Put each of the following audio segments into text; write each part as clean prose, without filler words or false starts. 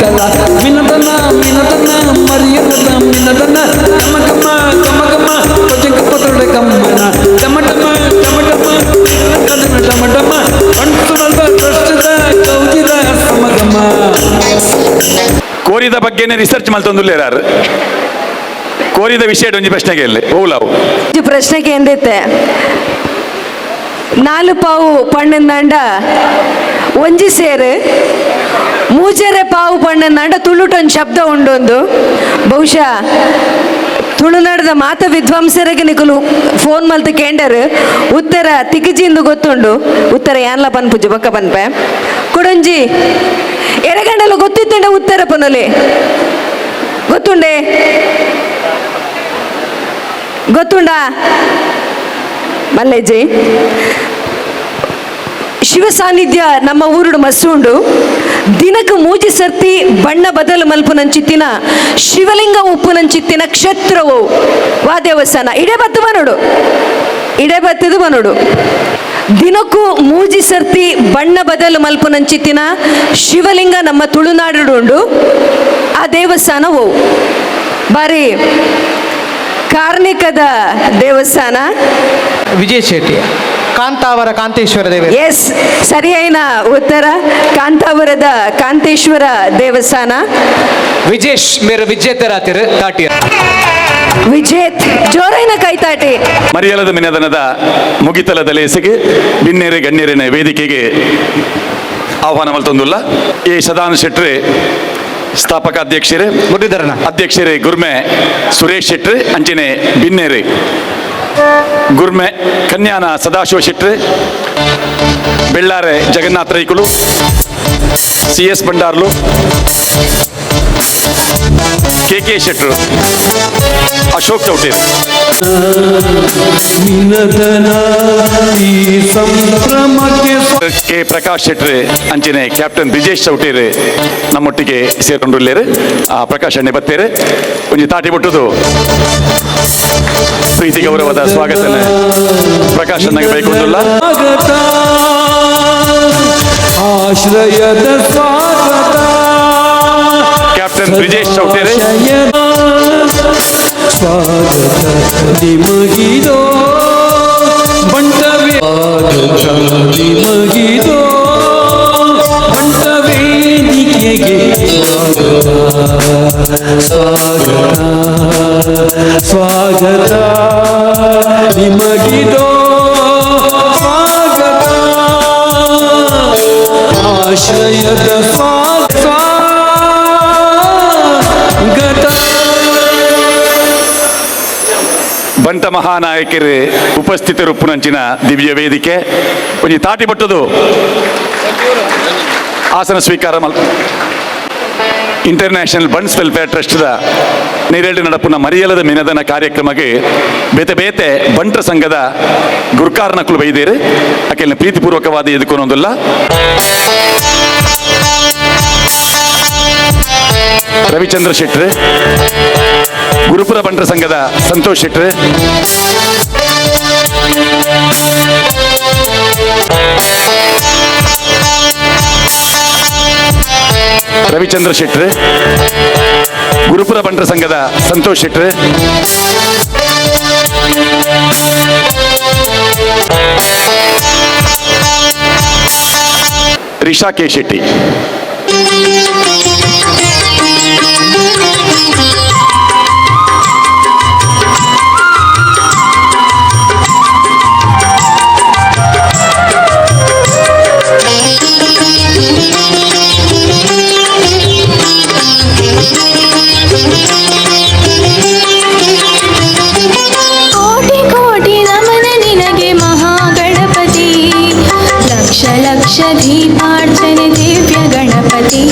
Vittala ಮಿನದನ ಮಿನದನ ಮರಿಯದ ಮಿನದನ ಕಮ ಕಮ ಕಮ ಕಮ ಕೊಜಂಕ ಪತ್ರೊಡೆ ಕಮ್ಮನ ಟಮ ಟಮ ಟಮ ಟಮ ಕದನ ಟಮ ಟಮ ಬಂಟುನದ ರಷ್ಟದ ಕೌಜಿದ ಸಮಗಮ. ಕೋರಿದ ಬಗ್ಗೆನೇ ರಿಸರ್ಚ್ ಮಲ್ತೊಂದುಲ್ಲೇರಾರು ಕೋರಿದ ವಿಷಯ ಒಂಜಿ ಪ್ರಶ್ನೆಗೆ ಇಲ್ಲಿ ಓಲಾವು. ಒಂಜಿ ಪ್ರಶ್ನೆಗೆ ಎಂದಿತ್ತೆ ನಾಲು ಪಾವು ಪಣ್ಣಂದಾಂಡ ಒಂಜಿ ಸೇರು, ಮೂಜರೆ ಪಾವು ಪಣ್ಣಂದಾಂಡ ತುಳುಟೊಂದು ಶಬ್ದ ಉಂಡೊಂದು. ಬಹುಶಃ ತುಳುನಾಡದ ಮಾತ ವಿದ್ವಾಂಸರಿಗೆ ನಿಕುಲು ಫೋನ್ ಮಲ್ತು ಕೇಂಡರು ಉತ್ತರ ತಿಕ್ಕಿಜಿಂದು ಗೊತ್ತುಂಡು. ಉತ್ತರ ಯಾನ್ಲ ಪನ್ಪುಜು, ಬೊಕ್ಕ ಪನ್ಪೆ. ಕುಡೊಂಜಿ ಎರೆಗಂಡಲ ಗೊತ್ತಿತ್ತಂಡ ಉತ್ತರ ಪನೊಲೆ. ಗೊತ್ತುಂಡೆ? ಗೊತ್ತುಂಡಾ ಮಲ್ಲೇಜಿ? ಶಿವ ಸಾನ್ನಿಧ್ಯ ನಮ್ಮ ಊರುಡು ಮಸ್ಸು ಉಂಡು. ದಿನಕ್ಕೆ ಮೂಜಿ ಸರ್ತಿ ಬಣ್ಣ ಬದಲು ಮಲ್ಪುನಂಚಿತ್ತಿನ ಶಿವಲಿಂಗ ಉಪ್ಪುನಂಚಿತ್ತಿನ ಕ್ಷೇತ್ರವು ವಾ ದೇವಸ್ಥಾನ? ಇಡೆ ಬತ್ತು ಬನೋಡು, ಇಡೆ ಬತ್ತದು ಬನೋಡು. ದಿನಕ್ಕೂ ಮೂಜಿ ಸರ್ತಿ ಬಣ್ಣ ಬದಲು ಮಲ್ಪುನಂಚಿತ್ತಿನ ಶಿವಲಿಂಗ ನಮ್ಮ ತುಳುನಾಡು ಉಂಡು. ಆ ದೇವಸ್ಥಾನ ಓವು? ಬಾರಿ ಕಾರ್ಣಿಕದ ದೇವಸ್ಥಾನ. ವಿಜಯ್ ಶೆಟ್ಟಿ, ಕಾಂತಾವರ ಕಾಂತೇಶ್ವರ ದೇವ. ಎಸ್, ಸರಿಯಾದ ಉತ್ತರ ಕಾಂತಾವರದ ಕಾಂತೇಶ್ವರ ದೇವಸ್ಥಾನ. ವಿಜೇಶ್ ಮೇರ ವಿಜೇತರಾತಿರು ತಾಟಿಯರ್. ವಿಜೇತ್, ಜೋರೈನ ಕೈತಾಟಿ. ಮರಿಯಲದ ಮಿನದನದ ಮುಗಿತಲದ ಲೇಸಿಗೆ ಬಿನ್ನೇರೆ ಗಣ್ಯರಿನ ವೇದಿಕೆಗೆ ಆಹ್ವಾನ ಮಲ್ತೊಂದುಲ್ಲ ಎ ಸದಾನ ಶೆಟ್ರೆ, ಸ್ಥಾಪಕ ಅಧ್ಯಕ್ಷರೇ. ಮುರಳೀಧರನ. ಅಧ್ಯಕ್ಷರೇ ಗುರ್ಮೆ ಸುರೇಶ್ ಶೆಟ್ರೆ, ಅಂಚನೆ ಬಿನ್ನೇರೆ ಗುರ್ಮೆ ಕನ್ಯಾನ ಸದಾಶಿವ ಶೆಟ್ರೆ, ಬೆಳ್ಳಾರೆ ಜಗನ್ನಾಥ ರೈಕುಲು, C S Bhandarlu, K K ಶೆಟ್ರು, ಅಶೋಕ್ ಚೌಟೇರ್. ಮಿನದನ ಈ ಸಂಭ್ರಮಕ್ಕೆ ಕೆ ಪ್ರಕಾಶ್ ಶೆಟ್ರೆ, ಅಂಚನೆ ಕ್ಯಾಪ್ಟನ್ ಬ್ರಿಜೇಶ್ ಚೌಟೇರ್ ನಮ್ಮೊಟ್ಟಿಗೆ ಸೇರ್ಕೊಂಡಿಲ್ಲೇರು. ಆ ಪ್ರಕಾಶ್ ಅಣ್ಣೆ ಬತ್ತೇರು. ಒಂಜಿ ತಾಟಿ ಬಿಟ್ಟುದು ಪ್ರೀತಿ ಗೌರವದ ಸ್ವಾಗತನ ಪ್ರಕಾಶ್ ಅಣ್ಣಗೆ ಬೈಕೊಂಡುಲ್ಲ. ಸ್ವಾಗತ, ಆಶ್ರಯದ ಸ್ವಾಗತ. ಕ್ಯಾಪ್ಟನ್ ಬ್ರಿಜೇಶ್ ಚೌಟೇರ್. ಆಶಯದ ಸ್ವಾಗತ ನಿಮಗಿದೋ ಬಂಟವೇ, ಸ್ವಾಗತ ನಿಮಗಿದೋ ಬಂಟ ವೇದಿಕೆಗೆ. ಸ್ವಾಗತ, ಸ್ವಾಗತ, ಸ್ವಾಗತ ನಿಮಗಿದೋ ಸ್ವಾಗತ, ಆಶ್ರಯದ ಸ್ವಾಗತ. ಬಂಟ ಮಹಾನಾಯಕರು ಉಪಸ್ಥಿತರುಪ್ಪುನಂಚಿನ ದಿವ್ಯ ವೇದಿಕೆ. ಒಂಜಿ ತಾಟಿ ಬಟ್ಟುದು ಆಸನ ಸ್ವೀಕಾರ ಮಲ್. International bunts welfare ಟ್ರಸ್ಟ್ದ ನೇರೇಳು ನಡಪುನ ಮರಿಯಲದ ಮಿನದನ ಕಾರ್ಯಕ್ರಮಕ್ಕೆ ಬೇತೆ ಬೇತೆ ಬಂಟ್ರ ಸಂಘದ ಗುರ್ಕಾರನಕುಲು ಬೈದೇರು. ಅಕೆಲ್ನ ಪ್ರೀತಿಪೂರ್ವಕವಾದ ಎದುಕೊನೊಂದುಲ್ಲ. ರವಿಚಂದ್ರ ಶೆಟ್ರು, ಗುರುಪುರ ಬಂಟ್ರ ಸಂಘದ ಸಂತೋಷ್ ಶೆಟ್ರು, ರವಿಚಂದ್ರ ಶೆಟ್ರು, ಗುರುಪುರ ಬಂಟ್ರ ಸಂಘದ ಸಂತೋಷ್ ಶೆಟ್ರು, ರಿಷಾ ಕೆ ಶೆಟ್ಟಿ. ಕೋಟಿ ಕೋಟಿ ನಮನ ನಿನಗೆ ಮಹಾಗಣಪತಿ, ಲಕ್ಷ ಲಕ್ಷ ದೀಪಾರ್ಚನೆ ದಿವ್ಯ ಗಣಪತಿ.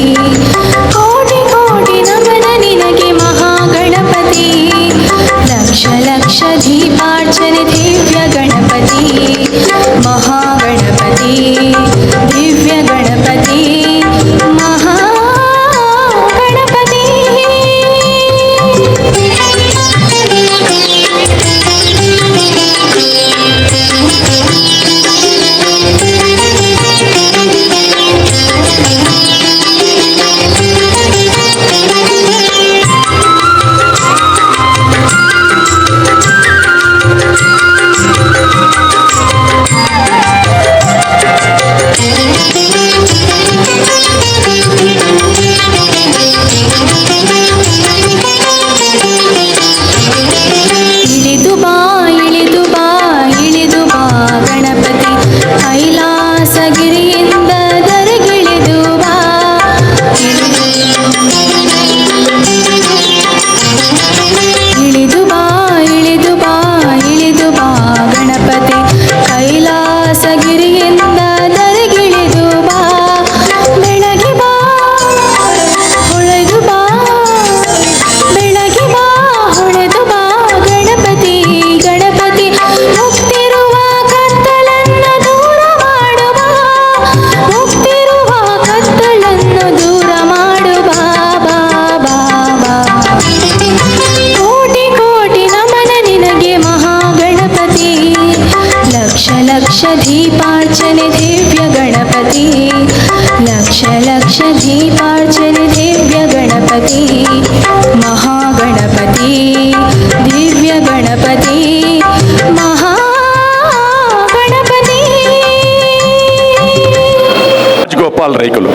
Gopal ರೈಕುಲು.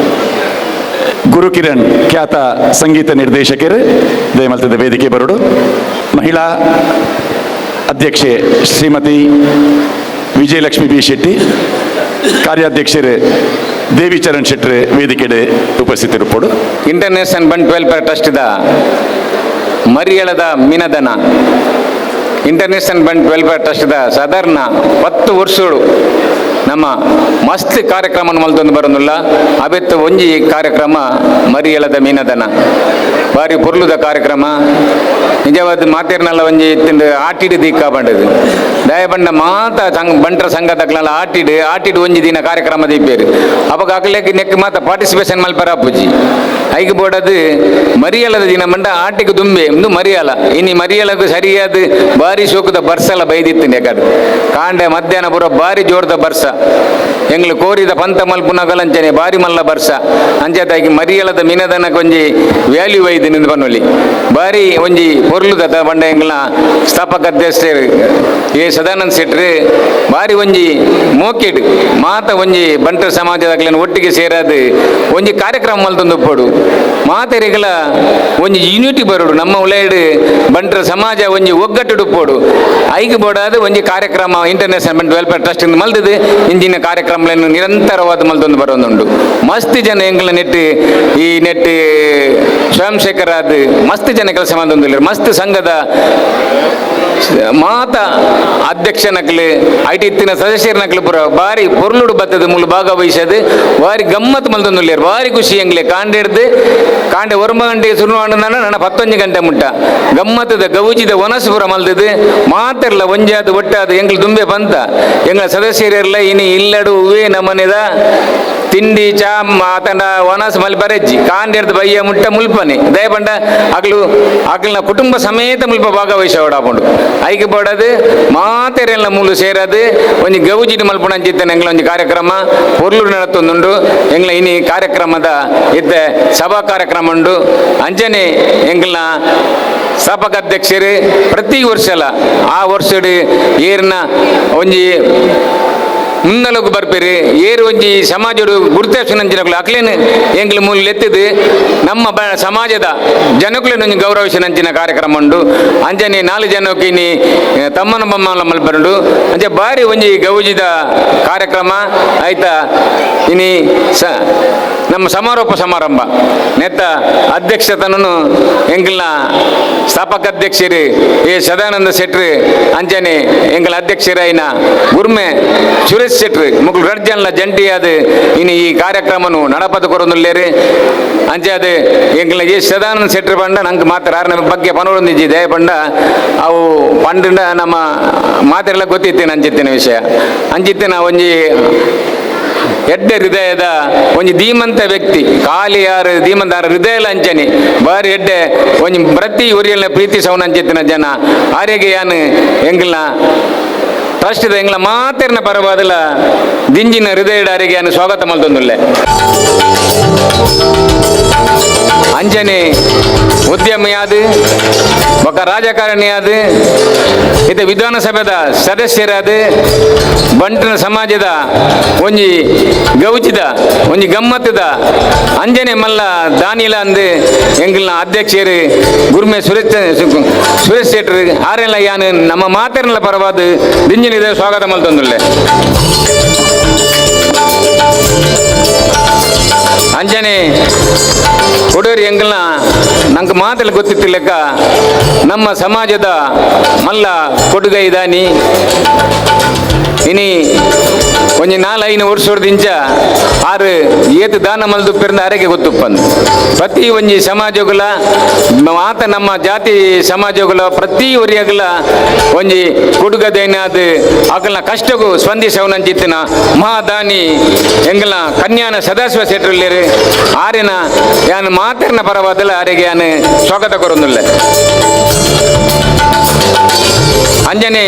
ಗುರುಕಿರಣ್ ಖ್ಯಾತ ಸಂಗೀತ ನಿರ್ದೇಶಕರು ದಯಮಲ್ತದ ವೇದಿಕೆ ಬರುಡು. ಮಹಿಳಾ ಅಧ್ಯಕ್ಷೆ ಶ್ರೀಮತಿ ವಿಜಯಲಕ್ಷ್ಮಿ ಬಿ ಶೆಟ್ಟಿ, ಕಾರ್ಯಾಧ್ಯಕ್ಷರು ದೇವಿಚರಣ್ ಶೆಟ್ಟರ್ ವೇದಿಕೆಡೆ ಉಪಸ್ಥಿತರಿಪ್ಪೊಡು. International Bunt welfare ಟ್ರಸ್ಟ್ದ ಮರಿಯಳದ ಮಿನದನ international Bunt welfare ಟ್ರಸ್ಟ್ದ ಸಾಧಾರಣ 10 ವರ್ಷಗಳು ನಮ್ಮ ಮಸ್ತ್ ಕಾರ್ಯಕ್ರಮ ಮಲ್ತೊಂದು ಬರೋದಿಲ್ಲ. ಅವೆತ್ತು ಒಂಜಿ ಕಾರ್ಯಕ್ರಮ ಮರಿಯಳದ ಮೀನದನ ಬಾರಿ ಪೊರ್ಲುದ ಕಾರ್ಯಕ್ರಮ. ನಿಜವಾದ ಮಾತೇರ್ನಲ್ಲ ಒಂಜಿ ತಿಂದು ಆಟಿಡು ದೀಕ ಬಂಡದು ದಯಬಂಡ ಮಾತ ಸಂಘ ಬಂಟರ ಸಂಘ ತಕ್ಲಲ್ಲ ಆಟಿಡು ಆಟಿಡು ಒಂಜಿ ದಿನ ಕಾರ್ಯಕ್ರಮ ದೀಪೇರು. ಅವಾಗ ಅಕ್ಲೆಗ್ ನೆಕ್ ಮಾತ ಪಾರ್ಟಿಸಿಪೇಷನ್ ಮಲ್ಪರ ಅಪ್ಪುಜಿ ಐಕ್ ಬೋಡದು ಮರಿಯಲದ ದಿನ ಬಂಡ ಆಟಿಗೆ ದುಂಬೆ ಇಂದು ಮರಿಯಲ ಇನಿ ಮರಿಯಲಗು ಸರಿಯಾದ ಬಾರಿ ಶೋಕದ ಬರ್ಸಲ ಬೈದಿತ್ತು ಯಾಕಂದ್ರೆ ಕಾಂಡೆ ಮಧ್ಯಾಹ್ನ ಪೂರ ಬಾರಿ ಜೋರದ ಬರ್ಸ ಎಂಗ್ಲು ಕೋರಿದ ಪಂತ ಮಲ್ಪುನಗಲಂಚನೆ ಬಾರಿ ಮಲ್ಲ ಬರ್ಸ ಅಂಚೆತಾಗಿ ಮರಿಯಲದ ಮಿನದನ ಒಂಜಿ ವ್ಯಾಲ್ಯೂ ಐದು ನಿಂದು ಬನ್ನೊಲಿ ಬಾರಿ ಒಂಜಿ ಪೊರ್ಲುದ ಬಂಡ ಎಂಗ್ಲ ಸ್ಥಾಪಕ ಅಧ್ಯಕ್ಷರು ಎ ಸದಾನಂದ ಶೆಟ್ರು ಬಾರಿ ಒಂಜಿ ಮೋಕೆಡ್ ಮಾತ ಒಂಜಿ ಬಂಟರ ಸಮಾಜದಾಗಲಿನ ಒಟ್ಟಿಗೆ ಸೇರಾದು ಒಂಜಿ ಕಾರ್ಯಕ್ರಮ ಮಲ್ತೊಂದು ಉಪ್ಪೊಡು ಮಾತೆರಿಗಳ ಒಂಜಿ ಯೂನಿಟಿ ಬರೋಡು ನಮ್ಮ ಉಲೈಡ್ ಬಂಟರ ಸಮಾಜ ಒಂಜಿ ಒಗ್ಗಟ್ಟು ಉಪ್ಪೊಡು ಐಕ್ ಬೋಡಾದ ಒಂಜಿ ಕಾರ್ಯಕ್ರಮ international Bunt welfare trust ಮಲ್ತದು ಇಂಜಿನ ಕಾರ್ಯಕ್ರಮಗಳನ್ನು ನಿರಂತರವಾದ ಮಲ್ತೊಂದು ಬರೋದುಂಡು. ಮಸ್ತ್ ಜನ ಎಂಗ್ಲ ನೆಟ್ ಈ ನೆಟ್ ಸ್ವಯಂ ಸೇವಕರಾದ ಮಸ್ತ್ ಜನ ಕೆಲಸ ಮಲ್ತೊಂದಿಲ್ಲ. ಮಸ್ತ್ ಸಂಘದ ಮಾತ ಅಧ್ಯಕ್ಷ ನಕಲು I T ಇತ್ತಿನ ಸದಸ್ಯರ ನಕಲು ಪೂರ ಬಾರಿ ಪೊರ್ಲುಡು ಬತ್ತದ ಮುಳ್ಳು ಭಾಗವಹಿಸದು ಬಾರಿ ಗಮ್ಮತ್ ಮಲ್ತೊಂದುಲ್ಲೇರು ಬಾರಿ ಖುಷಿ ಎಂಗ್ಲೆ ಕಾಂಡೆ ಹಿಡ್ದು ಕಾಂಡೆ 9 ಗಂಟೆಗೆ ಶುರು ನನ್ನ 11 ಗಂಟೆ ಮುಟ್ಟ ಗಮ್ಮತ್ತದ ಗೌಜಿದ ಒನಸು ಪೂರ ಮಲ್ತದು ಮಾತಿರ್ಲ ಒಂಜಾದ ಒಟ್ಟಾದ ಎಂಗ್ಲು ದುಂಬೆ ಬಂತ ಎಂಗ್ಲ ಸದಸ್ಯರಿರ್ಲ ಇನಿ ಇಲ್ಲಡು ಹೂವೇ ನಮ್ಮನೆದ ತಿಂಡಿ ಚಾ ಆತಂಡ ಒನಸ್ ಮಲ್ಪರೆಜ್ಜಿ ಕಾಂಡೆರ್ದು ಬಯ್ಯ ಮುಟ್ಟ ಮುಲ್ಪನೆ ದಯಪಂಡ ಅಗ್ಲು ಅಗ್ಲಿನ ಕುಟುಂಬ ಸಮೇತ ಮುಲ್ಪ ಭಾಗವಹಿಸೋಡಾಪುಂಡು ಐಕೆ ಬೋಡದು ಮಾತೆರೆಲ್ಲ ಮೂಲು ಸೇರದು ಒಂಜಿ ಗೌಜಿಡಿ ಮಲ್ಪುಣ ಅಂಚಿತ್ತನೆ ಎಂಗ್ಲ ಒಂಜಿ ಕಾರ್ಯಕ್ರಮ ಪೊರ್ಲು ನಡತೊಂದುಂಡು. ಎಂಗ್ಲ ಇನಿ ಕಾರ್ಯಕ್ರಮದ ಇದ್ದ ಸಭಾ ಕಾರ್ಯಕ್ರಮ ಉಂಡು. ಅಂಚನೆ ಎಂಗ್ಲ ಸ್ಥಾಪಕ ಅಧ್ಯಕ್ಷರು ಪ್ರತಿ ವರ್ಷಲ ಆ ವರ್ಷಡ್ ಏರ್ನ ಒಂಜಿ ಮುನ್ನಲಗು ಬರ್ಪೇರು ಏರು ಒಂಜಿ ಸಮಾಜಡು ಗುರುತಾಕ್ಷನಂಚಿನಕುಲು ಅಕ್ಲೇನು ಎಂಗ್ಲು ಮೂಲ ಎತ್ತಿದ್ದು ನಮ್ಮ ಸಮಾಜದ ಜನಕುಲೇನು ಒಂಜಿ ಗೌರವಿಸಿನಂಚಿನ ಕಾರ್ಯಕ್ರಮ ಉಂಡು. ಅಂಚನೆ 4 ಜನಕ್ಕೆ ಇನಿ ತಮ್ಮನ ಬೊಮ್ಮನ ಮಲ್ಪರುಂಡು. ಅಂಚೆ ಬಾರಿ ಒಂಜಿ ಗೌಜಿದ ಕಾರ್ಯಕ್ರಮ ಆಯ್ತಾ. ಇನಿ ನಮ್ಮ ಸಮಾರೋಪ ಸಮಾರಂಭ ನೆತ್ತ ಅಧ್ಯಕ್ಷತನನು ಎಂಗ್ಲ ಸ್ಥಾಪಕ ಅಧ್ಯಕ್ಷರು ಎ ಸದಾನಂದ ಶೆಟ್ರು ಅಂಚನೆ ಎಂಗ್ಲ ಅಧ್ಯಕ್ಷರಾಯಿನ ಗುರ್ಮೆ ಸುರೇಶ್ ಶೆಟ್ರು ಮುಕ್ಳು ರಡ್ ಜನಲ ಜಂಟಿಯಾದ ಇನಿ ಈ ಕಾರ್ಯಕ್ರಮನು ನಡಪದ ಕೊರೊಂದುಲ್ಲೇರು. ಅಂಚೆ ಅದು ಎಂಗ್ಲ ಎ ಸದಾನಂದ ಶೆಟ್ರು ಪಂಡ ನಂಗೆ ಮಾತ್ರ ನಮ್ಮ ಬಗ್ಗೆ ಪನೊಂದಿಜ್ಜಿ ದಯ ಪಂಡ ಅವು ಪಂಡ ನಮ್ಮ ಮಾತೆಲ್ಲ ಗೊತ್ತಿತ್ತೇನೆ ಅಂಚಿತ್ತಿನ ವಿಷಯ ಅಂಚಿತ್ತಿನ ಒಂಜಿ ಎಡ್ಡೆ ಹೃದಯದ ಒಂಜಿ ಧೀಮಂತ ವ್ಯಕ್ತಿ ಖಾಲಿ ಯಾರು ಧೀಮಂತ ಹೃದಯಲ ಅಂಚನೆ ಬಾರಿ ಎಡ್ಡೆ ಒಂಜಿ ಪ್ರತಿ ಊರಿನ ಪ್ರೀತಿ ಸೌನ ಅಂಚಿತ್ತಿನ ಜನ ಆರ್ಯಗೆ ಯಾನು ಎಂಗ್ಲ ಟ್ರಸ್ಟ್ದ ಎಂಗ್ಲ ಮಾತೆರ್ನ ಪರವಾದಲ ದಿಂಜಿನ ಹೃದಯದ ಆರಿಗೆ ಯಾನು ಸ್ವಾಗತ ಮಲ್ತೊಂದುಲ್ಲೆ. ಅಂಜನೆ ಉದ್ಯಮಿಯಾದ ಬೊಕ್ಕ ರಾಜಕಾರಣಿಯಾದ ಇದು ವಿಧಾನಸಭೆದ ಸದಸ್ಯರಾದ ಬಂಟನ ಸಮಾಜದ ಒಂಜಿ ಗೌಜಿದ ಒಂಜಿ ಗಮ್ಮತ್ತದ ಅಂಜನೆ ಮಲ್ಲ ದಾನಿಲ ಅಂದು ಎಂಗ್ಲ ಅಧ್ಯಕ್ಷರು ಗುರ್ಮೆ ಸುರೇಶ್ ಸುರೇಶ್ ಶೆಟ್ರು ಆರೆಲ್ಲ ಯಾನು ನಮ್ಮ ಮಾತೆರ್ನ ಪರವಾದ ದಿಂಜಿನಿದ ಸ್ವಾಗತ ಮಲ್ತೊಂದುಲ್ಲೆ. ಅಂಜನೆ ಕೊಡೋರಿ ಎಂಗ್ಲ ನಂಗೆ ಮಾತೆಲ್ಲ ಗೊತ್ತಿತ್ತಿಲ್ಲಕ್ಕ ನಮ್ಮ ಸಮಾಜದ ಮಲ್ಲ ಕೊಡುಗೈ ದಾನಿ ಇನಿ ಒಂಜಿ 4-5 ವರ್ಷದಿಂಚ ಆರು ಏತು ದಾನ ಮಲ್ದುಪ್ಪಿರಂದ ಅರೆಗೆ ಗೊತ್ತುಪ್ಪಂದು ಪ್ರತಿ ಒಂಜಿ ಸಮಾಜಗುಲ ಮಾತ ನಮ್ಮ ಜಾತಿ ಸಮಾಜಗುಲ ಪ್ರತಿ ಒರಿಯಗುಲ ಒಂಜಿ ಕೊಡುಗದೇನಾದ ಅಗಲ್ನ ಕಷ್ಟಗೂ ಸ್ಪಂದಿಸವನಂಚಿತ್ತಿನ ಮಹಾದಾನಿ ಎಂಗಲ ಕನ್ಯಾನ ಸದಾಶಿವ ಶೆಟ್ರುಲ್ಲೇರು ಆರಿನ ಯಾನು ಮಾತೆರ್ನ ಪರವಾದಲ ಆರಿಗೆ ಯಾನು ಸ್ವಾಗತ ಕೊರೊಂದುಲ್ಲೆ. ಅಂಜನೆ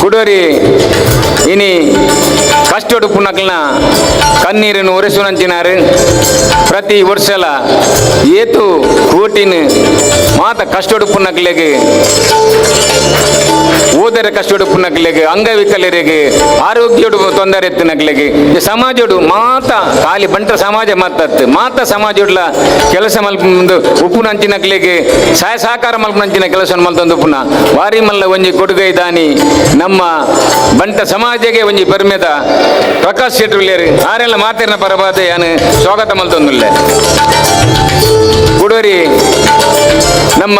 ಕುಡೋರಿ ಇನಿ ಕಷ್ಟೊಡುಪ್ಪುನಕ್ಲನ ಕಣ್ಣೀರನ್ನು ಒರೆಸುನಂಚಿನಾರು ಪ್ರತಿ ವರ್ಷಲ ಏತು ಕೋಟಿನ ಮಾತ ಕಷ್ಟೊಡುಪ್ಪುನಕ್ಲೆಗ್ ಓದರ ಕಷ್ಟಡು ಪುನಕ್ಲೆಗ್ ಅಂಗವಿಕಲರಿಗೆ ಆರೋಗ್ಯಡು ತೊಂದರೆ ಎತ್ತಿನಕ್ಲೆಗ್ ಸಮಾಜಡು ಮಾತ ಖಾಲಿ ಬಂಟ ಸಮಾಜ ಮಾತತ್ತು ಮಾತ ಸಮಾಜಡ್ಲ ಕೆಲಸ ಮಲ್ಪಂದು ಉಪ್ಪುನಂಚಿನಕ್ಲೆಗ್ ಸಹಾಯ ಸಹಕಾರ ಮಲ್ಪನಂಚಿನ ಕೆಲಸ ಮಲ್ತೊಂದು ಉಪ್ಪುನ ವಾರಿ ಮಲ್ಲ ಒಂಜಿ ಕೊಡುಗೈ ದಾನಿ ನಮ್ಮ ಬಂಟ ಸಮಾಜಕ್ಕೆ ಒಂಜಿ ಪೆರ್ಮೆದ ಪ್ರಕಾಶ್ ಶೆಟ್ರುಲ್ಲೇರು ಆರೆಲ್ಲ ಮಾತಿನ ಪರವಾದ ಯಾನು ಸ್ವಾಗತ ಮಲ್ತೊಂದುಲ್ಲೆ. ಕುಡೋರಿ ನಮ್ಮ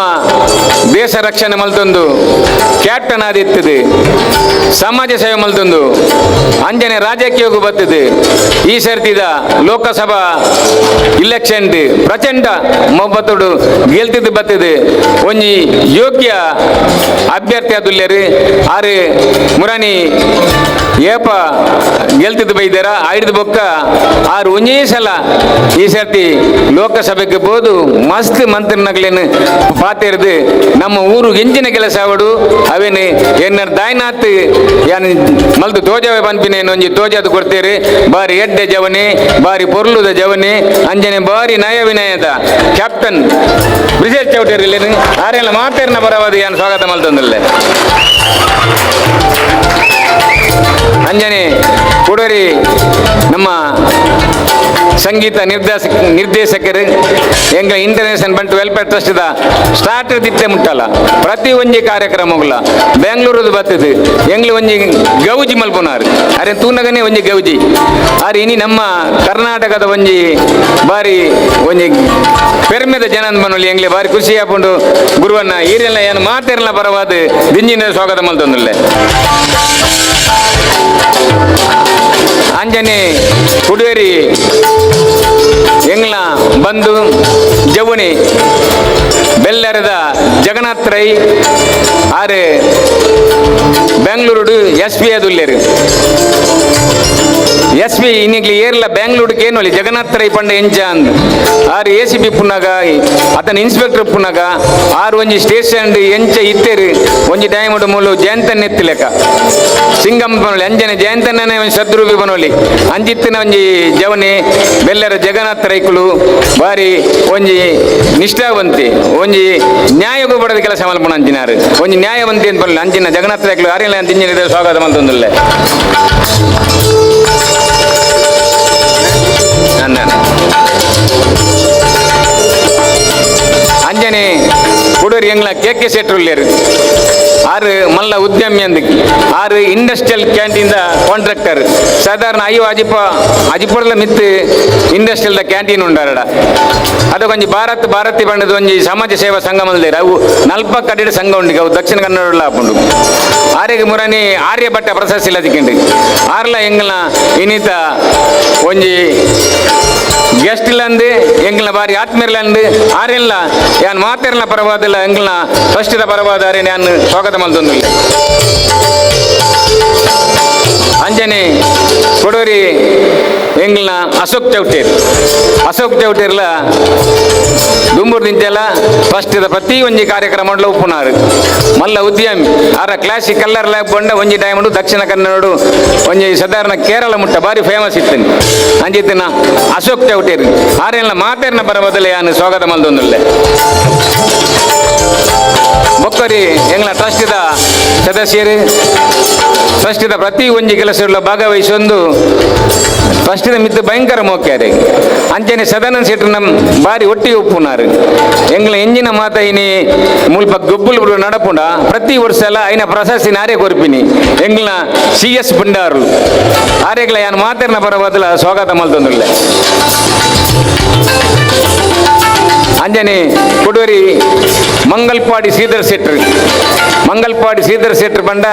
ದೇಶ ರಕ್ಷಣೆ ಮಲ್ತೊಂದು ಕ್ಯಾಪ್ಟನ್ ಆದಿತ್ತದೆ ಸಮಾಜ ಸೇವೆ ಮಲ್ತೊಂದು ಅಂಜನೆ ರಾಜಕೀಯಕ್ಕೂ ಬರ್ತದೆ ಈ ಸರ್ತಿದ ಲೋಕಸಭಾ ಇಲೆಕ್ಷನ್ ಪ್ರಚಂಡ ಮೊಬ್ಬತ್ತೋಡು ಗೆಲ್ತಿದ್ದು ಬರ್ತದೆ ಒಂಜಿ ಯೋಗ್ಯ ಅಭ್ಯರ್ಥಿ ಅದುಲ್ಲೇರು ಆರು ಮುರಾನಿ ಏಪ ಗೆಲ್ತಿದ್ದು ಬೈದಾರ ಐದು ಬೊಕ್ಕ ಆರು ಒಂಜೇ ಸಲ ಈ ಸರ್ತಿ ಲೋಕಸಭೆಗೆ ಬೋದು ಮಸ್ತ್ ಮಂತ್ರಿನಗ್ಲೇನು ಪಾತಿರ್ದು ನಮ್ಮ ಊರು ಎಂಜಿನ ಕೆಲಸ ಅವಡು ಅವೇನು ಎನ್ನ ದಾಯ್ನಾತ್ ಯಾನ್ ಮಲ್ದು ತೋಜವೆ ಪನ್ಪಿನೇನು ಒಂಜಿ ತೋಜಾದು ಕೊಡ್ತೀರಿ ಬಾರಿ ಎಡ್ಡೆ ಜವನಿ ಬಾರಿ ಪೊರ್ಲುದ ಜವನಿ ಅಂಜನೆ ಬಾರಿ ನಯ ವಿನಯದ ಕ್ಯಾಪ್ಟನ್ ಬ್ರಿಜೇಶ್ ಚೌಟೇರಿಲ್ಲೇನು ಆರೆಲ್ಲ ಮಾತೇರ್ನ ಬರವಾದ ಯಾನ್ ಸ್ವಾಗತ ಮಲ್ತೊಂದುಲ್ಲೆ. ಅಂಜನೆ ಕುಡೋರಿ ನಮ್ಮ ಸಂಗೀತ ನಿರ್ದೇಶಕರು ಎಂಗಳ ಇಂಟರ್ನ್ಯಾಷನಲ್ ಬಂಟು ವೆಲ್ಫೇರ್ ಟ್ರಸ್ಟ್ದ ಸ್ಟಾರ್ಟ್ ದಿತ್ತೆ ಮುಟ್ಟಲ್ಲ ಪ್ರತಿ ಒಂಜಿ ಕಾರ್ಯಕ್ರಮಗಳ ಬೆಂಗಳೂರದು ಬರ್ತದೆ ಎಂಗ್ಲ ಒಂಜಿ ಗೌಜಿ ಮಲ್ಪುನಾರು ಅರೆ ತೂನಗನೇ ಒಂಜಿ ಗೌಜಿ ಆರೆ ಇನಿ ನಮ್ಮ ಕರ್ನಾಟಕದ ಒಂಜಿ ಬಾರಿ ಒಂಜಿ ಪೆರ್ಮೆದ ಜನ ಬನ್ನೊಲಿ ಎಂಗ್ಲೆ ಬಾರಿ ಖುಷಿ ಆಪುಂಡು ಗುರುವನ್ನ ಈರೆಲ್ಲ ಏನು ಮಾತೆರ್ಲ ಪರವಾದ ದಿಂಜಿನ ಸ್ವಾಗತ ಮಲ್ತೊಂದುಲ್ಲೆ. ಅಂಜನೆ ಕುಡುವೇರಿ ಎಂಗ್ಲ ಬಂದು ಜವನಿ ಬೆಲ್ಲರದ ಜಗನ್ನಾಥ ರೈ ಆರು ಬೆಂಗಳೂರು ಎಸ್ ಪಿ ಅದುಲ್ಲೇರು ಎಸ್ ಪಿ ಇನ್ನಿಗ್ಲಿ ಏರ್ಲ ಬೆಂಗಳೂರಿಗೆ ಏನು ಜಗನ್ನಾಥ ರೈ ಪಂಡ ಎಂಚ ಅಂದ್ ಆರು A C P ಪುನಗ ಅತನ ಇನ್ಸ್ಪೆಕ್ಟರ್ ಪುನಗ ಆರು ಒಂಜಿ ಸ್ಟೇಷನ್ ಎಂಚ ಇತ್ತೇರು ಒಂಜಿ ಟೈಮ್ ಮೂಲು ಜಯಂತನ್ ಎತ್ತಿಲೆಕ್ಕ ಸಿಂಗಂ ಬನೋಲಿ ಅಂಜನೆ ಜಯಂತನೇ ಒಂಜಿ ಸದ್ರೂಪಿ ಬನೋಲಿ ಅಂಜಿತ್ತಿನ ಒಂಜಿ ಜವನಿ ಬೆಲ್ಲರ ಜಗನ್ನಾಥ ರೈಕುಲು ಬಾರಿ ಒಂಜಿ ನಿಷ್ಠಾವಂತಿ ಒಂಜಿ ನ್ಯಾಯಗೂ ಬಡದ ಕೆಲಸ ಮಲ್ಪುಣ ಅಂಚಿನಾರು ಒಂಜಿ ನ್ಯಾಯವಂತಿ ಅಂತ ಬರಲಿ ಅಂಚಿನ ಜಗನ್ನಾಥ ರೈಕುಲು ಆರೆಲ್ಲ ಅಂತ ಇಂಜಿನ ಸ್ವಾಗತ ಮಲ್ತೊಂದುಲ್ಲೆ. ಅಂಜನೆ ಕುಡೂರು ಎಂಗ್ಲ ಕೆ ಕೆ ಶೆಟ್ರುಲ್ಲೇರು ಆರು ಮಲ್ಲ ಉದ್ಯಮಿ ಅಂದಕ್ಕೆ ಆರು industrial canteen contractor ಸಾಧಾರಣ ಐವ ಅಜಿಪ ಅಜಿಪುರಲ ಮಿತ್ತು ಇಂಡಸ್ಟ್ರಿಯಲ್ ಕ್ಯಾಂಟೀನ್ ಉಂಡಾರಡ ಅದಕ್ಕೊಂಜಿ ಭಾರತ್ ಭಾರತಿ ಬಣ್ಣದ ಒಂಜಿ ಸಮಾಜ ಸೇವಾ ಸಂಘ ಮಲ್ದೇರು ಅವು ನಲ್ಪ ಕಡೆಡ್ ಸಂಘ ಉಂಡು ಅವು ದಕ್ಷಿಣ ಕನ್ನಡ ಆಪುಂಡು ಆರ್ಯಗೆ ಮುರಾನಿ ಆರ್ಯಭಟ್ಟ ಪ್ರಶಸ್ತಿ ಲದಿಕ್ಕಿಂಡು ಆರ್ಲ ಎಂಗ್ಲ ಇನ್ನಿತ ಒಂಜಿ ಗೆಸ್ಟ್ ಇಲ್ಲಂದು ಎಂಗ್ಲ ಬಾರಿ ಆತ್ಮೀಯರ್ಲಂದು ಆರೆಲ್ಲ ಯಾನ್ ಮಾತೆರ್ಲ ಪರವಾದಿಲ್ಲ ಎಂಗ್ಲ ಫಸ್ಟಿದ ಪರವಾದ ಆರೆ ನಾನು ಸ್ವಾಗತ ಮಲ್ತೊಂದಿಲ್ಲ. ಅಂಜನೆ ಕೊಡೋರಿ ಎಂಗ್ಲ ಅಶೋಕ್ ಚೌಟೇರ್ ಅಶೋಕ್ ಚೌಟೇರ್ಲ ದುಂಬೂರು ನಿಂತೆಲ್ಲ ಫಸ್ಟಿದ ಪ್ರತಿ ಒಂಜಿ ಕಾರ್ಯಕ್ರಮ ಉಪ್ಪುನಾರು ಮಲ್ಲ ಉದ್ಯಮಿ ಆರ classic colour lab ಬಂಡ ಒಂಜಿ ಟೈಮ್ ದಕ್ಷಿಣ ಕನ್ನಡ ಒಂಜಿ ಸಾಧಾರಣ ಕೇರಳ ಮುಟ್ಟ ಬಾರಿ ಫೇಮಸ್ ಇತ್ತನಿ ಅಂಜಿತ್ತಿನ ಅಶೋಕ್ ಚೌಟೇರ್ ಆರೆಲ್ಲ ಮಾತೇರ್ನ ಪರಬದಲೆ ಯಾನು ಸ್ವಾಗತ ಮಲ್ದೊಂದುಲ್ಲೆ. ಬೊಕ್ಕರಿ ಎಂಗ್ಲ ಟ್ರಸ್ಟಿದ ಸದಸ್ಯರು ಟ್ರಸ್ಟಿದ ಪ್ರತಿ ಒಂಜಿ ಕೆಲಸ ಭಾಗವಹಿಸೊಂದು ಟ್ರಸ್ಟಿದ ಮಿತ್ತು ಭಯಂಕರ ಮೋಕ್ಯಾರೆ ಅಂಚನೆ ಸದಾನಂದ ಶೆಟ್ರು ನಮ್ಮ ಬಾರಿ ಒಟ್ಟಿಗೆ ಉಪ್ಪುನಾರು ಎಂಗ್ಲ ಎಂಜಿನ ಮಾತ ಇನಿ ಮುಲ್ಪ ಗೊಬ್ಬುಲು ಬಿಡು ನಡಪುಂಡ ಪ್ರತಿ ವರ್ಷ ಎಲ್ಲ ಐನ ಪ್ರಶಸ್ತಿ ನಾರೇ ಕೊರ್ಪಿನಿ ಎಂಗ್ಲ ಸಿ ಎಸ್ ಭಂಡಾರು ಆರೆಗ್ಲ ಯಾನ್ ಮಾತೆರ್ನ ಪರವಾದಲ ಸ್ವಾಗತ ಮಲ್ತೊಂದುಲ್ಲೆ. ಅಂಜನೆ ಕೊಡೂರಿ ಮಂಗಲ್ಪಾಡಿ ಶ್ರೀಧರ್ ಶೆಟ್ರು ಮಂಗಲ್ಪಾಡಿ ಶ್ರೀಧರ್ ಶೆಟ್ರು ಬಂಡ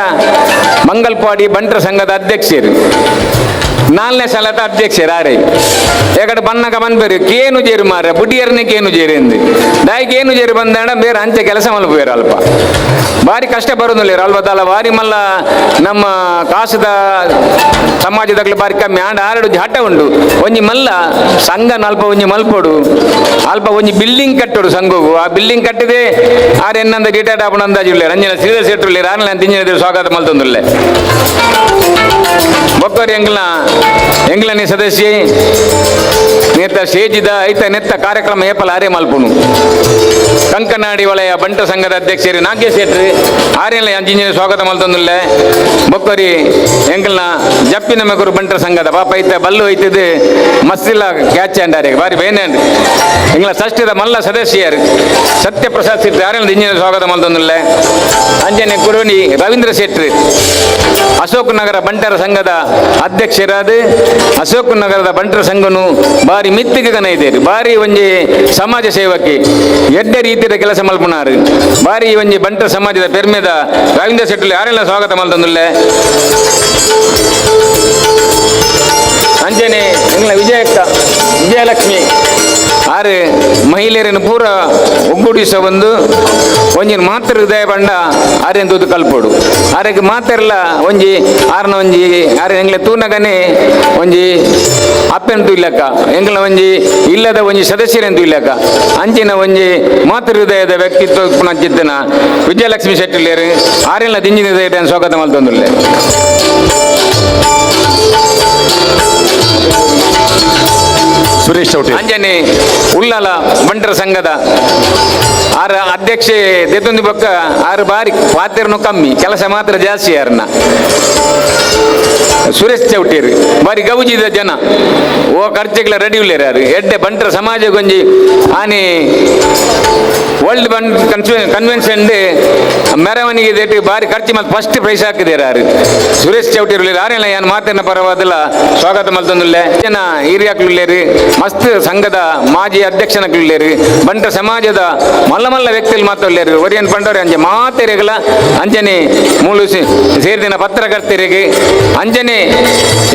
ಮಂಗಲ್ಪಾಡಿ ಬಂಟರ ಸಂಘದ ಅಧ್ಯಕ್ಷರು ನಾಲ್ನೇ ಸಲದ ಅಧ್ಯಕ್ಷರು ಆರೆ ಎಕಡೆ ಬನ್ನಗ ಬಂದ್ಬೇರು ಕೇನು ಜೇರು ಮಾರ ಬುಡಿಯರ್ನೇ ಕೇನು ಜೇರು ಎಂದು ದಾಯಿ ಕೇನು ಜೇರು ಬಂದಾಡ ಬೇರೆ ಅಂಚೆ ಕೆಲಸ ಮಲ್ಪೇರು ಅಲ್ಪ ಭಾರಿ ಕಷ್ಟ ಬರೋದಿಲ್ಲ ಅಲ್ಪ ತಲ ಭಾರಿ ಮಲ್ಲ ನಮ್ಮ ಕಾಸದ ಸಮಾಜದಾಗಲಿ ಭಾರಿ ಕಮ್ಮಿ ಆಂಡ ಆರಡು ಹಠ ಉಂಡು ಒಂಜಿ ಮಲ್ಲ ಸಂಘ ಅಲ್ಪ ಒಂಜಿ ಮಲ್ಪೊಡು ಅಲ್ಪ ಒಂಜಿ ಬಿಲ್ಡಿಂಗ್ ಕಟ್ಟೋಡು ಸಂಘವು ಆ ಬಿಲ್ಡಿಂಗ್ ಕಟ್ಟಿದೆ ಆರು ಎನ್ನಂದ ರಿಟೈರ್ಡ್ ಆಪಣ ಅಂದಾಜು ಇಲ್ಲ ರಂಜನ ಶ್ರೀಧರ್ ಶೆಟ್ರು ಆರ್ನ ತಿಂಜಿನ ಸ್ವಾಗತ ಮಲ್ತೊಂದುಲ್ಲೆ. ಬೊಕ್ಕರಿ ಎಂಗ್ಲ ಎಂಗ್ಲನಿ ಸದಸ್ಯೆ ನೇತ ಸೇಜಿದ ಐತ ನೆತ್ತ ಕಾರ್ಯಕ್ರಮ ಏಪಲ ಆರ್ಯ ಮಲ್ಪುನು ಕಂಕನಾಡಿ ವಲಯ ಬಂಟ ಸಂಘದ ಅಧ್ಯಕ್ಷರು ನಾಗೇಶ್ ಶೆಟ್ರು ಆರ್ಯಲ ಅಂಜಿಂಜಿನ ಸ್ವಾಗತ ಮಲ್ತೊಂದುಲ್ಲೆ ಬೊಕ್ಕರಿ ಎಂಕಲ್ನ ಜಪ್ಪಿನ ಮೆಗುರು ಬಂಟರ ಸಂಘದ ಪಾಪ ಐತ ಬಲ್ಲು ಐತದು ಮಸ್ತಿಲ್ಲ ಕ್ಯಾಚ್ ಅಂಡಾರೆ ಬಾರಿ ಬೇನೆ ಎಂಗ್ಲ ಷಷ್ಠದ ಮಲ್ಲ ಸದಸ್ಯರು ಸತ್ಯಪ್ರಸಾದ್ ಶೆಟ್ರು ಆರ್ಯಲ ಇಂಜಿನ ಸ್ವಾಗತ ಮಲ್ತೊಂದುಲ್ಲೆ ಅಂಜನೆ ಕುರುಣಿ ರವೀಂದ್ರ ಶೆಟ್ರು ಅಶೋಕ್ ನಗರ ಬಂಟರ ಸಂಘದ ಅಧ್ಯಕ್ಷರಾದ ಅಶೋಕ್ ನಗರದ ಬಂಟರ ಸಂಘನು ಬಾರಿ ಮಿತ್ತಿಗೆ ಕನ ಇದೆ ಬಾರಿ ಒಂಜಿ ಸಮಾಜ ಸೇವಕಿ ಎಡ್ಡೆ ರೀತಿಯ ಕೆಲಸ ಮಲ್ಪುನಾರು ಬಾರಿ ಒಂಜಿ ಬಂಟರ ಸಮಾಜದ ಪೆರ್ಮೆದ ರವೀಂದ್ರ ಶೆಟ್ಟಿ ಯಾರೆಲ್ಲ ಸ್ವಾಗತ ಮಲ್ತೊಂದುಲ್ಲೆ ಅಂಜನೆ ಎಂಗ್ಲ ವಿಜಯಕ್ಕ ವಿಜಯಲಕ್ಷ್ಮಿ ಆರು ಮಹಿಳೆಯರನ್ನು ಪೂರ ಒಗ್ಗೂಡಿಸ ಒಂದು ಒಂಜಿನ ಮಾತ್ರ ಹೃದಯ ಬಂಡ ಆರ್ಯನ್ ತೂದು ಕಲ್ಪೋಡು ಆರೆಗ್ ಮಾತೆರ್ಲ ಒಂಜಿ ಆರ್ನ ಒಂಜಿ ಆರೆ ಎಂಗ್ಲ ತೂನಗನೆ ಒಂಜಿ ಅಪ್ಪೆಂತು ಇಲ್ಲಕ್ಕ ಎಂಗ್ಲ ಒಂಜಿ ಇಲ್ಲದ ಒಂಜಿ ಸದಸ್ಯರೆಂತು ಇಲ್ಲಕ್ಕ ಅಂಚಿನ ಒಂಜಿ ಮಾತೃ ಹೃದಯದ ವ್ಯಕ್ತಿತ್ವ ಪುನಃ ವಿಜಯಲಕ್ಷ್ಮಿ ಶೆಟ್ಟಿಲೇರು ಆರೆಲ್ಲ ದಿಂಜಿನ ಹೃದಯ ಸ್ವಾಗತ ಮಲ್ತೊಂದುಲ್ಲೆ ಸುರೇಶ್ ಚೌಟಿ ಅಂಜನೆ ಉಳ್ಳಾಲ ಬಂಟರ ಸಂಘದ ಆರ ಅಧ್ಯಕ್ಷೆ ದೇತೊಂದು ಬೊಕ್ಕ ಆರು ಬಾರಿ ಪಾತೆರ್ನು ಕಮ್ಮಿ ಕೆಲಸ ಮಾತ್ರ ಜಾಸ್ತಿ ಯಾರನ್ನ ಸುರೇಶ್ ಚೌಟೇರು ಬಾರಿ ಗೌಜಿದ ಜನ ಓ ಖರ್ಚಿಗೆಲ್ಲ ರೆಡಿ ಉಳ್ಳೇರು ಯಾರು ಎಡ್ಡೆ ಬಂಟರ ಸಮಾಜಕ್ಕೊಂಜಿ ಆನೆ ವರ್ಲ್ಡ್ ಬಂಟ್ ಕನ್ವೆನ್ಷನ್ ಮೆರವಣಿಗೆ ದೇಟಿ ಬಾರಿ ಖರ್ಚು ಮತ್ತೆ ಫಸ್ಟ್ ಪ್ರೈಸ್ ಹಾಕಿದ್ದಾರೆ ಯಾರು ಸುರೇಶ್ ಚೌಟೇರು ಯಾರೆಲ್ಲ ಏನು ಮಾತಿನ ಪರವಾದಿಲ್ಲ ಸ್ವಾಗತ ಮಲ್ತೊಂದುಲ್ಲೆ ಜನ ಹಿರಿಯಾಕ್ಲುಲ್ಲೇರು ಮಸ್ತ್ ಸಂಘದ ಮಾಜಿ ಅಧ್ಯಕ್ಷನಕ್ಲುಲ್ಲೇರು ಬಂಟ ಸಮಾಜದ ಮಲ್ಲ ಮಲ್ಲ ವ್ಯಕ್ತಿಗಳು ಮಾತೊಲ್ಲೇರು ಒರಿಯನ್ ಪಂಡೋರಿ ಅಂಜೆ ಮಾತೆರೆಗಳ ಅಂಜನೆ ಮೂಲು ಸೇರಿದಿನ ಪತ್ರಕರ್ತರಿಗೆ ಅಂಜನೆ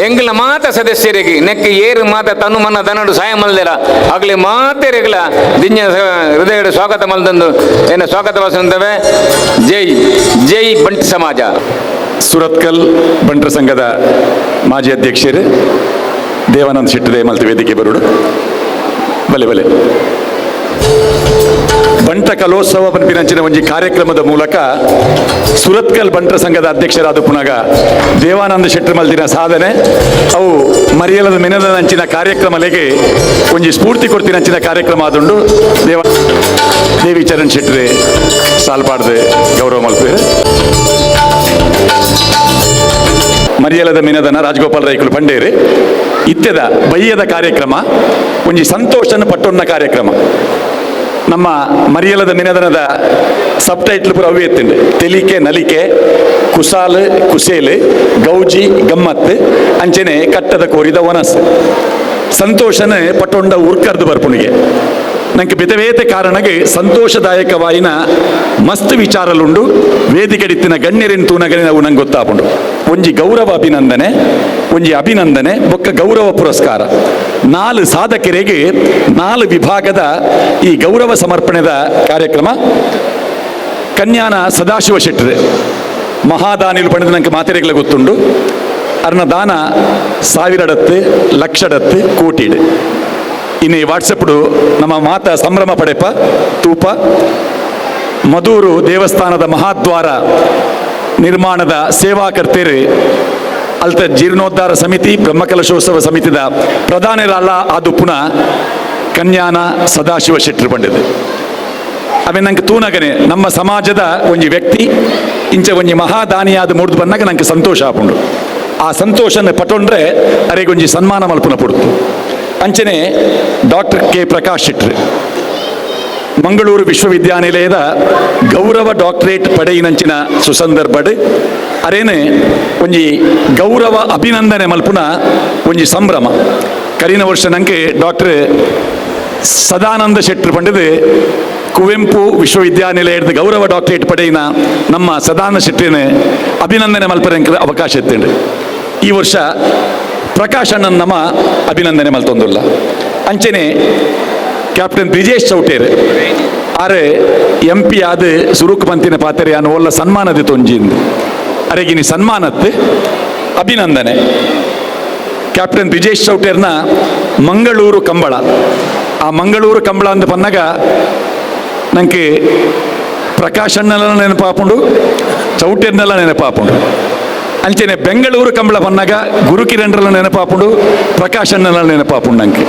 ಎಂಗ್ಲ ಮಾತ ಸದಸ್ಯರಿಗೆ ನೆಕ್ ಏರು ಮಾತ ತನು ಮನ ದನಡು ಸಾಯ ಮಲ್ದಿರ ಆಗಲಿ ಮಾತೆರೆಗಳ ದಿನ ಹೃದಯಡು ಸ್ವಾಗತ ಮಲ್ದಂದು ಏನ ಸ್ವಾಗತ ವಾಸಂತವೆ ಜೈ ಜೈ ಬಂಟ್ ಸಮಾಜ. ಸುರತ್ಕಲ್ ಬಂಟರ ಸಂಘದ ಮಾಜಿ ಅಧ್ಯಕ್ಷರು ದೇವಾನಂದ ಶೆಟ್ಟಿ ದಯಮಲ್ತಿ ವೇದಿಕೆ ಬರುಡು ಬಲೆ ಬಲೆ ಬಂಟ ಕಲೋತ್ಸವ ಪನ್ಪಿನಂಚಿನ ಒಂಜಿ ಕಾರ್ಯಕ್ರಮದ ಮೂಲಕ ಸುರತ್ಕಲ್ ಬಂಟರ ಸಂಘದ ಅಧ್ಯಕ್ಷರಾದ ಪುನಗ ದೇವಾನಂದ ಶೆಟ್ಟರ್ ಮಲ್ದಿನ ಸಾಧನೆ ಅವು ಮರಿಯಲದ ಮೆನದ ಕಾರ್ಯಕ್ರಮಲೆಗೆ ಒಂಜಿ ಸ್ಫೂರ್ತಿ ಕೊಡ್ತಿನಂಚಿನ ಕಾರ್ಯಕ್ರಮ ಆದುಂಡು. ದೇವಿ ಚರಣ್ ಶೆಟ್ಟರೆ ಸಾಲ್ಪಾಡ್ದೆ ಗೌರವ ಮಲ್ಪೇರು. ಮರಿಯಲದ ಮಿನದನ ರಾಜಗೋಪಾಲ್ ರೈಕುಲು ಪಂಡೇರಿ ಇತ್ಯದ ಬಯ್ಯದ ಕಾರ್ಯಕ್ರಮ ಒಂಜಿ ಸಂತೋಷನ ಪಟ್ಟೊನ್ನ ಕಾರ್ಯಕ್ರಮ. ನಮ್ಮ ಮರಿಯಲದ ಮಿನದನದ ಸಬ್ ಟೈಟ್ಲ್ ಪೂರ ಅವೇ ಎತ್ತಿಂಡು ತೆಲಿಕೆ ನಲಿಕೆ ಕುಸಾಲ್ ಕುಸೇಲು ಗೌಜಿ ಗಮ್ಮತ್ತು ಅಂಚನೆ ಕಟ್ಟದ ಕೋರಿದ ವನಸ್ ಸಂತೋಷನ ಪಟ್ಟೊಂಡ ಉರ್ಕರ್ದು ಬರ್ಪುಣಿಗೆ ನಂಗೆ ಬೇತೆ ಕಾರಣಗೆ ಸಂತೋಷದಾಯಕವಾಯಿನ ಮಸ್ತ್ ವಿಚಾರಲುಂಡು. ವೇದಿಕೆಡಿತ್ತಿನ ಗಣ್ಯರಿನ ತೂನಗನೆ ನಾವು ನಂಗೆ ಗೊತ್ತಾಪುಂಡು. ಒಂಜಿ ಗೌರವ ಅಭಿನಂದನೆ, ಒಂಜಿ ಅಭಿನಂದನೆ ಬೊಕ್ಕ ಗೌರವ ಪುರಸ್ಕಾರ, 4 ಸಾಧಕರಿಗೆ 4 ವಿಭಾಗದ ಈ ಗೌರವ ಸಮರ್ಪಣೆದ ಕಾರ್ಯಕ್ರಮ. ಕನ್ಯಾನ ಸದಾಶಿವ ಶೆಟ್ಟರೆ ಮಹಾದಾನಿಲು ಪಡೆದ ನಂಗೆ ಮಾತೆರೆಗಳ ಗೊತ್ತುಂಡು. ಅರ್ನ ದಾನ ಸಾವಿರಡತ್ತು ಲಕ್ಷಡತ್ತು ಕೋಟಿಡು. ಇನ್ನು ಈ ವಾಟ್ಸಪ್ಡು ನಮ್ಮ ಮಾತ ಸಂಭ್ರಮ ಪಡೆಪ ತೂಪ ಮಧೂರು ದೇವಸ್ಥಾನದ ಮಹಾದ್ವಾರ ನಿರ್ಮಾಣದ ಸೇವಾಕರ್ತೇರು ಅಲ್ತ ಜೀರ್ಣೋದ್ಧಾರ ಸಮಿತಿ ಬ್ರಹ್ಮಕಲಶೋತ್ಸವ ಸಮಿತಿದ ಪ್ರಧಾನರಲ್ಲ ಅದು ಪುನಃ ಕನ್ಯಾನ ಸದಾಶಿವ ಶೆಟ್ಟರು ಪಂಡಿದೆ. ಅವೇ ನಂಗೆ ತೂನಗನೆ ನಮ್ಮ ಸಮಾಜದ ಒಂಜಿ ವ್ಯಕ್ತಿ ಇಂಚ ಒಂಜಿ ಮಹಾದಾನಿಯಾದ ಮೂಡ್ದು ಬಂದಾಗ ನಂಗೆ ಸಂತೋಷ ಆಪುಂಡು. ಆ ಸಂತೋಷನ ಪಟೊಂಡ್ರೆ ಅರೆಗೊಂಜಿ ಸನ್ಮಾನ ಮಲ್ಪುನ ಪುಡ್ತು. ಅಂಚನೆ ಡಾಕ್ಟರ್ ಕೆ ಪ್ರಕಾಶ್ ಶೆಟ್ಟರು ಮಂಗಳೂರು ವಿಶ್ವವಿದ್ಯಾನಿಲಯದ ಗೌರವ ಡಾಕ್ಟರೇಟ್ ಪಡೆಯಿನಂಚಿನ ಸುಸಂದರ್ಭಡ್ ಅರೇನೆ ಒಂಜಿ ಗೌರವ ಅಭಿನಂದನೆ ಮಲ್ಪುನ ಒಂಜಿ ಸಂಭ್ರಮ. ಕರಿನ ವರ್ಷ ನಂಗೆ ಡಾಕ್ಟರ್ ಸದಾನಂದ ಶೆಟ್ಟರು ಪಂಡಿದು ಕುವೆಂಪು ವಿಶ್ವವಿದ್ಯಾನಿಲಯದ ಗೌರವ ಡಾಕ್ಟರೇಟ್ ಪಡೆಯಿನ ನಮ್ಮ ಸದಾನಂದ ಶೆಟ್ಟಿನ ಅಭಿನಂದನೆ ಮಲ್ಪರೆ ಅವಕಾಶ ಇತ್ತೇನೆ. ಈ ವರ್ಷ ಪ್ರಕಾಶ್ ಅಣ್ಣನ ನಮ್ಮ ಅಭಿನಂದನೆ ಮಲ್ತೊಂದುಲ್ಲ. ಅಂಚನೆ ಕ್ಯಾಪ್ಟನ್ ಬ್ರಿಜೇಶ್ ಚೌಟೇರ್ ಆರೆ ಎಂ ಪಿ ಆದ ಸುರುಕ್ ಪಂತಿನ ಪಾತೆರೆ ಅನ್ನು ಒಲ್ಲ ಸನ್ಮಾನದ ತೊಂಜಿಂದು ಅರೆಗಿನಿ ಸನ್ಮಾನತ್ತು ಅಭಿನಂದನೆ. ಕ್ಯಾಪ್ಟನ್ ಬ್ರಿಜೇಶ್ ಚೌಟೇರ್ನ ಮಂಗಳೂರು ಕಂಬಳ, ಆ ಮಂಗಳೂರು ಕಂಬಳ ಅಂದ ಪನ್ನಾಗ ನಂಗೆ ಪ್ರಕಾಶ್ ಅಣ್ಣನೆಲ್ಲ ನೆನಪಾಪುಂಡು, ಚೌಟೇರ್ನೆಲ್ಲ ನೆನಪಾಪುಂಡು. ಅಂಚನೆ ಬೆಂಗಳೂರು ಕಂಬಳ ಬನ್ನಾಗ ಗುರುಕಿರಣ್ರಲ ನೆನಪಾಪುಂಡು, ಪ್ರಕಾಶ್ ಅಣ್ಣನ ನೆನಪಾಪುಂಡು. ನಂಗೆ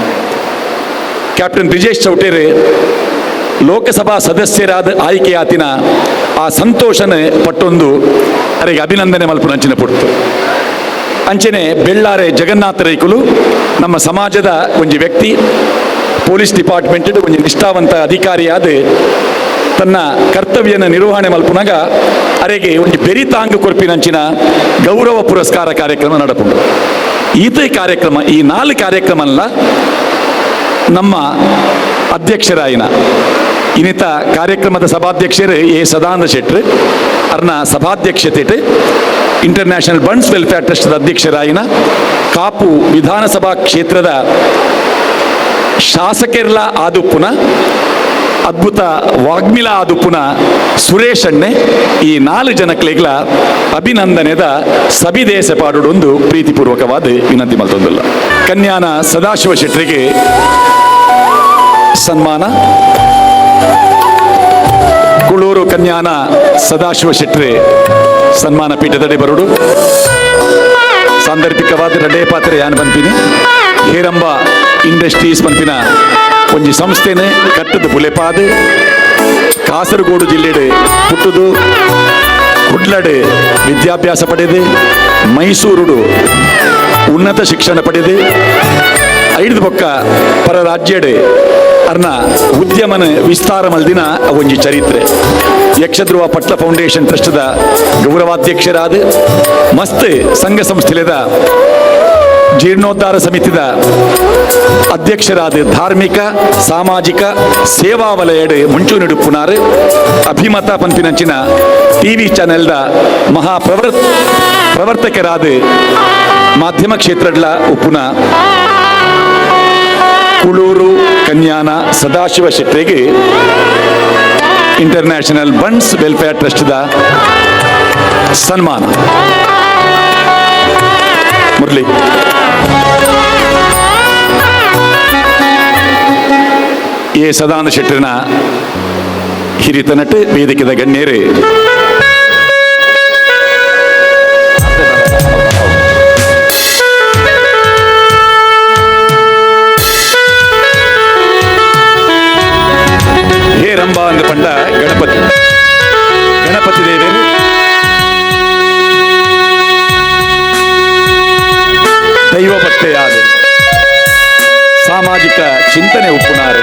ಕ್ಯಾಪ್ಟನ್ ಬ್ರಿಜೇಶ್ ಚೌಟೇರು ಲೋಕಸಭಾ ಸದಸ್ಯರಾದ ಆಯ್ಕೆಯಾತಿನ ಆ ಸಂತೋಷನ ಪಟ್ಟೊಂದು ಅರೆಗೆ ಅಭಿನಂದನೆ ಮಲ್ಪುನಂಚಿನ ಪುಡ್ತು. ಅಂಚನೆ ಬೆಳ್ಳಾರೆ ಜಗನ್ನಾಥ ರೈಕುಲು ನಮ್ಮ ಸಮಾಜದ ಒಂಜಿ ವ್ಯಕ್ತಿ, ಪೊಲೀಸ್ ಡಿಪಾರ್ಟ್ಮೆಂಟ್ ಒಂಜಿ ನಿಷ್ಠಾವಂತ ಅಧಿಕಾರಿಯಾದ ತನ್ನ ಕರ್ತವ್ಯನ ನಿರ್ವಹಣೆ ಮಲ್ಪುನಾಗ ಅರೆಗೆ ಒಂಜಿ ಬೆರಿತಾಂಗ ಕೊರ್ಪಿನಂಚಿನ ಗೌರವ ಪುರಸ್ಕಾರ ಕಾರ್ಯಕ್ರಮ ನಡಪುಂಡು. ಈತ ಕಾರ್ಯಕ್ರಮ, ಈ 4 ಕಾರ್ಯಕ್ರಮ ನಮ್ಮ ಅಧ್ಯಕ್ಷರಾಯಿನ ಇನ್ನಿತ ಕಾರ್ಯಕ್ರಮದ ಸಭಾಧ್ಯಕ್ಷರು ಎ ಸದಾನಂದ ಶೆಟ್ರು ಅರ್ನ ಸಭಾಧ್ಯಕ್ಷತೆ international bunts welfare trust ಅಧ್ಯಕ್ಷರಾಯಿನ Kapu Vidhan Sabha ಕ್ಷೇತ್ರದ ಶಾಸಕರ್ಲ ಆದುಪ್ಪುನ ಅದ್ಭುತ ವಾಗ್ಮಿಲ ಆದುಪ್ಪುನ ಸುರೇಶ್ ಅಣ್ಣೆ ಈ 4 ಜನಕ್ಲೆಗ್ಲ ಅಭಿನಂದನೆದ ಸಬಿದೇಶ ಪಾಡುಡೊಂದು ಪ್ರೀತಿಪೂರ್ವಕವಾದ ವಿನಂತಿ ಮಲ್ತೊಂದಿಲ್ಲ. ಕನ್ಯಾನ ಸದಾಶಿವ ಶೆಟ್ಟರಿಗೆ ಸನ್ಮಾನ. ಕುಳೂರು ಕನ್ಯಾನ ಸದಾಶಿವ ಶೆಟ್ಟರೆ ಸನ್ಮಾನ ಪೀಠದಡಿ ಬರುಡು. ಸಾಂದರ್ಭಿಕವಾದ ರಡೇ ಪಾತ್ರೆ ಯಾನ್ ಪನ್ಪಿನಿ ಹೇರಂಬ ಇಂಡಸ್ಟ್ರೀಸ್ ಪನ್ಪಿನ ಒಂಜಿ ಸಂಸ್ಥೆನೆ ಕಟ್ಟದ ಬುಲೆಪಾದ ಕಾಸರಗೋಡು ಜಿಲ್ಲೆಡೆ ಪುಟ್ಟುದು ಕುಡ್ಲಡೆ ವಿದ್ಯಾಭ್ಯಾಸ ಪಡೆದು ಮೈಸೂರುಡು ಉನ್ನತ ಶಿಕ್ಷಣ ಪಡೆದು ಐದು ಬೊಕ್ಕ ಪರ ರಾಜ್ಯಡೆ ಅರ್ನ ಉದ್ಯಮನ ವಿಸ್ತಾರ ಮಲ್ದಿನ ಒಂಜಿ ಚರಿತ್ರೆ. ಯಕ್ಷಧ್ರುವ ಪಟ್ಲ ಫೌಂಡೇಶನ್ ಟ್ರಸ್ಟ್ದ ಗೌರವಾಧ್ಯಕ್ಷರಾದ ಮಸ್ತ್ ಸಂಘ ಸಂಸ್ಥೆದ ಜೀರ್ಣೋದ್ಧಾರ ಸಮಿತಿದ ಅಧ್ಯಕ್ಷರಾದ ಧಾರ್ಮಿಕ ಸಾಮಾಜಿಕ ಸೇವಾ ವಲಯಡೆ ಮುಂಚೂಣಿ ನಿಡುಪುನಾರು ಅಭಿಮತ ಪಂಪಿನಂಚಿನ ಟಿವಿ ಚಾನೆಲ್ದ ಮಹಾ ಪ್ರವರ್ತಕರಾದ ಮಾಧ್ಯಮ ಕ್ಷೇತ್ರಗಳ ಉಪ್ಪುನ Kuluru Kanyana Sadashiva ಶೆಟ್ಟರಿಗೆ international bunts welfare ಟ್ರಸ್ಟ್ದ ಸನ್ಮಾನ. ಮುರಳಿ ಎ ಸದಾನಂದ ಶೆಟ್ಟರಿನ ಹಿರಿತನಟ್ಟು ವೇದಿಕೆದ ಗಣ್ಯರು ಹೇ ರಂಬಾ ಅಂದ ಪಂಡ ಗಣಪತಿ ಗಣಪತಿ ದೇವರು ದೈವ ಭಕ್ತೆಯಾದ ಸಾಮಾಜಿಕ ಚಿಂತನೆ ಉಪ್ಪುನಾರು,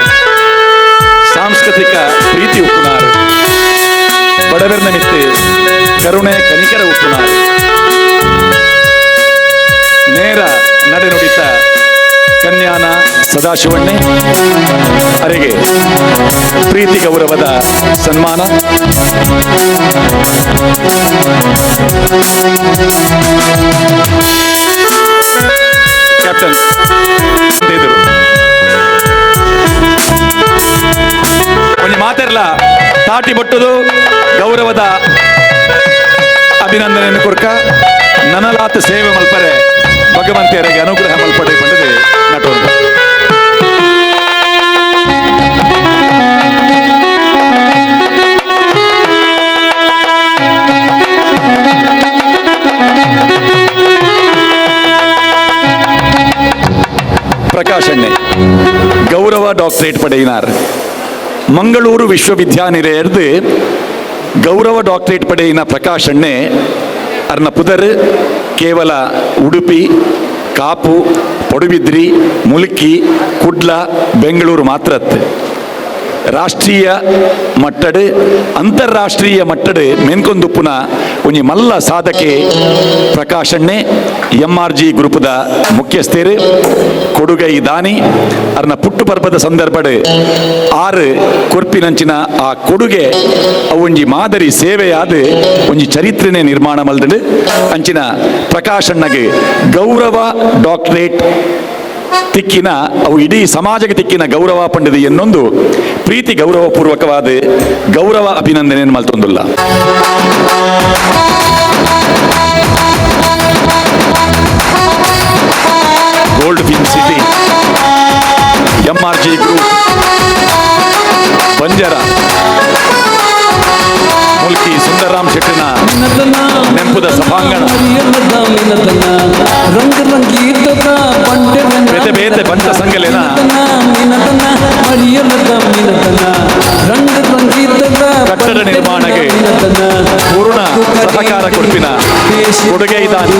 ಸಾಂಸ್ಕೃತಿಕ ಪ್ರೀತಿ ಉಪ್ಪುನಾರು, ಬಡವರ ನಿಮಿತ್ತ ಕರುಣೆ ಕನಿಕರ ಉಪ್ಪುನಾರು, ನೇರ ನಡೆನುಡಿತ ಕನ್ಯಾನ ಸದಾಶಿವಣ್ಣೆ ಅರೆಗೆ ಪ್ರೀತಿ ಗೌರವದ ಸನ್ಮಾನ. ಕ್ಯಾಪ್ಟನ್ ಎದುರು ಒಂಜಿ ಮಾತೆರ್ಲ ತಾಟಿ ಬೊಟ್ಟುದು ಗೌರವದ ಅಭಿನಂದನೆಯನ್ನು ಕೊರ್ಕ ನನಲಾತ ಸೇವೆ ಮಲ್ಪರೆ ಭಗವಂತಿಯರಿಗೆ ಅನುಗ್ರಹ ಮಲ್ಪಡೆ ಬಂದಿದೆ ನಟೋದು. ಪ್ರಕಾಶ್ ಅಣ್ಣೆ ಗೌರವ ಡಾಕ್ಟರೇಟ್ ಪಡೆಯಿನಾರ್. ಮಂಗಳೂರು ವಿಶ್ವವಿದ್ಯಾನಿಲಯದ ಗೌರವ ಡಾಕ್ಟರೇಟ್ ಪಡೆಯಿನ ಪ್ರಕಾಶ್ ಅಣ್ಣೆ ಅರ್ನ ಪುದರ್ ಕೇವಲ ಉಡುಪಿ, ಕಾಪು, ಪಡುಬಿದ್ರಿ, ಮುಲ್ಕಿ, ಕುಡ್ಲ, ಬೆಂಗಳೂರು ಮಾತ್ರ ರಾಷ್ಟ್ರೀಯ ಮಟ್ಟಡು ಅಂತಾರಾಷ್ಟ್ರೀಯ ಮಟ್ಟಡು ಮೆನ್ಕೊಂದುಪ್ಪುನ ಒಂಜಿ ಮಲ್ಲ ಸಾಧಕೆ ಪ್ರಕಾಶಣ್ಣೆ M R G ಗ್ರೂಪದ ಮುಖ್ಯಸ್ಥರು ಕೊಡುಗೈ ದಾನಿ. ಅರ್ನ ಪುಟ್ಟು ಪರ್ಬದ ಸಂದರ್ಭಡ್ ಆರು ಕೊರ್ಪಿನಂಚಿನ ಆ ಕೊಡುಗೆ ಅವೊಂಜಿ ಮಾದರಿ ಸೇವೆಯಾದ ಒಂಜಿ ಚರಿತ್ರೆನೆ ನಿರ್ಮಾಣ ಮಲ್ದಡು. ಅಂಚಿನ ಪ್ರಕಾಶಣ್ಣಗೆ ಗೌರವ ಡಾಕ್ಟರೇಟ್ ತಿಕ್ಕಿನ ಅವು ಇಡೀ ಸಮಾಜಕ್ಕೆ ತಿಕ್ಕಿನ ಗೌರವ ಪಂಡಿದೆ ಎನ್ನೊಂದು ಪ್ರೀತಿ ಗೌರವಪೂರ್ವಕವಾದ ಗೌರವ ಅಭಿನಂದನೆಯನ್ನು ಮಲ್ತೊಂದುಲ್ಲ. Gold fin city M R G group Banjara Mulki Sundaram ಶೆಟ್ಟಿನ ನೆಂಪುದ ಸಭಾಂಗಣ. ಬೇತೆ ಬೇತೆ ಬಂಟ ಸಂಘಲೇನ ಕಟ್ಟಡ ನಿರ್ಮಾಣಕ್ಕೆ ಪೂರ್ಣ ಸಹಕಾರ ಕೊಡ್ಪಿನ ಕೊಡುಗೆ ಇದ್ದಾನೆ.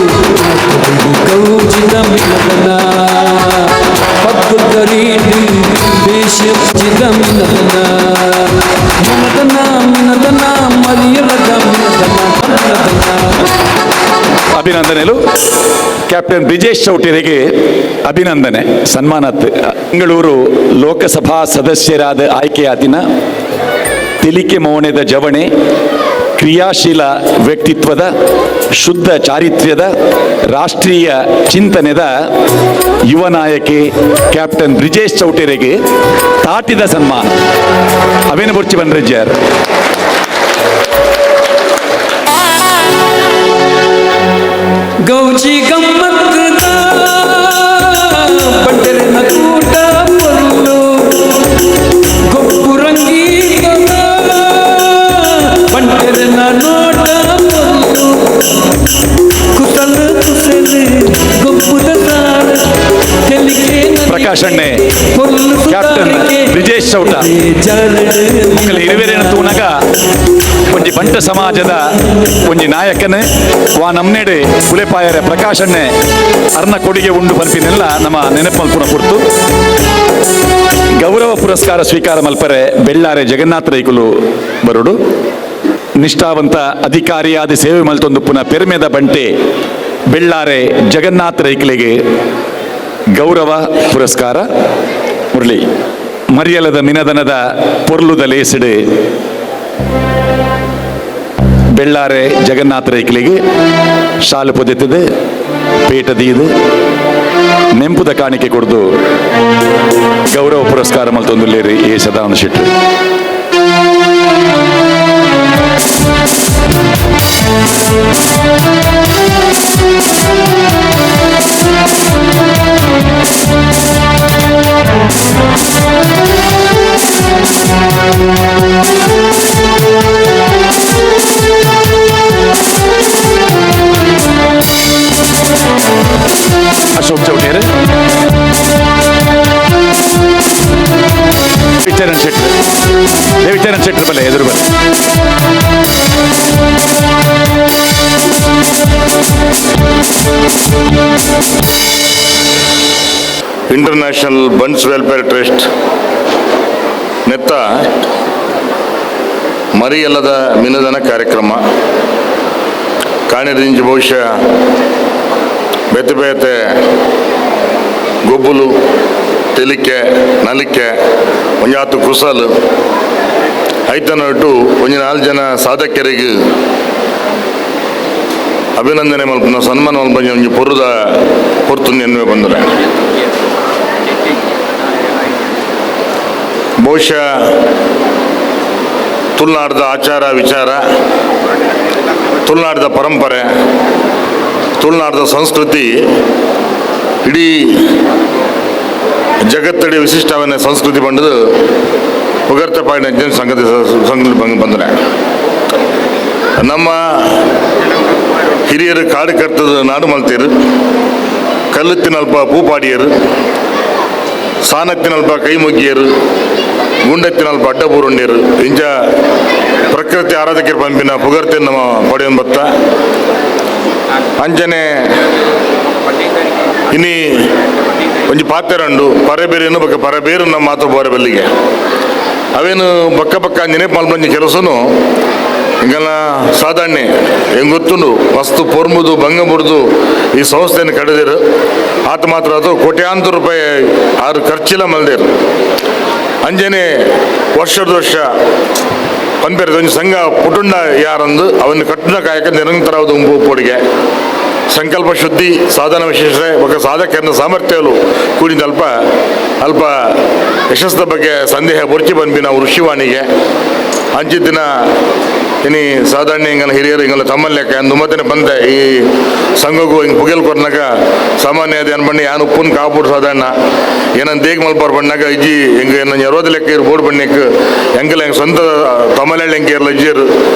ಅಭಿನಂದನೆಗಳು ಕ್ಯಾಪ್ಟನ್ ಬ್ರಿಜೇಶ್ ಚೌಟಿರಿಗೆ ಅಭಿನಂದನೆ ಸನ್ಮಾನತ್. ಬೆಂಗಳೂರು ಲೋಕಸಭಾ ಸದಸ್ಯರಾದ ಆಯ್ಕೆಯಾದಿನ ತಿಳಿಕೆ ಮೌನದ ಜವಣೆ ಕ್ರಿಯಾಶೀಲ ವ್ಯಕ್ತಿತ್ವದ ಶುದ್ಧ ಚಾರಿತ್ರ್ಯದ ರಾಷ್ಟ್ರೀಯ ಚಿಂತನೆದ ಯುವ ನಾಯಕಿ ಕ್ಯಾಪ್ಟನ್ ಬ್ರಿಜೇಶ್ ಚೌಟೆರಿಗೆ ತಾಟಿದ ಸನ್ಮಾನ. ಅವೇನು ಬುರ್ಚಿ ಬಂದ್ರೆಜ್ಜಾರ್. ಗೌಜಿ ಗಮ್ಮತ್ತದ ಬಂಟರನ ಕೂಟ ಪೊರ್ಲು ಗೊಪ್ಪು ರಂಗೀತದ ಬಂಟರನ ನೋಟ ಪೊರ್ಲು ಕುಸಲು ಕುಸಲು ಗೊಪ್ಪುದ ಸಾರ ತೆಲಿಕೆ ಪ್ರಕಾಶ್ ಅಣ್ಣೆ, ಕ್ಯಾಪ್ಟನ್ ಬ್ರಿಜೇಶ್ ಚೌಟ ಮೊಕಲ ಇರುವೆರೇನ ತೂನಗ ಒಂಜಿ ಬಂಟ ಸಮಾಜದ ಒಂಜಿ ನಾಯಕನೇ ವಾ ನಮ್ನೆಡೆ ಕುಲೆಪಾಯರೆ ಪ್ರಕಾಶ್ ಅಣ್ಣೆ ಅರ್ನ ಕೊಡುಗೆ ಉಂಡು ಪನ್ಪಿನೆಲ್ಲ ನಮ್ಮ ನೆನಪಲ್ಪುನ ಪುರ್ತು. ಗೌರವ ಪುರಸ್ಕಾರ ಸ್ವೀಕಾರ ಮಲ್ಪರೆ ಬೆಳ್ಳಾರೆ ಜಗನ್ನಾಥ ರೈಕುಲು ಬರುಡು. ನಿಷ್ಠಾವಂತ ಅಧಿಕಾರಿಯಾದ ಸೇವೆ ಮಲ್ತೊಂದು ಪುನಃ ಪೆರ್ಮೆದ ಬಂಟೆ ಬೆಳ್ಳಾರೆ ಜಗನ್ನಾಥ ರೈಕುಲಿಗೆ ಗೌರವ ಪುರಸ್ಕಾರ. ಮುರಳಿ ಮರಿಯಲದ ಮಿನದನದ ಪೊರ್ಲುದ ಲೇಸಿಡೆ ಬೆಳ್ಳಾರೆ ಜಗನ್ನಾಥ ರೈಕಲಿಗೆ ಶಾಲು ಪೊದೆತ್ತದೆ ಪೇಟ ದೀದು ನೆಂಪುದ ಕಾಣಿಕೆ ಕೊಡ್ದು ಗೌರವ ಪುರಸ್ಕಾರ ಮಲ್ತೊಂದುಲ್ಲೇರಿ ಎ ಸದಾನಂದ ಶೆಟ್ಟಿ. ಅಶೋಕ್ ಚೌಟೇರ್, ವಿಚರಣ್ ಶೆಟ್ಟರ್, ದೇವಿಚರಣ್ ಶೆಟ್ಟರ್ ಬಲ್ಲೆ ಎದುರು ಬಲ್ಲೆ. International Bunts welfare trust ನೆತ್ತ ಮರಿಯಲ್ಲದ ಮಿನದನ ಕಾರ್ಯಕ್ರಮ ಕಾಣಿರಿಂಜಿ ಬಹುಶಃ ಬೇತೆ ಬೇತೆ ಗೊಬ್ಬುಲು ತೆಲಿಕೆ ನಲಿಕೆ ಒಂಜಾತು ಕುಸಲು ಐತನ ಇಟ್ಟು ಒಂಜಿ ನಾಲ್ಕು ಜನ ಸಾಧಕರಿಗೆ ಅಭಿನಂದನೆ ಮಲ್ಪನ ಸನ್ಮಾನ ಮಲ್ಪನ ಒಂಜಿ ಪೊರುದ ಪೊರ್ತು ಎನ್ನುವೆ ಬಂದರೆ ಬಹುಶಃ ತುಳುನಾಡದ ಆಚಾರ ವಿಚಾರ, ತುಳುನಾಡದ ಪರಂಪರೆ, ತುಳುನಾಡದ ಸಂಸ್ಕೃತಿ ಇಡೀ ಜಗತ್ತಡಿ ವಿಶಿಷ್ಟವನ್ನ ಸಂಸ್ಕೃತಿ ಬಂಡದು ಉಗರ್ತೆ ಪಾಡಿನ ಸಂಗತಿ ಸಂಗತಿ ಬಂದರೆ ನಮ್ಮ ಹಿರಿಯರು ಕಾಡು ಕರ್ತದ ನಾಡು ಮಲ್ತೀರು, ಕಲ್ಲುತ್ತಿನಲ್ಪ ಪೂಪಾಡಿಯರು, ಸಾನತ್ತಿನಲ್ಪ ಕೈ ಮುಗ್ಗಿಯರು, ಗುಂಡತ್ತಿನಲ್ಪ ಅಡ್ಡಬೂರುಂಡಿಯರು, ಇಂಚ ಪ್ರಕೃತಿ ಆರಾಧಕರ ಪಂಪಿನ ಪುಗರ್ತೆ ನಮ್ಮ ಪಡೆಯನ್ ಬತ್ತ. ಅಂಚನೆ ಇನಿ ಒಂಜಿ ಪಾತೆರಂಡು ಪರಬೇರೇನು ಬೊಕ್ಕ ಪರಬೇರು ನಮ್ಮ ಮಾತು ಬೋರೆ ಬಲ್ಲಿಗೆ ಅವೇನು ಬಕ್ಕ ಬಕ್ಕ ನೆನಪು ಮಲ್ಪಂಜಿ ಕೆಲಸನು ಇಂಗಲ ಸಾಧಾರಣ ಹೆಂಗೆ ಗೊತ್ತುಂಡು ವಸ್ತು ಪೊರ್ಮುದು ಭಂಗ ಮುರಿದು ಈ ಸಂಸ್ಥೆಯನ್ನು ಕಡಿದಿರು. ಆತ ಮಾತ್ರ ಅದು ಕೋಟ್ಯಾಂತರ ರೂಪಾಯಿ ಆರು ಖರ್ಚಿಲ್ಲ ಮಲ್ದಿರು. ಅಂಜನೆ ವರ್ಷದ ವರ್ಷ ಪನ್ಪೇರದ ಒಂಜಿ ಸಂಘ ಪುಟುಂಡ ಯಾರಂದು ಅವನ್ನು ಕಟ್ಟುನ ಕಾಯಕ ನಿರಂತರವಾದ ಉಂಪು ಪೊಡಿಗೆ ಸಂಕಲ್ಪ ಶುದ್ಧಿ ಸಾಧನ ವಿಶೇಷ ಬೊಕ್ಕ ಸಾಧಕರನ್ನ ಸಾಮರ್ಥ್ಯಗಳು ಕೂಡಿದ ಅಲ್ಪ ಅಲ್ಪ ಯಶಸ್ಸದ ಬಗ್ಗೆ ಸಂದೇಹ ಬೊರ್ಚಿ ಬಂದ್ವಿ ನಾವು ಋಷಿವಾಣಿಗೆ ಅಂಚಿದ್ದಿನ ಇನಿ ಸಾಧಾರಣ ಹಿಂಗನ ಹಿರಿಯರು ಹಿಂಗಲ್ಲ ತಮ್ಮಲ್ಲೆಕ್ಕ ನುಮ್ಮತನೆ ಬಂದೆ ಈ ಸಂಘಗೂ ಹಿಂಗೆ ಪುಗೆಲ್ ಕೊರ್ನಾಗ ಸಾಮಾನ್ಯ ಅದು ಏನು ಬಣ್ಣಿ ಯಾನು ಉಪ್ಪುನ್ ಕಾಪುಡು ಸಾಧಾರಣ ಏನಂತ ದೇಗ್ ಮಲ್ಪಾರ್ ಬಣ್ಣಾಗ ಇಜ್ಜಿ ಹಿಂಗೆ ಏನು ಅರವತ್ತು ಲೆಕ್ಕ ಇರು ಬೋರ್ಡ್ ಬಣ್ಣಕ್ಕೆ ಹೆಂಗಲ್ಲ ಹೆಂಗೆ ಸ್ವಂತ ತಮ್ಮಲೆಳ್ಳಿ ಹೆಂಗೆ ಇರಲ್ಲ ಇಜ್ಜಿರು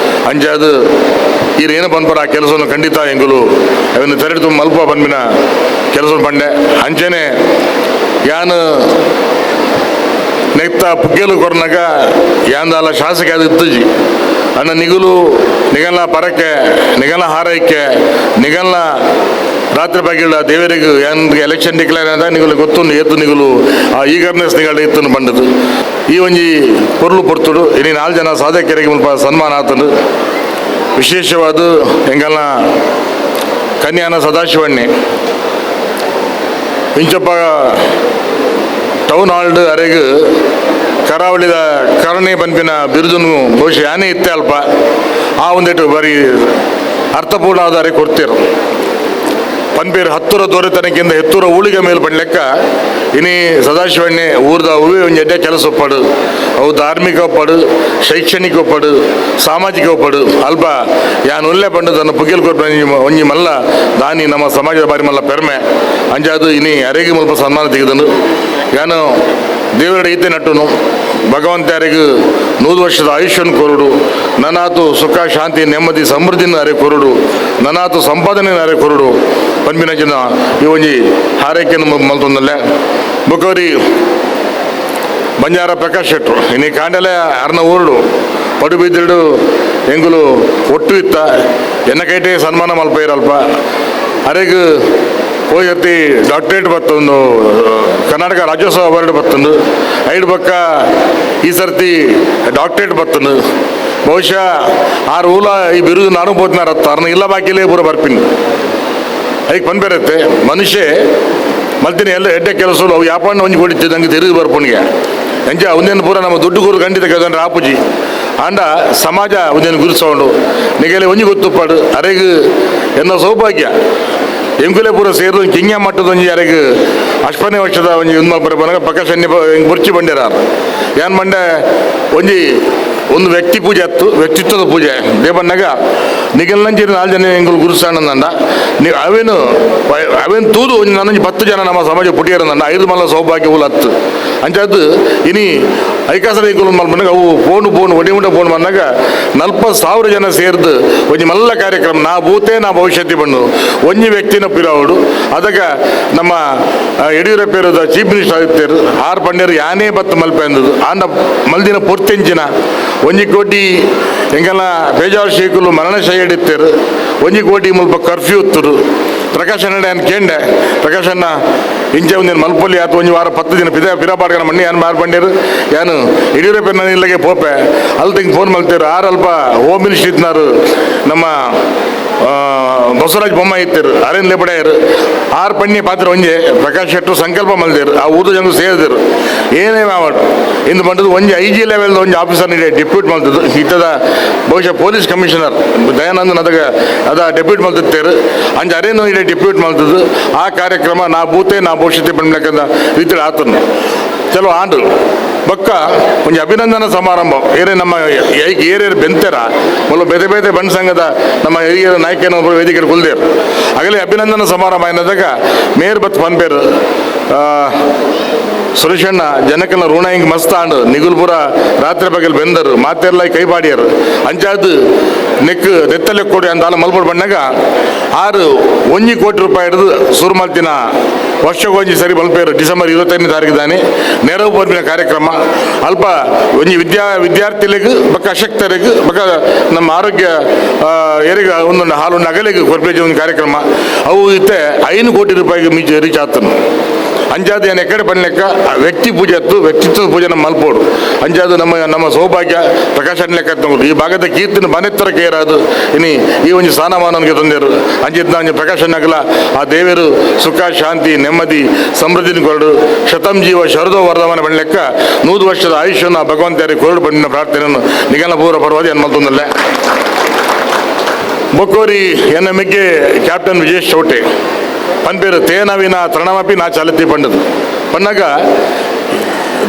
ಅಂಜಾದು ಈರು ಏನು ಬಂದ್ಪರ ಆ ಕೆಲಸವನ್ನು ಖಂಡಿತ ಹೆಂಗುಲು ಅವನ್ನು ತೆರೆದು ಮಲ್ಪ ಬಂದ್ಮಿನ ಕೆಲಸ ಬಂಡೆ ಅಂಚೆನೆ ಯಾನು ನೆಕ್ತ ಪುಗ್ಗೆಲು ಕೊರ್ನಾಗ ಯಾಂದಾಲ ಶಾಸಕ ಅದು ಇತ್ತುಜಿ ಅಣ್ಣ ನಿಗುಲು ನಿಗಲ್ಲ ಪರಕ್ಕೆ ನಿಗಲ್ಲ ಹಾರೈಕೆ ನಿಗಲ್ಲ ರಾತ್ರಿ ಬಾಗಿಲ ದೇವರಿಗೆ ಏನು ಎಲೆಕ್ಷನ್ ಡಿಕ್ಲೇರ್ ಆದಾಗ ನಿಗುಲು ಗೊತ್ತುಂಡು ಏತು ನಿಗುಲು ಆ ಈಗರ್ನೆಸ್ ನಿಗಡ ಇತ್ತನ್ನು ಬಂದದ್ದು. ಈ ಒಂಜಿ ಪೊರ್ಲು ಪೊರ್ತುಡು ಇನಿ 4 ಜನ ಸಾಧಕರಿಗೆ ಮುಲ್ಪ ಸನ್ಮಾನ ಆತನು. ವಿಶೇಷವಾದ ಎಂಗಲ್ನ ಕನ್ಯಾನ ಸದಾಶಿವಣ್ಣೆ ಇಂಚಪ್ಪ ಟೌನ್ ಹಾಲ್ಡ್ ಅರೆಗ್ ಕರಾವಳಿದ ಕರುಣೆ ಪನ್ಪಿನ ಬಿರುದನ್ನು ಬಹುಶಃ ಯಾನೇ ಇತ್ತೆ ಅಲ್ಪ ಆ ಒಂದಿಟ್ಟು ಬರೀ ಅರ್ಥಪೂರ್ಣ ಆದ ಅರೆ ಕೊಡ್ತಿರು. ಪನ್ಪೇರು ಹತ್ತುರ ದೊರೆತನಕ್ಕಿಂತ ಎತ್ತುರ ಊಳಿಗೆ ಮೇಲೆ ಪಡ್ಲೆಕ್ಕ ಇನಿ ಸದಾಶಿವಣ್ಣೆ ಊರ್ದ ಹೂವೇ ಒಂದು ಎಡ್ಡೆ ಕೆಲಸ ಒಪ್ಪಡು, ಅವು ಧಾರ್ಮಿಕ ಒಪ್ಪಡು, ಶೈಕ್ಷಣಿಕ ಒಪ್ಪಡು, ಸಾಮಾಜಿಕ ಒಪ್ಪಡು ಅಲ್ಪ ಯಾನ್ ಉಲ್ಲೆ ಪಂಡು ತನ್ನ ಪುಗ್ಗೆಲ್ ಕೊಟ್ಟು ಒಂಜಿ ಮಲ್ಲ ದಾನಿ ನಮ್ಮ ಸಮಾಜದ ಬಾರಿ ಮಲ್ಲ ಪೆರ್ಮೆ ಅಂಜಾದು ಇನಿ ಅರೆಗೆ ಮುಲ್ಪ ಸನ್ಮಾನ ತೆಗೆದನು. ಯಾನು ದೇವರ ಈತೆ ನಟ್ಟುನು ಭಗವಂತ ಯಾರಿಗೂ 100 ವರ್ಷದ ಆಯುಷ್ಯನ ಕೊರಡು, ನನಾತು ಸುಖ ಶಾಂತಿ ನೆಮ್ಮದಿ ಸಮೃದ್ಧಿನ ಅರೆ ಕೊರಡು, ನನಾತು ಸಂಪಾದನೆ ಅರೆ ಕೊರಡು ಪನ್ಪಿನ ಜನ ಈ ಒಂಜಿ ಹಾರೈಕೆಯನ್ನು ಮಲ್ತೊಂದಲ್ಲೇ. ಬೊಕ್ಕವರಿ ಬಂಜಾರ ಪ್ರಕಾಶ್ ಶೆಟ್ರು ಇನಿ ಕಾಂಡಲೆ ಅರ್ನ ಊರುಡು ಪಡುಬಿದ್ದಿಡು ಎಂಗುಲು ಒಟ್ಟು ಇತ್ತ ಎನ್ನ ಕೈಟೆ ಸನ್ಮಾನ ಮಲ್ಪೈರಲ್ಪ ಅರೆಗ್ ಹೋಗಿ ಡಾಕ್ಟ್ರೇಟ್ ಬತ್ತೊಂದು ಕರ್ನಾಟಕ ರಾಜ್ಯೋತ್ಸವ ಅವಾರ್ಡ್ ಬತ್ತಂದು ಐದು ಪಕ್ಕ ಈ ಸರ್ತಿ ಡಾಕ್ಟ್ರೇಟ್ ಬತ್ತಂದು ಬಹುಶಃ ಆರು ಊಲ ಈ ಬಿರುದು ನಾನು ಬೋತ್ನಾರತ್ತ ಅರ್ನ ಇಲ್ಲ ಬಾಕಿಲೇ ಪೂರ ಬರ್ಪಿನಿ ಐಕ್ ಪನ್ಪೆರತ್ತೆ ಮನುಷ್ಯ ಮಲ್ತಿನ ಎಲ್ಲ ಎಡ್ಡೆ ಕೆಲಸಗಳು ಅವು ಯಾಪಣ್ಣ ಒಂಜಿ ಕೊಡಿತ್ತಿದ್ದಂಗೆ ತಿರುಗಿ ಬರ್ಪುನಿಗೆ ಎಂಚ ಒಂದೇನು ಪೂರ ನಮ್ಮ ದುಡ್ಡು ಗುರು ಖಂಡಿತ ಕೇಳ್ದಂದ್ರೆ ಆಪುಜಿ ಆಂಡ ಸಮಾಜ ಒಂದೇನು ಗುರುಸೋಂಡು ನಿಗಲೆ ಒಂಜಿ ಗೊತ್ತುಪ್ಪಾಡು ಅರೆಗ್ ಎನ್ನ ಸೌಭಾಗ್ಯ ಎಂಕುಲೆ ಪೂರ ಸೇರ್ದು ಕಿಂಗ ಮಟ್ಟದ ಒಂಜಿ ಅರೆಗ್ ಅಷ್ಟನೇ ವರ್ಷದ ಒಂಜಿ ಒಂದು ಮಲ್ಪರೆ ಬನಗ ಪ್ರಕಾಶ್ ಬುರ್ಚಿ ಬಂಡೇರಾರು ಏನ್ ಮಂಡೆ ಒಂಜಿ ಒಂದು ವ್ಯಕ್ತಿ ಪೂಜೆ ಅತ್ತು ವ್ಯಕ್ತಿತ್ವದ ಪೂಜೆ ದೇವಣ್ಣಗ ನಿಗಲ್ನಂಚಿ 4 ಜನ ಎಂಗುಲು ಗುರುಸಾಣಂದ ನೀವು ಅವೇನು ಅವೇನು ತೂದು ಒಂಜಿ ನನ್ನಂಜಿ 10 ಜನ ನಮ್ಮ ಸಮಾಜ ಪುಟಿಯರಂದ 5 ಮಲ್ಲ ಸೌಭಾಗ್ಯ ಉಲ ಹತ್ತು ಅಂಚಾದ್ದು ಇನಿ ಐಕಾಸರ ಎಂಗುಲು ಮಲ್ಪನಾಗ ಅವು ಫೋನು ಫೋನ್ ಒಡಿ ಮುಂಡ ಫೋನ್ ಬಂದಾಗ 40,000 ಜನ ಸೇರ್ದು ಒಂಜಿ ಮಲ್ಲ ಕಾರ್ಯಕ್ರಮ ನಾ ಭೂತೆ ನಾ ಭವಿಷ್ಯತಿ ಬಣ್ಣು ಒಂಜಿ ವ್ಯಕ್ತಿನ ಪಿರಾವಡು ಅದಕ್ಕೆ ನಮ್ಮ ಯಡಿಯೂರಪ್ಪ ಚೀಫ್ ಮಿನಿಸ್ಟರ್ ಆಗಿರ್ತಾರೆ ಆರು ಪಂಡ್ಯರು ಯಾನೇ ಬತ್ತು ಮಲ್ಪೆ ಅಂದದ್ದು ಆಂಡ ಮಲ್ದಿನ ಪೊರ್ತೆಂಚಿನ 1 ಕೋಟಿ ಎಂಗೆಲ್ಲ ಬೇಜಾರು ಶೇಖುಲು ಮರಣ ಶೈಡಿತ್ತೇರು 1 ಕೋಟಿ ಮುಲ್ಪ ಕರ್ಫ್ಯೂ ಇತ್ತರು. ಪ್ರಕಾಶ್ ಅಣ್ಣ ಏನು ಕೇಂಡೆ ಪ್ರಕಾಶ್ ಅಣ್ಣ ಇಂಚೆ ಒಂದಿನ ಮಲ್ಪೊಲಿ ಆತು ಒಂಜಿ ವಾರ 10 ದಿನ ಪಿದ ಪಿರಾಪಾಡ್ಕನ ಮಣ್ಣಿ ಯಾನು ಮಾರು ಬಂಡೇರು ಯಾನು ಯಡಿಯೂರಪ್ಪ ನನ್ನ ಇಲ್ಲಗೆ ಪೋಪೆ ಅಲ್ಲಿ ತಿಂಗ್ ಫೋನ್ ಮಲ್ತೇರು ಆರು ಅಲ್ಪ ಹೋಮ್ ಮಿನಿಸ್ಟರ್ ಇದ್ನಾರು ನಮ್ಮ ಬಸವರಾಜ್ ಬೊಮ್ಮಾಯಿ ಇತ್ತರು ಅರೇನ್ ಲೇಪಡೆಯರು ಆರು ಪಣ್ಯ ಪಾತ್ರ ಒಂಜೆ ಪ್ರಕಾಶ್ ಶೆಟ್ಟರು ಸಂಕಲ್ಪ ಮಲ್ದೇರು ಆ ಊರು ಜನ ಸೇರಿದರು ಏನೇ ಮಾವಡು ಇಂದು ಬಂದದ್ದು ಒಂಜಿ I G level ಒಂಜಿ ಆಫೀಸರ್ ಡೆಪ್ಯೂಟ್ ಮಲ್ತದ್ದು ಇತ್ತದ ಬಹುಶಃ ಪೊಲೀಸ್ ಕಮಿಷನರ್ ದಯಾನಂದನ್ ಅದಗ ಅದ ಡೆಪ್ಯೂಟ್ ಮಲ್ತಿತ್ತೇರು ಅಂಜ ಅರೇನು ಇಡೇ ಡೆಪ್ಯೂಟ್ ಮಲ್ತದ್ದು ಆ ಕಾರ್ಯಕ್ರಮ ನಾ ಭೂತೆ ನಾ ಭವಿಷ್ಯತೆ ಬಂದ್ಲಕ್ಕಂದ ರೀತಿ ಆತನು ಚಲೋ ಆಂಡು ಬಕ್ಕ ಒಂಜಿ ಅಭಿನಂದನಾ ಸಮಾರಂಭ ಏನೇ ನಮ್ಮ ಏರಿಯರ್ ಬೆಂತೆರ ಮೊದಲು ಬೇರೆ ಬೇರೆ ಬಣ್ಣ ಸಂಘದ ನಮ್ಮ ಹಿರಿಯರ ನಾಯಕನ ಒಬ್ಬರು ವೇದಿಕೆ ಕುಲ್ದೇರು ಆಗಲೇ ಅಭಿನಂದನಾ ಸಮಾರಂಭ ಏನದಾಗ ಮೇರ್ ಬತ್ ಪನ್ಪೇರು ಸುರೇಶಣ್ಣ ಜನಕನ ಋಣ ಹಿಂಗೆ ಮಸ್ತ್ ಆಂಡು ನಿಗುಲ್ಪುರ ರಾತ್ರಿ ಬಗೆಲ್ ಬೆಂದರು ಮಾತೆಲ್ಲ ಕೈ ಬಾಡಿಯರು ಅಂಚಾದು ನೆಕ್ ನೆತ್ತಲೆ ಕೊಡಿ ಅಂತ ಅಲ್ಲ ಮಲ್ಪಡ್ ಬಣ್ಣಾಗ 6 ಕೋಟಿ ರೂಪಾಯಿ ಹಿಡಿದು ಸುರುಮಲ್ತಿನ ವರ್ಷಕ್ಕೊಂಜಿ ಸರಿ ಮಲ್ಪೇರು ಡಿಸೆಂಬರ್ 25ನೇ ತಾರೀಕು ದಾನಿ ನೆರವು ಪರ್ಪಿನ ಕಾರ್ಯಕ್ರಮ ಅಲ್ಪ ಒಂಜಿ ವಿದ್ಯಾರ್ಥಿಗಳಿಗೆ ಬಕ್ಕ ಅಶಕ್ತರಿಗೆ ಬಕ್ಕ ನಮ್ಮ ಆರೋಗ್ಯ ಏರಿಗೆ ಒಂದೊಂದು ಹಾಲು ನಗಲಿಗೆ ಕೊರ್ಪೇಜಿ ಒಂದು ಕಾರ್ಯಕ್ರಮ ಅವು ಇತ್ತೆ 5 ಕೋಟಿ ರೂಪಾಯಿಗೆ ಮೀಚು ರೀಚ್ ಆತನು. ಅಂಜಾದ ಏನು ಎಕಡೆ ಬನ್ಲೆಕ್ಕ ವ್ಯಕ್ತಿ ಪೂಜೆ ಅತ್ತು ವ್ಯಕ್ತಿತ್ವದ ಪೂಜೆ ನಮ್ಮ ಮಲ್ಪೋಡು ಅಂಜಾದು ನಮ್ಮ ನಮ್ಮ ಸೌಭಾಗ್ಯ ಪ್ರಕಾಶ ಲೆಕ್ಕ ಈ ಭಾಗದ ಕೀರ್ತಿನ ಮನೆತ್ತರಕ್ಕೆ ಏರಾದು ಇನಿ ಈ ಒಂದು ಸ್ಥಾನಮಾನನಿಗೆ ತಂದರು ಅಂಜಿದ್ನ ಒಂಜಿ ಪ್ರಕಾಶ ನಗಲ ಆ ದೇವರು ಸುಖ ಶಾಂತಿ ನೆಮ್ಮದಿ ಸಮೃದ್ಧಿನ ಕೊರಡು ಶತಂ ಜೀವ ಶರದೋ ವರ್ಧಮಾನ ಬಣ್ಲೆಕ್ಕ 100 ವರ್ಷದ ಆಯುಷ್ಯನ ಭಗವಂತ ಕೊರಡು ಬಣ್ಣಿನ ಪ್ರಾರ್ಥನೆಯನ್ನು ನಿಗಲ ಪೂರ್ವ ಪರವಾದಿ ಅನ್ಮಲ್ತೊಂದಲ್ಲೇ. ಬೊಕ್ಕೋರಿ ಎನ್ನ ಮಿಗ್ಗೆ ಕ್ಯಾಪ್ಟನ್ ವಿಜೇಶ್ ಚೌಟೆ ಪನ್ಪೇರು ತೇನವಿನ ತೃಣಮಪಿ ನಾ ಚಾಲತಿ ಪಂಡದು ಪನ್ನಾಗ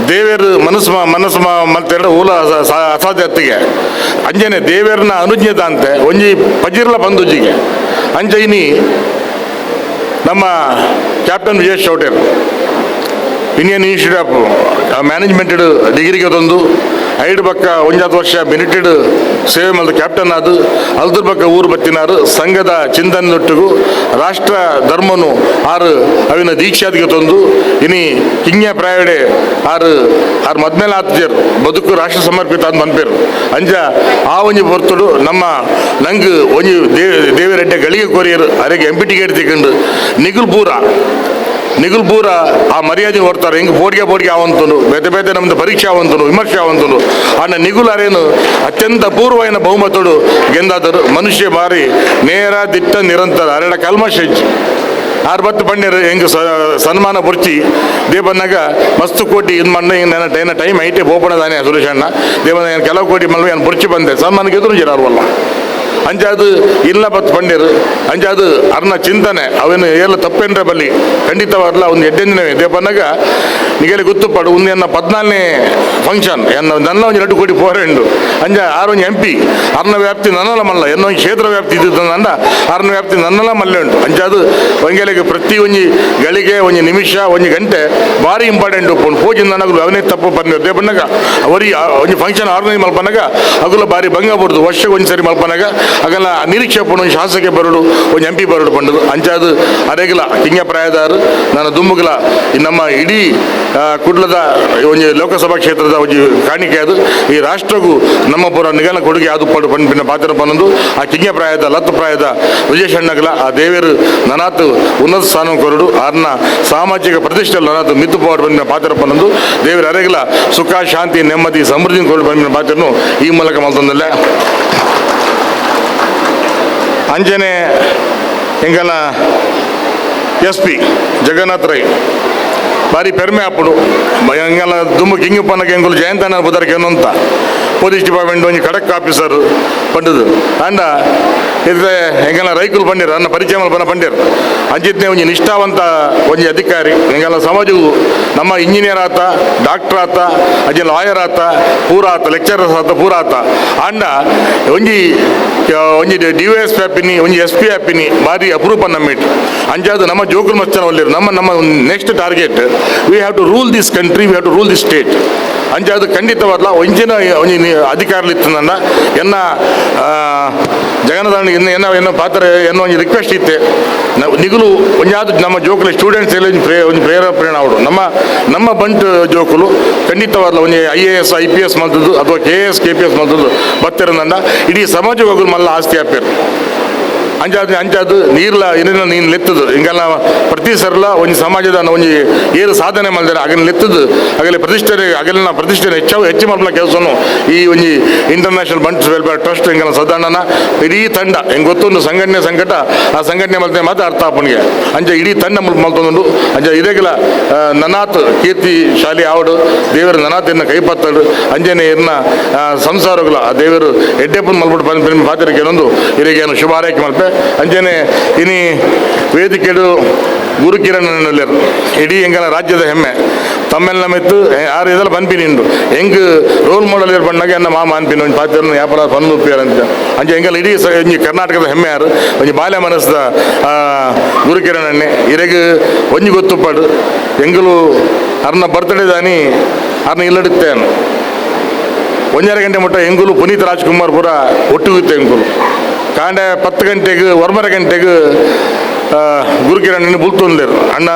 ದೇವೇರು ಮನಸ್ಸು ಮನಸ್ಸು ಮಲ್ತೆರಡು ಊಲ ಅಸಾಧ್ಯತೆಗೆ ಅಂಜನೆ ದೇವೇರ್ನ ಅನುಜ್ಞದ ಅಂತೆ ಒಂಜಿ ಪಜಿರ್ಲ ಬಂದುಜ್ಜಿಗೆ ಅಂಚ ಇನಿ ನಮ್ಮ captain Vijay Chowter Indian Institute of Management ಡಿಗ್ರಿಗೆ ತಂದು ಐದು ಪಕ್ಕ ಒಂಜಾತ್ ವರ್ಷ ಮಿಲಿಟೆಡ್ ಸೇವೆ ಮಲ್ದ ಕ್ಯಾಪ್ಟನ್ ಅದು ಅಲ್ದ್ರ ಪಕ್ಕ ಊರು ಬತ್ತಿನಾರು ಸಂಘದ ಚಿಂತನೆಯೊಟ್ಟಿಗೂ ರಾಷ್ಟ್ರ ಧರ್ಮನು ಆರು ಅವಿನ ದೀಕ್ಷಾದಿಗೆ ತಂದು ಇನಿ ಕಿಂಗ್ಯ ಪ್ರಾಯಡೆ ಆರು ಆರು ಮದ್ಮೇಲೆ ಆತ್ಜೇರು ಬದುಕು ರಾಷ್ಟ್ರ ಸಮರ್ಪಿತ ಅಂತ ಮನ್ಪೇರು ಅಂಜ ಆ ಒಂಜಿ ಹೊರ್ತುಡು ನಮ್ಮ ನಂಗೆ ಒಂಜಿ ದೇವರೆಡ್ಡೆ ಗಳಿಗೆ ಕೊರಿಯರು ಅರೆಗೆ M P ticket ತಿಕ್ಕಂಡು ನಿಗುಲ್ ಪೂರ ನಿಗುಲ್ ಪೂರ ಆ ಮರ್ಯಾದೆ ಹೊರ್ತಾರೆ ಹಿಂಗೆ ಬೋರ್ಗೆ ಬೋರ್ಗೆ ಅವಂತನು ಬೇತೆ ಬೇತೆ ನಮ್ದು ಪರೀಕ್ಷೆ ಅವಂತನು ವಿಮರ್ಶೆ ಅವಂತನು ಅಣ್ಣ ನಿಗುಲ್ ಅರೇನು ಅತ್ಯಂತ ಪೂರ್ವೈನ ಬಹುಮತಡು ಗೆಂದಾದರು ಮನುಷ್ಯ ಬಾರಿ ನೇರ ದಿಟ್ಟ ನಿರಂತರ ಅರೆಡ ಕಲ್ಮಶ ಹೆಚ್ಚು ಆರು ಬತ್ತು ಪಣ್ಣೀರು ಹೆಂಗೆ ಸನ್ಮಾನ ಬುರ್ಚಿ ದೇವನ್ನಾಗ ಮಸ್ತ್ ಕೋಟಿ ಇದು ಮಣ್ಣ ನನ್ನ ಟೈನ ಟೈಮ್ ಐಟೆ ಬೋಪಣದಾನೆ ಸುರೇಶ್ ಅಣ್ಣ ದೇವನ ಕೆಲವು ಕೋಟಿ ಮಲ್ವೆ ಏನು ಬುರ್ಚಿ ಬಂದೆ ಸನ್ಮಾನಕ್ಕೆ ಎದುರು ಜರಾರ್ವಲ್ಲ ಅಂಚಾದು ಇಲ್ಲ ಬತ್ತು ಪಂಡಿರು ಅಂಚಾದು ಅರ್ನ ಚಿಂತನೆ ಅವೇನು ಏಲ ತಪ್ಪೇನ್ರೆ ಬಲ್ಲಿ ಖಂಡಿತವಾಗ್ಲ ಒಂದು ಎಡ್ಡೆಂದಿನವೇ ದೇಪನ್ನಾಗ ನಿಗಲಿ ಗೊತ್ತುಪಾಡು ಒಂದು ಎನ್ನ 14ನೇ ಫಂಕ್ಷನ್ ಎನ್ನ ನನ್ನ ಒಂದು 2 ಕೋಟಿ ಪೋರೆಂಡು ಅಂಜ ಆರು ಒಂದು ಎಂ ಪಿ ಅರ್ನ ವ್ಯಾಪ್ತಿ ನನ್ನಲ ಮಲ್ಲ ಎನ್ನ ಒಂದು ಕ್ಷೇತ್ರ ವ್ಯಾಪ್ತಿ ಇದ್ದಿದ್ದು ಅರ್ನ ವ್ಯಾಪ್ತಿ ನನ್ನಲ ಮಲ್ಲೆ ಉಂಟು ಅಂಚಾದು ಒಂಗೆಲೆಗೆ ಪ್ರತಿ ಒಂಜಿ ಗಳಿಗೆ ಒಂಜಿ ನಿಮಿಷ ಒಂಜಿ ಗಂಟೆ ಭಾರಿ ಇಂಪಾರ್ಟೆಂಟ್ ಉಪ್ಪುಂಡು ಪೂಜೆ ನನಗಲು ಅವನೇ ತಪ್ಪು ಬಂದಿರು ದೇಪನ್ನಾಗ ಅವರಿ ಒಂಜಿ ಫಂಕ್ಷನ್ ಆರ್ಗನೈಸ್ ಮಲ್ಪನಾಗ ಅಗುಲ ಭಾರಿ ಭಂಗ ಬರುದು ವರ್ಷಕ್ಕೆ ಒಂಜಿ ಸರಿ ಮಲ್ಪನಾಗ ಅಗಲ ನಿರೀಕ್ಷೆ ಪಂಡು ಒಂಜಿ ಶಾಸಕೆ ಬರಡು ಒಂಜಿ ಎಂ ಪಿ ಬರಡು ಪಂಡದು ಅಂಚಾದು ಅರೆಗಲ ಕಿಂಗ ಪ್ರಾಯದಾರು ನನ್ನ ದುಂಬುಗಲ ಈ ನಮ್ಮ ಇಡೀ ಕುಡ್ಲದ ಒಂಜಿ ಲೋಕಸಭಾ ಕ್ಷೇತ್ರದ ಒಂಜಿ ಕಾಣಿಕೆ ಅದು ಈ ರಾಷ್ಟ್ರಗೂ ನಮ್ಮ ಪುರ ನಿಗಲ ಕೊಡುಗೆ ಯಾವುದು ಪಡು ಪಂಪಿನ ಪಾತ್ರ ಪನ್ನೊಂದು ಆ ಕಿಂಗ ಪ್ರಾಯದ ಲತ್ತು ಪ್ರಾಯದ ವಿಜಯ್ ಅಣ್ಣಗಲ ಆ ದೇವರು ನನಾತು ಉನ್ನತ ಸ್ಥಾನ ಕೊರಡು ಆರ್ನ ಸಾಮಾಜಿಕ ಪ್ರತಿಷ್ಠೆ ನನಾತು ಮಿತ್ತು ಪವಾಡ್ ಬಂದಿನ ಪಾತ್ರ ಪನ್ನೊಂದು ದೇವರ ಅರೆಗಲ ಸುಖ ಶಾಂತಿ ನೆಮ್ಮದಿ ಸಮೃದ್ಧಿ ಕೊರಡು ಬಂದಿನ ಪಾತ್ರನು ಈ ಮೂಲಕ ಮಲ್ತೊಂದಲ್ಲ ಅಂಜನೆ ಎಂಗಲ ಎಸ್ ಪಿ ಜಗನ್ನಾಥ ರೈ ಭಾರಿ ಪೆರ್ಮೆ ಅಪ್ಪಡು ಎಂಗಲ ದುಮ್ಮು ಕಿಂಗು ಪನ್ನಕ್ಕೆ ಎಂಗುಲು ಜಯಂತನ ಬುದರ್ಗೆ ಅಂತ ಪೊಲೀಸ್ ಡಿಪಾರ್ಟ್ಮೆಂಟ್ ಒಂಜಿ ಖಡಕ್ ಆಫೀಸರ್ ಪಂಡದು ಅಂಡ ಇದ್ರೆ ಎಂಗಲ ರೈಕುಲು ಪಂಡಿರು ಅನ್ನ ಪರಿಚಯ ಮಲ್ಪನ ಪಂಡಿರು ಅಂಜಿತ್ನೆ ಒಂಜಿ ನಿಷ್ಠಾವಂತ ಒಂಜಿ ಅಧಿಕಾರಿ ಎಂಗಲ ಸಮಾಜವು ನಮ್ಮ ಇಂಜಿನಿಯರ್ ಆತ ಡಾಕ್ಟರ್ ಆತ ಅಜ್ಜಿ ಲಾಯರ್ ಆತ ಪೂರ ಆತ ಲೆಕ್ಚರರ್ಸ್ ಆತ ಪೂರ ಆತ ಅಂಡ ಒಂಜಿ ಒಂಜಿ D S P ಆಪಿನಿ ಒಂಜಿ ಎಸ್ ಪಿ ಆಪಿನಿ ಭಾರಿ ಅಪರೂಪ ನಮ್ಮಿಟ್ಟು ಅಂಚಾದ ನಮ್ಮ ಜೋಕುಲ್ ಮಸ್ತಾನ ಒಳ್ಳೆಯರು ನಮ್ಮ ನಮ್ಮ next target we have to rule this country, we have to rule this state. ಅಂಚಾದ ಖಂಡಿತವಾದ್ಲ ಒಂಜಿನ ಒಂಜಿ ಅಧಿಕಾರలు ಇತ್ತು ಎನ್ನ ಜಗನ್ನಾಥ ಎನ್ನ ಎನ್ನ ಎನ್ನ ಪಾತ್ರ ಎನ್ನ ಒಂಜಿ ರಿಕ್ವೆಸ್ಟ್ ಇತ್ತೆ ನಿಗುಲು ಒಂಜಾದ ನಮ್ಮ ಜೋಕುಲು ಸ್ಟೂಡೆಂಟ್ಸ್ ಎಲ್ಲ ಒಂಜಿ ಪ್ರೇರಣೆ ಅವಡು ನಮ್ಮ ನಮ್ಮ ಬಂಟ್ ಜೋಕುಲು ಖಂಡಿತವಾದ್ಲ ಒಂಜಿ I A S I P S ಮಲ್ತದ್ದು ಅಥವಾ K A S K P S ಮಲ್ತದ್ದು ಬತ್ತಿರನಂಡ ಇಡೀ ಸಮಾಜಕ್ಕೆ ಹೋಗುದು ಮಲ್ಲ ಆಸ್ತಿ ಆಪೇರು ಅಂಚಾದ ಅಂಚಾದು ನೀರ್ಲ ಏನೇನು ನೀನು ಲೆತ್ತದು ಹಿಂಗೆಲ್ಲ ಪ್ರತಿ ಸರ್ಲ ಒಂಜಿ ಸಮಾಜದ ಒಂಜಿ ಏನು ಸಾಧನೆ ಮಾಡಿದರೆ ಆಗಲಿ ಲೆತ್ತದು ಆಗಲಿ ಪ್ರತಿಷ್ಠೆ ಅಗಲಿನ ಪ್ರತಿಷ್ಠೆ ಹೆಚ್ಚು ಹೆಚ್ಚು ಮಲ್ಪನ ಕೆಲಸನು ಈ ಒಂಜಿ international Bunts welfare trust ಹಿಂಗೆಲ್ಲ ಸದಾಣ್ಣನ ಇಡೀ ತಂಡ ಹೆಂಗೆ ಗೊತ್ತೊಂದು ಸಂಘಟನೆ ಸಂಕಟ ಆ ಸಂಘಟನೆ ಮಲ್ತೆ ಮಾತ್ರ ಅರ್ಥ ಆಪನಿಗೆ ಅಂಚ ಇಡೀ ತಂಡ ಮಲ್ತೊಂದು ಅಂಚ ಇದೇಗಲ ನನಾತ್ ಕೀರ್ತಿ ಶಾಲಿ ಆವಡು ದೇವರು ನನಾತ್ ಎನ್ನ ಕೈಪತ್ತಡು ಅಂಜನೆ ಎನ್ನ ಸಂಸಾರಗಳ ಆ ದೇವರು ಎಡ್ಡೆಪ್ಪನ ಮಲ್ಬಿಟ್ಟು ಬಂದು ಪಾತ್ರಕ್ಕೆ ಏನೊಂದು ಇರಿಗೆ ಶುಭ ಹಾರೈಕೆ ಮಲ್ಪೆ ಅಂಜನೆ ಇನಿ ವೇದಿಕೆಡು ಗುರುಕಿರಣ್ ಇಡೀ ಎಂಗಲ ರಾಜ್ಯದ ಹೆಮ್ಮೆ ತಮ್ಮೆಲ್ಲ ಮೆತ್ತು ಯಾರು ಇದೆಲ್ಲ ಬನ್ಪಿನಿ ಉಂಡು ಹೆಂಗ್ ರೋಲ್ ಮಾಡೆಲ್ ಬಣ್ಣಗೆ ಎನ್ನ ಮಾಮ ಅನ್ಪಿನ ಒಂಜಿ ಪಾತ್ರ ವ್ಯಾಪಾರ ಪಂದು ಉಪ್ಪಿಯಾರ ಅಂತ ಅಂಚೆ ಎಂಗಲ ಇಡೀ ಒಂಜಿ ಕರ್ನಾಟಕದ ಹೆಮ್ಮೆ ಯಾರು ಒಂಜಿ ಬಾಲ್ಯ ಮನಸ್ಸದ ಗುರುಕಿರಣ್ ಅಣ್ಣೆ ಇರೆಗ್ ಒಂಜಿ ಗೊತ್ತುಪಾಡು ಎಂಗಲು ಅರ್ನ ಬರ್ತಡೇ ದಾನಿ ಅರ್ನ ಇಲ್ಲಡುತ್ತೇನು 1.5 ಗಂಟೆ ಮುಟ್ಟ ಎಂಗುಲು ಪುನೀತ್ ರಾಜ್ಕುಮಾರ್ ಪುರ ಒಟ್ಟುಗುತ್ತೆ ಎಂಗುಲು ಕಾಂಡೆ 10 ಗಂಟೆಗೆ 1.5 ಗಂಟೆಗೆ ಗುರುಕಿರಣ್ ಬುಲ್ತೊಂದೇರು ಅಣ್ಣ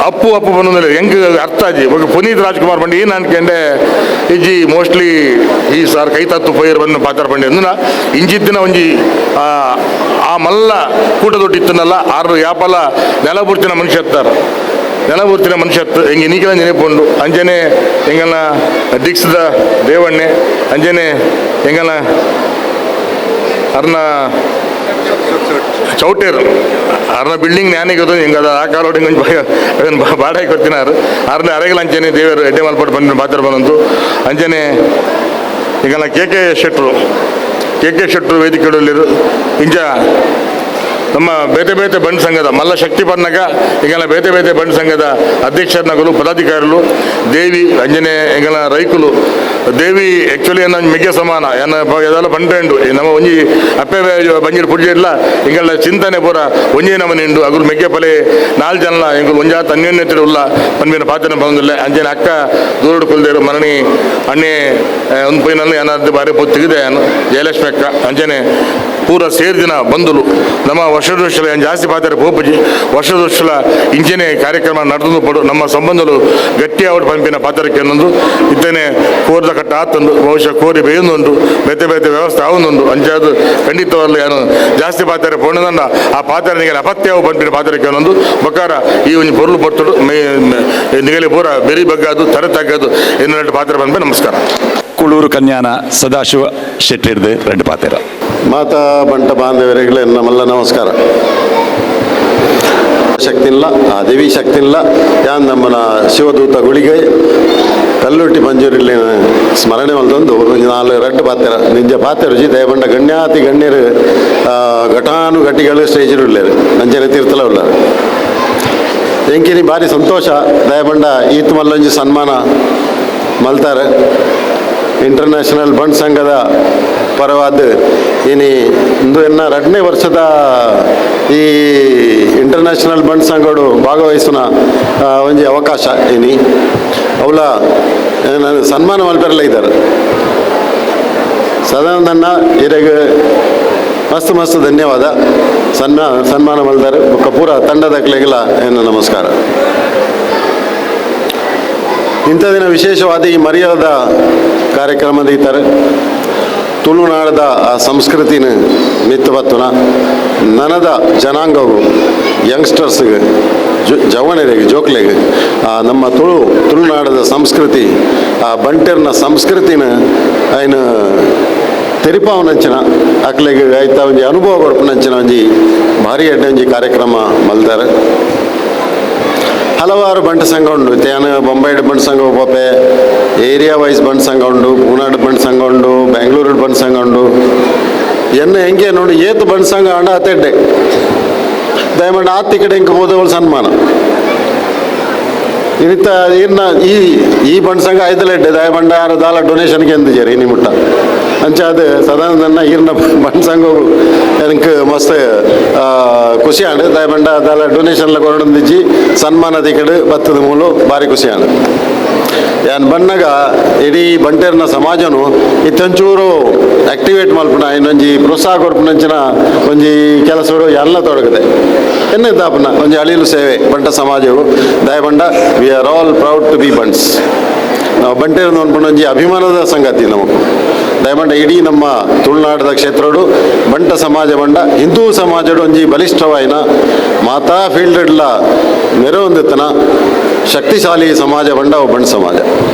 ಅಪ್ಪು ಅಪ್ಪು ಬಂದ್ರೆ ಹೆಂಗೆ ಅರ್ಥ ಆಜಿ ಇವಾಗ ಪುನೀತ್ ರಾಜ್ಕುಮಾರ್ ಬಂದು ಏನು ಅನ್ಕೊಂಡೆ ಇಜ್ಜಿ ಮೋಸ್ಟ್ಲಿ ಈ ಸಾರ್ ಕೈ ತತ್ತು ಪೈರ್ ಬಂದು ಪಾತ್ರ ಬಂಡಿ ಅಂದ್ರ ಇಂಜಿತ್ತಿನ ಒಂಜಿ ಆ ಮಲ್ಲ ಕೂಟದೊಟ್ಟಿತ್ತನಲ್ಲ ಆರು ಯಾಪಲ ನೆಲಬುರ್ತಿನ ಮನುಷ್ಯ ಹತ್ತಾರ ನೆಲಬುರ್ತಿನ ಮನುಷ್ಯ ಹತ್ತು ಹೆಂಗೆ ನೀಕೆಲ್ಲ ನೆನಪುಂಡು ಅಂಜನೆ ಹೆಂಗನ ಡಿಕ್ಸ್ದ ದೇವಣ್ಣೆ ಅಂಜನೆ ಹೆಂಗನ ಅರ್ನ ಚೌಟೇರು ಅರ್ನ ಬಿಲ್ಡಿಂಗ್ ಜ್ಞಾನಿಗೆ ಅದು ಹಿಂಗೆ ಅದು ಆ ಕಾಲೋಡಿ ಹಿಂಗೆ ಬಾಡಾಗಿ ಕೊಡ್ತಿನಾರು ಅರ್ನ ಅರೆಗಲ ಅಂಚನೆ ದೇವರು ಎಡ್ಡೆ ಮಲ್ಪಟ್ಟು ಬಂದ ಪಾತ್ರ ಬಂದಂತು ಅಂಚನೆ ಈಗ K K Shetru K K Shetru ವೇದಿಕೆಡಲ್ಲಿರು ಇಂಚ ನಮ್ಮ ಬೇತೆ ಬೇತೆ ಬಂಡ್ ಸಂಘದ ಮಲ್ಲ ಶಕ್ತಿ ಪನ್ನಗ ಎಂಗಲ ಬೇತೆ ಬೇತೆ ಬಂಡ್ ಸಂಘದ ಅಧ್ಯಕ್ಷರನಗಲು ಪದಾಧಿಕಾರಿಗಳು ದೇವಿ ಅಂಜನೆ ಎಂಗಲ ರೈಕುಲು ದೇವಿ ಆ್ಯಕ್ಚುಲಿ ಏನ ಮೆಗ್ಗೆ ಸಮಾನ ಏನ ಎದೆಲ್ಲ ಬಂಟೆಂಡು ನಮ್ಮ ಒಂಜಿ ಅಪ್ಪೆ ಬಂಜಿರು ಪುಡ್ಜೆ ಇಲ್ಲ ಎಂಗಲ ಚಿಂತನೆ ಪೂರ ಒಂಜಿ ನಮನೆ ಉಂಡು ಅಗುಲು ಮೆಗ್ಗೆ ಪಲೆ ನಾಲ್ ಜನಲ ಎಂಗುಲು ಒಂಜಾತ ಅನ್ಯೋನ್ಯತೆ ಉಲ್ಲ ಪನ್ಪಿನ ಪಾತ್ರನ ಬಂದಿಲ್ಲ ಅಂಜನೆ ಅಕ್ಕ ದೂರಡು ಕೊಲ್ದೇರು ಮರಣಿ ಅಣ್ಣೆ ಒಂದು ಪೈನಲ್ಲಿ ಏನಾದ್ರು ಬಾರಿ ಪೊತ್ತಿಗಿದೆ ಜಯಲಕ್ಷ್ಮಿ ಅಕ್ಕ ಅಂಜನೆ ಪೂರ ಸೇರಿದಿನ ಬಂದುಲು ನಮ್ಮ ವರ್ಷದ ವರ್ಷ ಏನು ಜಾಸ್ತಿ ಪಾತ್ರ ಪೋಪುಜಿ ವರ್ಷದ ವರ್ಷಲ ಇಂಚನೆ ಕಾರ್ಯಕ್ರಮ ನಡೆದು ಪಡು ನಮ್ಮ ಸಂಬಂಧಲು ಗಟ್ಟಿ ಅವಡು ಪಂಪಿನ ಪಾತ್ರಕ್ಕೆ ಅನ್ನೊಂದು ಇತ್ತನೆ ಕೋರ್ದ ಕಟ್ಟ ಆತಂದು ಬಹುಶಃ ಕೋರಿ ಬೇಯೊಂದುಂಟು ಬೇತೆ ಬೇತೆ ವ್ಯವಸ್ಥೆ ಆವೊಂದುಂಟು ಅಂಚಾದು ಖಂಡಿತವಲ್ಲ ಏನು ಜಾಸ್ತಿ ಪಾತ್ರ ಪೋಣದಂಡ ಆ ಪಾತ್ರ ನಿಗಲ ಅಪತ್ಯವು ಪಂಪಿನ ಪಾತ್ರಕ್ಕೆ ಅನ್ನೊಂದು ಬಕಾರ ಈ ಒಂದು ಪೊರುಳು ಪೊರ್ತುಡು ಮೇ ನಿಗಲಿ ಪೂರ ಬೆರಿ ಬಗ್ಗಾದು ತರೆ ತಗ್ಗದು ಎನ್ನುವ ಪಾತ್ರ ಬಂದ ನಮಸ್ಕಾರ. ಕುಳೂರು ಕನ್ಯಾನ ಸದಾಶಿವ ಶೆಟ್ಟಿರ್ದು ರೆಡ್ಡು ಪಾತೇರ. ಮಾತಾ ಬಂಟ ಬಾಂಧವರಿಗೆ ನಮ್ಮೆಲ್ಲ ನಮಸ್ಕಾರ. ಶಕ್ತಿ ಇಲ್ಲ ಆ ದೇವಿ ಶಕ್ತಿ ಇಲ್ಲ ಯಾನ್ ನಮ್ಮನ ಶಿವದೂತ ಗುಳಿಗೆ ಕಲ್ಲುಟ್ಟಿ ಮಂಜೂರಿಲ್ಲಿ ಸ್ಮರಣೆ ಮಲ್ದೊಂದು ನಾಲ್ ರಡ್ಡು ಪಾತೆರ ನಿಜ ಪಾತೆರ ರುಚಿ ದಯಬಂಡ ಗಣ್ಯಾತಿ ಗಣ್ಯರು ಘಟಾನುಘಟಿಗಳು ಸ್ಟೇಜ್ ಉಳ್ಳೇರು ನಂಜನೆ ತೀರ್ಥಲ ಉಳ್ಳಾರು ಎಂಕಿನಿ ಭಾರಿ ಸಂತೋಷ ದಯಬಂಡ ಈತ್ ಮಲ್ಲೊಂಜಿ ಸನ್ಮಾನ ಮಲ್ತಾರೆ ಇಂಟರ್ನ್ಯಾಷನಲ್ ಬಂಡ್ ಸಂಘದ ಪರವಾದ ಇನಿ ಇಂದು ಎನ್ನ 2ನೇ ವರ್ಷದ ಈ ಇಂಟರ್ನ್ಯಾಷನಲ್ ಬಂಡ್ ಸಂಘಡು ಭಾಗವಹಿಸುವ ಒಂಜಿ ಅವಕಾಶ ಇನಿ ಅವಲ ಸನ್ಮಾನ ಮಲ್ಪೆರಲ್ಲ ಇದ್ದಾರೆ ಸದಾನಂದಣ್ಣ ಇರೆಗ್ ಮಸ್ತ್ ಮಸ್ತ್ ಧನ್ಯವಾದ ಸನ್ಮಾನ ಮಲ್ದಾರೆ ಬೊಕ್ಕ ಪೂರ ತಂಡದ ಕ್ಲೆಗಲ ಏನು ನಮಸ್ಕಾರ. ಇಂಥ ದಿನ ವಿಶೇಷವಾದ ಈ ಮರ್ಯಾದ ಕಾರ್ಯಕ್ರಮದ ಇದ್ದಾರೆ ತುಳುನಾಡದ ಆ ಸಂಸ್ಕೃತಿನ ಮಿತ್ತು ಬತ್ತುನ ನನದ ಜನಾಂಗವು ಯಂಗ್ಸ್ಟರ್ಸ್ಗೆ ಜವನರಿಗೆ ಜೋಕ್ಲೆಗೆ ಆ ನಮ್ಮ ತುಳುನಾಡದ ಸಂಸ್ಕೃತಿ ಆ ಬಂಟೆರ್ನ ಸಂಸ್ಕೃತಿನ ಐನ ತೆರಿಪಾವನಂಚಿನ ಅಕ್ಲೆಗೆ ಆಯ್ತಾ ಒಂಜಿ ಅನುಭವ ಕೊಡ್ಪನಂಚಿನ ಒಂಜಿ ಭಾರಿ ಎಡ್ಡೆ ಒಂಜಿ ಕಾರ್ಯಕ್ರಮ ಮಲ್ತಾರೆ. ಹಲವಾರು ಬಂಟ ಸಂಘ ಉಂಡು ತೇನ ಬೊಂಬೈಡ್ ಬಂಟ್ ಸಂಘ ಒಪ್ಪೆ ಏರಿಯಾ ವೈಸ್ ಬಂಟ್ ಸಂಘ ಉಂಡು ಪೂನಾಡ್ ಬಂಟ್ ಸಂಘ ಉಂಡು ಬೆಂಗಳೂರು ಬಂಟ್ ಸಂಘ ಉಂಡು ಎನ್ನ ಹೆಂಗೆ ನೋಡಿ ಏತು ಬಂಟ್ ಸಂಘ ಅಂಡ ಅತೆಡ್ಡೆ ದಯಮಾಡಿ ಆತಿ ಕಡೆ ಹಿಂಗೆ ಹೋದವಳು ಸನ್ಮಾನ ಇತ್ತ ಇನ್ನ ಈ ಈ ಬಂಟ್ ಸಂಘ ಐದಲೆಡ್ಡೆ ದಯಮಂಡ ಯಾರು ದಾಲ ಡೊನೇಷನ್ಗೆ ಎಂದಿದ್ದಾರೆ ಇನಿ ಮುಟ್ಟ ಅಂಚ ಅದು ಸದಾನಂದನ್ನ ಈರ್ನ ಬಂಟ್ ಸಂಘ எனக்கு ಮಸ್ತ್ ಖುಷಿ ಆಂಡ್ ದಯಮಂಡ ದಾಲ ಡೊನೇಷನ್ಲ ಕೊರಡೊಂದಿಜ್ಜಿ ಸನ್ಮಾನ ದಿಕ್ಕಡು ಬತ್ತದ ಮೂಲು ಭಾರಿ ಖುಷಿ ಆಂಡ್ ಯಾನ್ ಬಣ್ಣಗ ಇಡೀ ಬಂಟೆರ್ನ ಸಮಾಜನು ಇತ್ತೊಂಚೂರು ಆಕ್ಟಿವೇಟ್ ಮಲ್ಪುನ ಇನ್ನೊಂಜಿ ಪ್ರೋತ್ಸಾಹ ಕೊರ್ಪುನಂಚಿನ ಒಂಜಿ ಕೆಲಸರು ಎಲ್ಲ ತೊಡಗದೆ ಎನ್ನೆ ದಾಪನ ಒಂಜಿ ಅಳಿಲು ಸೇವೆ ಬಂಟ ಸಮಾಜವು ದಯಬಂಡ we are all proud to be Bunts. ನಾವು ಬಂಟೆರ್ನ ಒಂಜಿ ಅಭಿಮಾನದ ಸಂಗತಿ ನಮಗೆ ದಯಮಂಡ ಇಡೀ ನಮ್ಮ ತುಳುನಾಡದ ಕ್ಷೇತ್ರಡು ಬಂಟ ಸಮಾಜ ಬಂಡ ಹಿಂದೂ ಸಮಾಜಡು ಒಂಜಿ ಬಲಿಷ್ಠವಾಯಿನ ಮಾತಾ ಫೀಲ್ಡ್ಲ ಮೆರವೊಂದಿತ್ತನ ಶಕ್ತಿಶಾಲಿ ಸಮಾಜ ಬಂಡ ಬಂಟ್ ಸಮಾಜ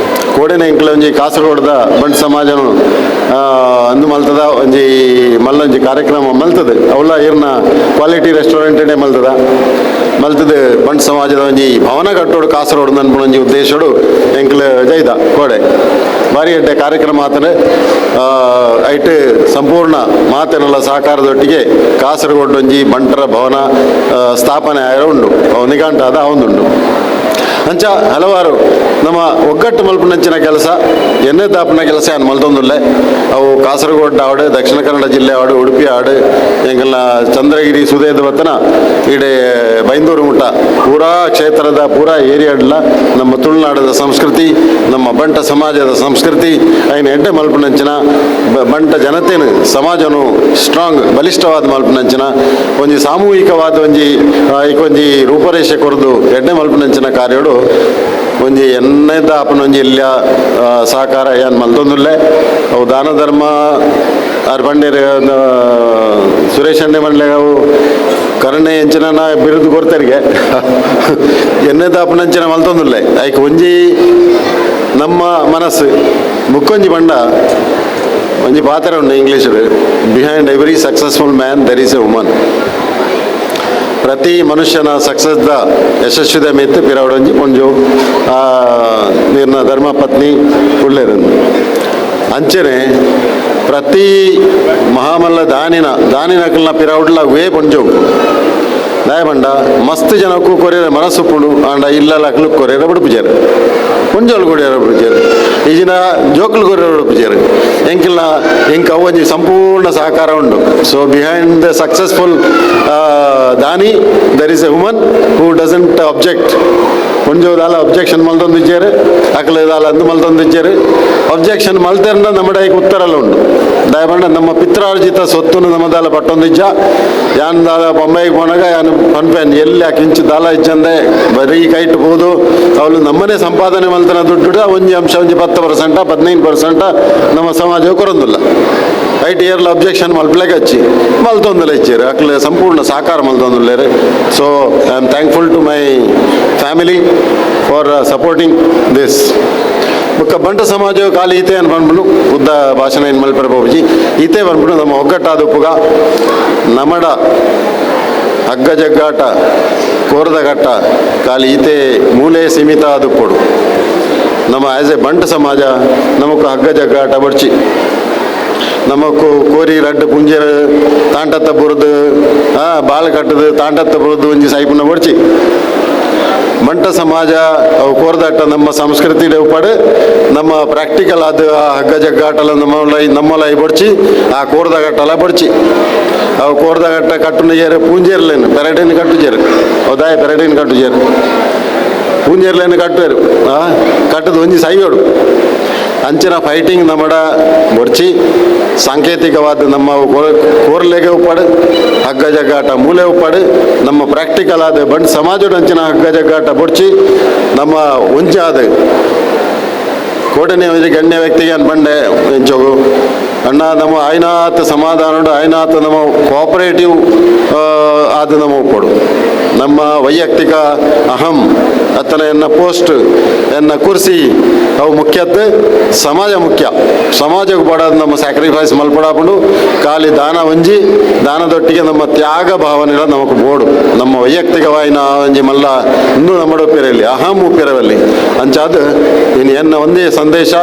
ಕೋಡೆನ ಎಂಕ್ಲ ಒಂಜಿ ಕಾಸರಗೋಡದ ಬಂಟ್ ಸಮಾಜನು ಅಂದು ಮಲ್ತದ ಒಂಜಿ ಮಲ್ಲೊಂಜಿ ಕಾರ್ಯಕ್ರಮ ಮಲ್ತದೆ ಅವಲ ಇರ್ನ ಕ್ವಾಲಿಟಿ ರೆಸ್ಟೋರೆಂಟೇ ಮಲ್ತದ ಮಲ್ತದ ಬಂಟ್ ಸಮಾಜದ ಒಂಜಿ ಭವನ ಕಟ್ಟೋಡು ಕಾಸರಗೋಡು ಅನ್ಪುನ ಒಂಜಿ ಉದ್ದೇಶಡು ಎಂಕ್ಲ ಜೈದ ಕೋಡೆ ಭಾರಿ ಎಡ್ಡೆ ಕಾರ್ಯಕ್ರಮ ಆತನೆ ಐಟ್ ಸಂಪೂರ್ಣ ಮಾತೆನೆಲ್ಲ ಸಹಕಾರದೊಟ್ಟಿಗೆ ಕಾಸರಗೋಡು ಒಂಜಿ ಬಂಟರ ಭವನ ಸ್ಥಾಪನೆ ಆಯರ ಉಂಡು ನಿಘಂಟ ಅದ ಅವಂದುಂಡು ಅಂಚ ಹಲವಾರು ನಮ್ಮ ಒಗ್ಗಟ್ಟು ಮಲ್ಪನಂಚಿನ ಕೆಲಸ ಎಣ್ಣೆ ತಾಪನ ಕೆಲಸ ಏನು ಮಲ್ತೊಂದುಲ್ಲೆ ಅವು ಕಾಸರಗೋಡು ಆಡು ದಕ್ಷಿಣ ಕನ್ನಡ ಜಿಲ್ಲೆ ಆಡು ಉಡುಪಿ ಆಡು ಎಂಗಲ್ನ ಚಂದ್ರಗಿರಿ ಸುದೇದ ಬತ್ತನ ಈಡೆ ಬೈಂದೂರು ಮುಟ್ಟ ಪೂರಾ ಕ್ಷೇತ್ರದ ಪೂರಾ ಏರಿಯಾಡ್ಲ ನಮ್ಮ ತುಳುನಾಡದ ಸಂಸ್ಕೃತಿ ನಮ್ಮ ಬಂಟ ಸಮಾಜದ ಸಂಸ್ಕೃತಿ ಐನ ಎಡ್ಡೆ ಮಲ್ಪನಂಚಿನ ಬಂಟ ಜನತೆನು ಸಮಾಜನು ಸ್ಟ್ರಾಂಗ್ ಬಲಿಷ್ಠವಾದ ಮಲ್ಪನಂಚಿನ ಒಂಜಿ ಸಾಮೂಹಿಕವಾದ ಒಂಜಿ ಒಂಜಿ ರೂಪರೇಷೆ ಕೊರದು ಎಡ್ಡೆ ಮಲ್ಪನಂಚಿನ ಕಾರ್ಯಡು ಒಂಜಿ ಎಣ್ಣೆದ ಆಪನ ಒಂಜಿ ಇಲ್ಲ ಸಹಕಾರ ಏನು ಮಲ್ತೊಂದುಲ್ಲೆ ಅವು ದಾನ ಧರ್ಮ ಆರ್ ಬಂಡೇರು ಸುರೇಶ್ ಅಣ್ಣೆ ಮಂಡ್ಲೆ ಅವು ಕರುಣೆ ಎಂಚಿನ ಬಿರುದು ಕೊಡ್ತಾರಿಗೆ ಎಣ್ಣೆದ ಆಪನಂಚಿನ ಮಲ್ತೊಂದುಲ್ಲೆ ಐಕ್ ಒಂಜಿ ನಮ್ಮ ಮನಸ್ಸು ಮುಕ್ಕೊಂಜಿ ಬಂಡ ಒಂಜಿ ಪಾತ್ರ ಉಂಡು English behind every successful man there is a woman. ಪ್ರತಿ ಮನುಷ್ಯನ ಸಕ್ಸಸ್ದ ಯಶಸ್ವಿದ ಮೆತ್ತು ಪಿರವಡೊಂಜಿ ಒಂಜು ನೀರ್ನ ಧರ್ಮ ಪತ್ನಿ ಉಳ್ಳೇರು ಅಂಚನೆ ಪ್ರತಿ ಮಹಾಮಲ್ಲ ದಾನಿನ ದಾನಿನಕಲ್ನ ಪಿರೌಡ್ಲ ವೇ ಪೊಂಜೋವು ದಾಯಬಂಡ ಮಸ್ತ್ ಜನಕ್ಕೂ ಕೊರಿಯರ ಮನಸ್ಸುಪ್ಪುಂಡು ಆಂಡ ಇಲ್ಲ ಅಕ್ಲು ಕೊರಿಯರ ಬಿಡುಪುಜಾರು ಪೊಂಜೋಲು ಕೊರಿಯರ ಬಿಡುಪುಜಾರು ಈಜಿನ ಜೋಕುಲು ಕೊರಿಯರ ಬಿಡುಪುಜಾರು ಎಂಕಿಲ್ಲ ಎಂಕ್ ಅವೊಂಜಿ ಸಂಪೂರ್ಣ ಸಹಕಾರ ಉಂಡು. So behind the successful Dani there is a woman who doesn't object. ಪೊಂಜೋ ದಾಲ objection ಮಲ್ತೊಂದಿಜ್ಜಾರು ಅಕ್ಲು ದಾಲ ಅಂದು ಮಲ್ತೊಂದಿಜ್ಜಾರು ಅಬ್ಜೆಕ್ಷನ್ ಮಲ್ತೆರಂಡ ನಮ್ಮ ಐಕ್ ಉತ್ತರಲ್ಲ ಉಂಡು. ದಯಪಂಡ ನಮ್ಮ ಪಿತ್ರಾರ್ಜಿತ ಸೊತ್ತುನು ನಮ್ಮ ದಾಲ ಪಟ್ಟೊಂದಿಜ್ಜ ಯಾನ್ ದಾಲ ಬೊಂಬೈಗೆ ಪೋನಾಗ ಯಾನ್ ಪನ್ಪೇನ್ ಎಲ್ಲಿ ಆ ಕಿಂಚು ದಾಲ ಇಜ್ಜಂದೆ ಬರೀ ಕೈಟ್ ಪೋದು ಅವಳು ನಮ್ಮನೆ ಸಂಪಾದನೆ ಮಲ್ತನ ದುಡ್ಡು ಒಂಜಿ ಅಂಶ ಒಂಜಿ 10% 15% ನಮ್ಮ ಸಮಾಜ ಕೊರೊಂದಿಲ್ಲ. ಐಟ್ ಇಯರ್ಲ ಅಬ್ಜೆಕ್ಷನ್ ಮಲ್ಪಲೆಗ್ ಹಚ್ಚಿ ಮಲ್ತೊಂದುಲ್ಲ ಇಚ್ಚಿರು ಅಕ್ಲೆ ಸಂಪೂರ್ಣ ಸಹಕಾರ ಮಲ್ತೊಂದುಲ್ಲೇರು. So I am thankful to my family for supporting this. ಬೊಕ್ಕ ಬಂಟ ಸಮಾಜ ಖಾಲಿ ಈತೆ ಅನ್ ಪನ್ಪುಂಡು ಉದ್ದ ಭಾಷಣ ಏನು ಮಲ್ಪೆರ ಬಾಬುಜಿ ಈತೆ ಪನ್ಪುಂಡು ನಮ್ಮ ಒಗ್ಗಟ್ಟಾದ ಉಪ್ಪುಗ ನಮಡ ಹಗ್ಗ ಜಗ್ಗಾಟ ಕೋರದ ಘಟ್ಟ ಖಾಲಿ ಈತೆ ಮೂಲೆ ಸೀಮಿತ ಆದುಪ್ಪೊಡು. ನಮ್ಮ ಆ್ಯಸ್ ಎ ಬಂಟ ಸಮಾಜ ನಮಕ್ ಹಗ್ಗ ಜಗ್ಗಾಟ ಬಡ್ಚಿ ನಮಕ್ಕು ಕೋರಿ ರಡ್ಡು ಪುಂಜೆರ್ ತಾಂಟತ್ತ ಬುರ್ದು ಬಾಲ್ ಕಟ್ಟದು ತಾಂಟತ್ತ ಬುರ್ದು ಒಂಜಿ ಸೈಪುನ ಬಡ್ಚಿ ಬಂಟ ಸಮಾಜ ಅವು ಕೋರ್ದಟ್ಟ ನಮ್ಮ ಸಂಸ್ಕೃತಿ ಉಪ್ಪಡು ನಮ್ಮ ಪ್ರಾಕ್ಟಿಕಲ್ ಆದ ಆ ಹಗ್ಗ ಜಗ್ಗಾಟಲ ನಮ್ಮಲ ಬಡ್ಚಿ ಆ ಕೋರ್ದಗಟ್ಟಲ ಬಡ್ಚಿ ಅವು ಕೋರ್ದಗಟ್ಟ ಕಟ್ಟುನ ಏರು ಪೂಂಜೇರ್ಲೇನು ಪೆರಡೇನು ಕಟ್ಟುಜೇರು ಹೌದಾಯ ಪೆರಡೇನು ಕಟ್ಟುಜೇರು ಪೂಂಜೇರ್ಲೇನು ಕಟ್ಟುವೇರು ಕಟ್ಟದು ಒಂಜಿ ಸೈಯೋಡು ಅಂಚಿನ ಫೈಟಿಂಗ್ ನಮ್ಮಡ ಬೊಡ್ಚಿ ಸಾಂಕೇತಿಕವಾದ ನಮ್ಮ ಕೋರ್ಲೆಗೆ ಉಪ್ಪಾಡು ಹಗ್ಗ ಜಗ್ಗಾಟ ಮೂಲೆ ಉಪ್ಪಾಡು ನಮ್ಮ ಪ್ರಾಕ್ಟಿಕಲ್ ಆದ ಬಂಡ್ ಸಮಾಜದ ಅಂಚಿನ ಹಗ್ಗ ಜಗ್ಗಾಟ ಬೊಡ್ಚಿ ನಮ್ಮ ಒಂಜಾದ ಕೋಟನೆ ಗಣ್ಯ ವ್ಯಕ್ತಿಗೆ ಅನ್ ಬಂಡೆ ಎಂಚೋಗು ಅಣ್ಣ ನಮ್ಮ ಆಯ್ನಾಥ ಸಮಾಧಾನ ಆಯ್ನಾಥ ನಮ್ಮ ಕೋಆಪರೇಟಿವ್ ಆದ ನಮ್ಮ ಉಪ್ಪಡು ನಮ್ಮ ವೈಯಕ್ತಿಕ ಅಹಂ ಅತ್ತನ ಎನ್ನ ಪೋಸ್ಟ್ ಎನ್ನ ಕುರ್ಸಿ ಅವು ಮುಖ್ಯದ್ದು ಸಮಾಜ ಮುಖ್ಯ ಸಮಾಜಕ್ಕೆ ಪಡೋದು ನಮ್ಮ ಸ್ಯಾಕ್ರಿಫೈಸ್ ಮಲ್ಪಡಾಪುಂಡು ಖಾಲಿ ದಾನ ಒಂಜಿ ದಾನದೊಟ್ಟಿಗೆ ನಮ್ಮ ತ್ಯಾಗ ಭಾವನೆಲ್ಲ ನಮಕ್ ಬೋಡು ನಮ್ಮ ವೈಯಕ್ತಿಕವಾಯಿನ ಒಂಜಿ ಮಲ್ಲ ಇನ್ನೂ ನಮ್ಮ ಉಪ್ಪಿರಲಿ ಅಹಂ ಉಪ್ಪಿರವಲ್ಲಿ ಅಂಚಾದ ಇನ್ನು ಎನ್ನ ಒಂದೇ ಸಂದೇಶ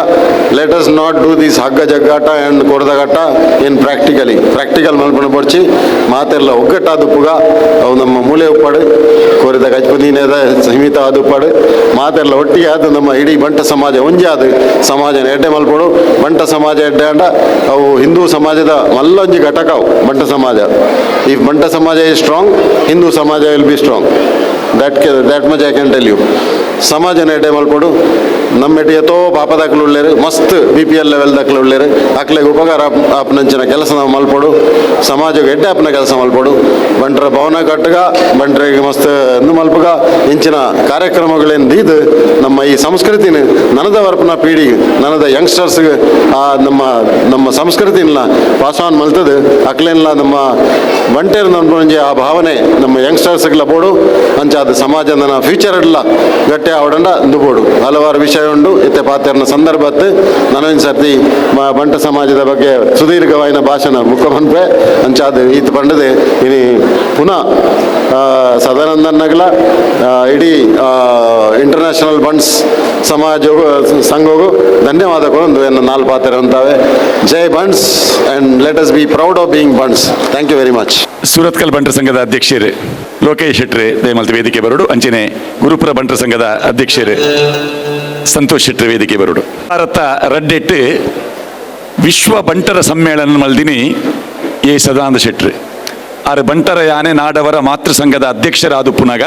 let us not do this ಹಗ್ಗ ಜಗ್ಗಾಟ ಆ್ಯಂಡ್ ಕೊಡದಗಟ್ಟ ಇನ್ ಪ್ರಾಕ್ಟಿಕಲಿ ಪ್ರಾಕ್ಟಿಕಲ್ ಮಲ್ಪಣ ಪೊಡ್ಚಿ ಮಾತೆಲ್ಲ ಒಗ್ಗಟ್ಟಾದ ಉಪ್ಪುಗ ಅವು ನಮ್ಮ ಮೂಲೆ ಉಪ್ಪಾಡು ಕೋರಿದ ಗಜಪತಿನೇದ ಸೀಮಿತ ಆದ ಉಪ್ಪಾಡು ಮಾತೆಲ್ಲ ಒಟ್ಟಿಗೆ ಆದ ನಮ್ಮ ಇಡೀ ಬಂಟ ಸಮಾಜ ಒಂಜಿ ಆದ ಸಮಾಜನ ಎಡ್ಡೆ ಮಲ್ಪಡು ಬಂಟ ಸಮಾಜ ಎಡ್ಡೆ ಅಂಡ ಅವು ಹಿಂದೂ ಸಮಾಜದ ಮಲ್ಲೊಂಜಿ ಘಟಕ ಅವು ಬಂಟ ಸಮಾಜ. If Banta Samaja is strong Hindu Samaja will be strong. That much I can tell you. ಸಮಾಜನ ಎಡ್ಡೆ ಮಲ್ಪಡು ನಮ್ಮೆಟ್ಟು ಎತ್ತೋ ಪಾಪದಾಕ್ಲು ಉಳ್ಳೇರು ಮಸ್ತ್ BPL level ದಾಖಲು ಉಳ್ಳೇರು ಅಕ್ಲೆಗೆ ಉಪಕಾರ ಆಪ್ನಂಚಿನ ಕೆಲಸ ನಾವು ಮಲ್ಪಡು ಸಮಾಜಕ್ಕೆ ಎಡ್ಡೆ ಆಪ್ನ ಕೆಲಸ ಮಲ್ಪಡು ಬಂಟರ ಭವನ ಕಟ್ಟಗ ಬಂಟರಿಗೆ ಮಸ್ತ್ ಎಂದು ಮಲ್ಪಗ ಇಂಚಿನ ಕಾರ್ಯಕ್ರಮಗಳೇನು ದೀದು ನಮ್ಮ ಈ ಸಂಸ್ಕೃತಿನ ನನದ ವರ್ಪನ ಪೀಳಿಗೆ ನನದ ಯಂಗ್ಸ್ಟರ್ಸ್ಗೆ ಆ ನಮ್ಮ ನಮ್ಮ ಸಂಸ್ಕೃತಿನ ಪಾಸ್ ಆನ್ ಮಲ್ತದು ಅಕ್ಲೇನ್ಲ ನಮ್ಮ ಬಂಟೇರ್ ನನ್ಪೊಂಜಿ ಆ ಭಾವನೆ ನಮ್ಮ ಯಂಗ್ಸ್ಟರ್ಸ್ಗೆಲ್ಲ ಬೋಡು ಅಂಚಾದ ಸಮಾಜ ನನ್ನ ಫ್ಯೂಚರ್ ಎಲ್ಲ ಗಟ್ಟಿ ಆವಡಂಡ ಬೋಡು ಹಲವಾರು ವಿಷಯ ಉಂಡು ಇತ್ತೆ ಪಾತೆರ್ನ ಸಂದರ್ಭತ್ತು ನನೊಂದು ಸರ್ತಿ ಬಂಟ ಸಮಾಜದ ಬಗ್ಗೆ ಸುದೀರ್ಘವಾಯಿನ ಭಾಷಣ ಮುಖ್ಯಮಂತ್ರಿ ಅಂಚಾದ ಈತ ಪಂಡದೆ ಇನಿ ಪುನಃ ಸದಾನಂದನ್ನಗಲ ಇಡೀ ಇಂಟರ್ನ್ಯಾಷನಲ್ ಬಂಟ್ಸ್ ಸಮಾಜ ಸಂಘಗೂ ಧನ್ಯವಾದ ಕೊಡೊಂದು ಎನ್ನ ನಾಲ್ಕು ಪಾತ್ರ ಅಂತಾವೆ. ಜೈ Bunts and let us be proud of being Bunts. Thank you very much. Surathkal ಬಂಟರ ಸಂಘದ ಅಧ್ಯಕ್ಷರು ಲೋಕೇಶ್ ಶೆಟ್ರೆ ದಯಮಲ್ತಿ ವೇದಿಕೆ ಬರುಡು ಅಂಚನೆ ಗುರುಪುರ ಬಂಟರ ಸಂಘದ ಅಧ್ಯಕ್ಷರು ಸಂತೋಷ್ ಶೆಟ್ರೆ ವೇದಿಕೆ ಬರುಡು. ಭಾರತ ರಡ್ಡೆಟ್ಟು ವಿಶ್ವ ಬಂಟರ ಸಮ್ಮೇಳನ ಮಲ್ದಿನಿ ಎ ಸದಾನಂದ ಶೆಟ್ರು ಆರು ಬಂಟರ ಯಾನೆ ನಾಡವರ ಮಾತೃ ಸಂಘದ ಅಧ್ಯಕ್ಷರಾದ ಪುನಗ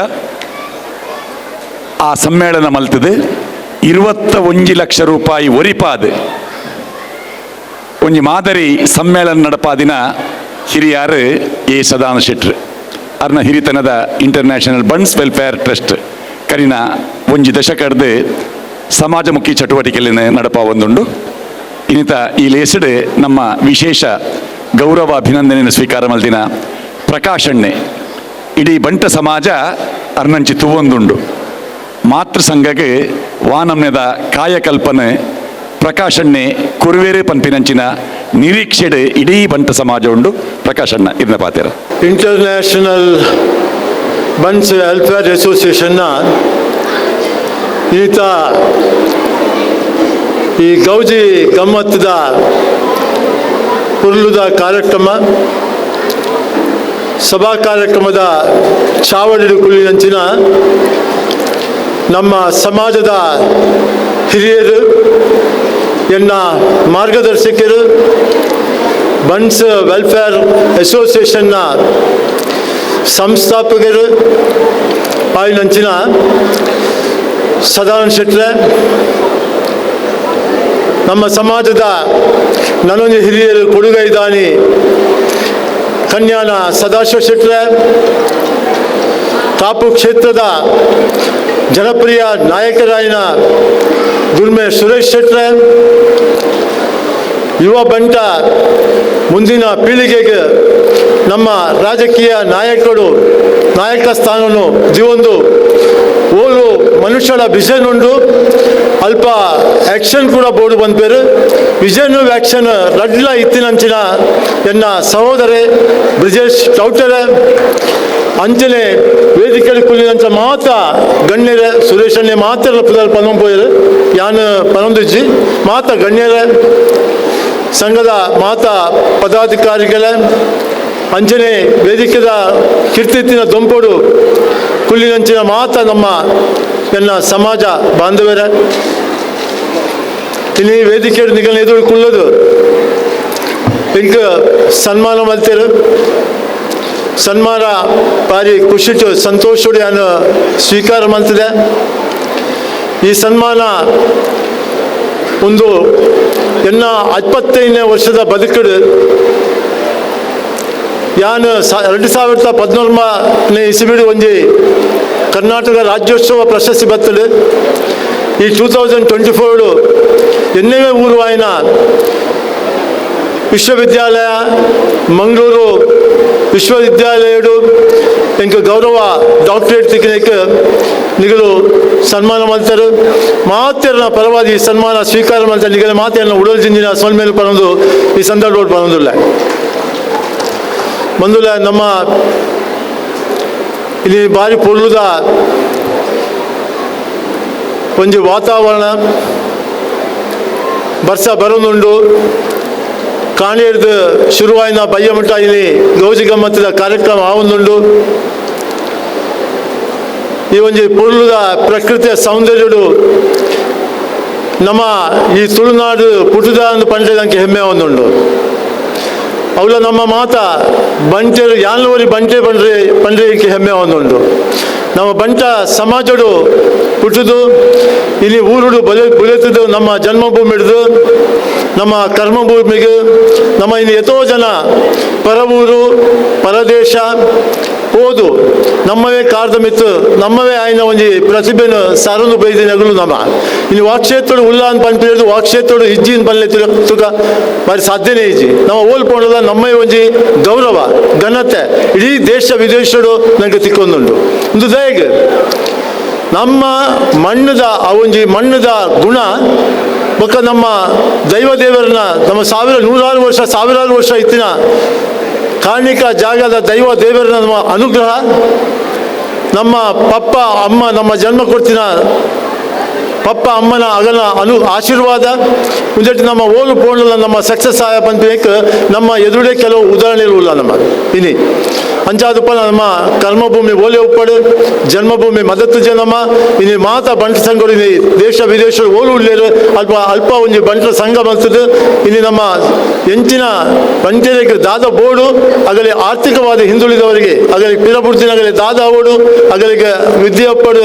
ಆ ಸಮ್ಮೇಳನ ಮಲ್ತದೆ 21 ಲಕ್ಷ ರೂಪಾಯಿ ಒರಿಪಾದ ಒಂಜಿ ಮಾದರಿ ಸಮ್ಮೇಳನ ನಡಪಾದಿನ ಹಿರಿಯಾರು ಎ ಸದಾನಂದ ಶೆಟ್ರು ಅರ್ನ ಹಿರಿತನದ international bunts welfare trust ಕರಿನ ಒಂಜಿ ದಶಕಡ್ದು ಸಮಾಜಮುಖಿ ಚಟುವಟಿಕೆಯಲ್ಲಿ ನಡಪ ಒಂದುಂಡು. ಇನ್ನಿತ ಈ ಲೇಸಡು ನಮ್ಮ ವಿಶೇಷ ಗೌರವ ಅಭಿನಂದನೆಯನ್ನು ಸ್ವೀಕಾರ ಮಲ್ದಿನ ಪ್ರಕಾಶಣ್ಣೆ ಇಡೀ ಬಂಟ ಸಮಾಜ ಅರ್ನಂಚಿ ತುವೊಂದುಂಡು. ಮಾತೃ ಸಂಘಕ್ಕೆ ವಾನಮ್ಯದ ಕಾಯಕಲ್ಪನೆ ಪ್ರಕಾಶಣ್ಣೆ ಕುರುವೇರು ಪನ್ಪಿನಂಚಿನ ನಿರೀಕ್ಷೆಡು ಇಡೀ ಬಂಟ ಸಮಾಜ ಉಂಡು. ಪ್ರಕಾಶಣ್ಣ ಇದನ್ನ ಪಾತೇರ. International bunts welfare ಅಸೋಸಿಯೇಷನ್ನ ಈತ ಈ ಗೌಜಿ ಗಮ್ಮತ್ತದ ಪುರ್ಲುದ ಕಾರ್ಯಕ್ರಮ ಸಭಾ ಕಾರ್ಯಕ್ರಮದ ಚಾವಡಿ ಕುಲ್ಲಿನಂಚಿನ ನಮ್ಮ ಸಮಾಜದ ಹಿರಿಯರು, ಎನ್ನ ಮಾರ್ಗದರ್ಶಕರು, ಬಂಟ್ಸ್ ವೆಲ್ಫೇರ್ ಅಸೋಸಿಯೇಷನ್ನ ಸಂಸ್ಥಾಪಕರು ಆಯಿನಂಚಿನ ಸದಾನಂದ ಶೆಟ್ರೆ, ನಮ್ಮ ಸಮಾಜದ ನನೊಂದು ಹಿರಿಯರು ಕೊಡುಗೈದಾನಿ ಕನ್ಯಾನ ಸದಾಶಿವ ಶೆಟ್ರೆ, ಕಾಪು ಕ್ಷೇತ್ರದ ಜನಪ್ರಿಯ ನಾಯಕರಾಯಿನ ಗುರ್ಮೆ ಸುರೇಶ್ ಶೆಟ್ರೆ, ಯುವ ಬಂಟ ಮುಂದಿನ ಪೀಳಿಗೆಗೆ ನಮ್ಮ ರಾಜಕೀಯ ನಾಯಕರು ನಾಯಕ ಸ್ಥಾನವನ್ನು ಜೀವೊಂದು ಓಲು ಮನುಷ್ಯನ ವಿಷನ್ ಉಂಡು, ಅಲ್ಪ ಆ್ಯಕ್ಷನ್ ಕೂಡ ಬೋರ್ಡು ಬಂದ್ಪೇರು ವಿಷನ್ ಆ್ಯಕ್ಷನ್ ರಡ್ಲ ಇತ್ತಿನಂಚಿನ ಎನ್ನ ಸಹೋದರಿ ಬ್ರಿಜೇಶ್ ಚೌಟರೆ, ಅಂಚನೆ ವೇದಿಕೆ ಕುಲ್ಲಿನಂಚ ಮಾತ ಗಣ್ಯರ ಸುರೇಶನ್ನೇ ಮಾತ್ರ ಪುದರ್ ಪನೊಂಪೋಯರು ಯಾನ್ ಪನೊಂದಿಜ್ಜಿ ಮಾತ ಗಣ್ಯರ ಸಂಘದ ಮಾತಾ ಪದಾಧಿಕಾರಿಗಳ ಅಂಚನೆ ವೇದಿಕೆದ ಕೀರ್ತಿತ್ತಿನ ದೊಂಪೋಡು ಕುಲ್ಲಿನಂಚಿನ ಮಾತ ನಮ್ಮ ಎನ್ನ ಸಮಾಜ ಬಾಂಧವರ ಇಲ್ಲಿ ವೇದಿಕೆ ನಿಗಲ ಎದುರು ಕುಲ್ಲದು ಇಂಕ ಸನ್ಮಾನ ಮಲ್ತೇರು ಸನ್ಮಾನ ಬಾರಿ ಖುಷಿಟು ಸಂತೋಷಡು ಯಾನು ಸ್ವೀಕಾರ ಮಾಡ್ತಿದೆ. ಈ ಸನ್ಮಾನ ಒಂದು ಎನ್ನ 25ನೇ ವರ್ಷದ ಬದುಕಡು ಯಾನು 2014ನೇ ಇಸವಿಡು ಒಂಜಿ ಕರ್ನಾಟಕ ರಾಜ್ಯೋತ್ಸವ ಪ್ರಶಸ್ತಿ ಬತ್ತಲು ಈ 2024 ಎನ್ನೇ ಊರುವಾಯಿನ ವಿಶ್ವವಿದ್ಯಾಲಯ ಮಂಗಳೂರು ವಿಶ್ವವಿದ್ಯಾಲಯಡು ಎಂಕ ಗೌರವ ಡಾಕ್ಟರೇಟ್ ತಿಕ್ಕನೇಕ ನಿಗಲು ಸನ್ಮಾನ ಮಾಡ್ತಾರೆ. ಮಾತೆರನ ಪರವಾಗಿ ಈ ಸನ್ಮಾನ ಸ್ವೀಕಾರ ಮಾಡ್ತಾರೆ. ನಿಗಲ ಮಾತೆಯನ್ನು ಉಡಲ್ ಜಿಂಜಿನ ಸೊಲ್ಮೇಲೆ ಪರೊಂದು ಈ ಸಂದರ್ಭ ಪರೊಂದಿಲ್ಲ ಬಂದುಲ್ಲ. ನಮ್ಮ ಇಲ್ಲಿ ಭಾರಿ ಪೊರ್ಲುದ ಒಂಜಿ ವಾತಾವರಣ ಬರ್ಸ ಬರೋದುಂಡು. ಕಾಣಿರ್ದು ಶುರುವಾಯಿನ ಬಯ್ಯಮಠ ಇಲ್ಲಿ ಗೌಜಿ ಗಮ್ಮತ್ತದ ಕಾರ್ಯಕ್ರಮ ಆವೊಂದುಂಡು. ಈ ಒಂಜಿ ಪೊರ್ಲುದ ಪ್ರಕೃತಿಯ ಸೌಂದರ್ಯಡು ನಮ್ಮ ಈ ತುಳುನಾಡು ಪುಟುದ ಅಂದು ಪಂಡದಂಕೆ ಹೆಮ್ಮೆ ಒಂದುಂಡು. ಅವಳ ನಮ್ಮ ಮಾತ ಬಂಟೆರು ಯಾನ್ಲೂರಿ ಬಂಟೆ ಬಂಡ್ರೆ ಪಂಡ್ರೆಗೆ ಹೆಮ್ಮೆ ಒಂದುಂಡು. ನಮ್ಮ ಬಂಟ ಸಮಾಜಡು ಪುಟ್ಟುದು ಇಲ್ಲಿ ಊರುಡು ಬುಲೆತದು ನಮ್ಮ ಜನ್ಮಭೂಮಿ ಹಿಡಿದು ನಮ್ಮ ಕರ್ಮಭೂಮಿಗೆ ನಮ್ಮ ಇಲ್ಲಿ ಎಷ್ಟೋ ಜನ ಪರವೂರು ಪರದೇಶ ಹೋದು ನಮ್ಮವೇ ಕಾರ್ದ ಮಿತ್ತು ನಮ್ಮವೇ ಆಯ್ನ ಒಂಜಿ ಪ್ರತಿಭೆನು ಸಾರೊಂದು ಬೈದಿನಗಳು ನಮ್ಮ ಇಲ್ಲಿ ವಾಕ್ಷೇತ್ರಡು ಉಲ್ಲ ಅಂತ ಪನ್ಪಿರೋದು ವಾಕ್ಷೇತ್ರಡು ಇಜ್ಜಿನ ಪಲ್ಲೆ ತುಕ ಬಾರಿ ಸಾಧ್ಯನೇ ಇಜ್ಜಿ. ನಮ್ಮ ಓಲ್ಪೋಣದ ನಮ್ಮವೇ ಒಂಜಿ ಗೌರವ ಘನತೆ ಇಡೀ ದೇಶ ವಿದೇಶಡು ನನಗೆ ತಿಕ್ಕೊಂದುಂಟು. ಒಂದು ದಯಗೆ ನಮ್ಮ ಮಣ್ಣದ ಆ ಒಂಜಿ ಮಣ್ಣದ ಗುಣ ಬೊಕ್ಕ ನಮ್ಮ ದೈವ ದೇವರನ್ನ ನಮ್ಮ ನೂರಾರು ವರ್ಷ ಸಾವಿರಾರು ವರ್ಷ ಇತ್ತಿನ ಕಾರ್ಣಿಕ ಜಾಗದ ದೈವ ದೇವರ ನಮ್ಮ ಅನುಗ್ರಹ ನಮ್ಮ ಪಪ್ಪ ಅಮ್ಮ ನಮ್ಮ ಜನ್ಮ ಕೊಡ್ತಿನ ಪಪ್ಪ ಅಮ್ಮನ ಅಗಲ ಆಶೀರ್ವಾದ ಒಂದೆಟ್ಟು ನಮ್ಮ ಓಲು ಪೋಣಲ ನಮ್ಮ ಸಕ್ಸಸ್ ಆಯ ಪಂಪೇಕ್ ನಮ್ಮ ಎದುರುಡೆ ಕೆಲವು ಉದಾಹರಣೆಗಳು ನಮ್ಮ ಇನಿ ಅಂಚಾದಪ್ಪ ನಮ್ಮ ಕರ್ಮಭೂಮಿ ಓಲೆ ಉಪ್ಪಡು ಜನ್ಮಭೂಮಿ ಮದತ್ತು ಜನಮ ಇನಿ ಮಾತಾ ಬಂಟ ಸಂಘಗಳು ಇನಿ ದೇಶ ವಿದೇಶ ಓಲು ಉಳ್ಳೇರು ಅಲ್ಪ ಅಲ್ಪ ಒಂಜಿ ಬಂಟರ ಸಂಘ ಬಂತದ್ದು. ಇಲ್ಲಿ ನಮ್ಮ ಎಂಚಿನ ಬಂಟರಿಗೆ ದಾದ ಬೋರ್ಡು ಅಗಲಿ ಆರ್ಥಿಕವಾದ ಹಿಂದುಳಿದವರಿಗೆ ಅಗಲಿ ಪಿರಬುಡ್ತಿನಗಲಿ ದಾದ ಓಡು ಅಗಲಿಗೆ ವಿದ್ಯೆ ಒಪ್ಪಡು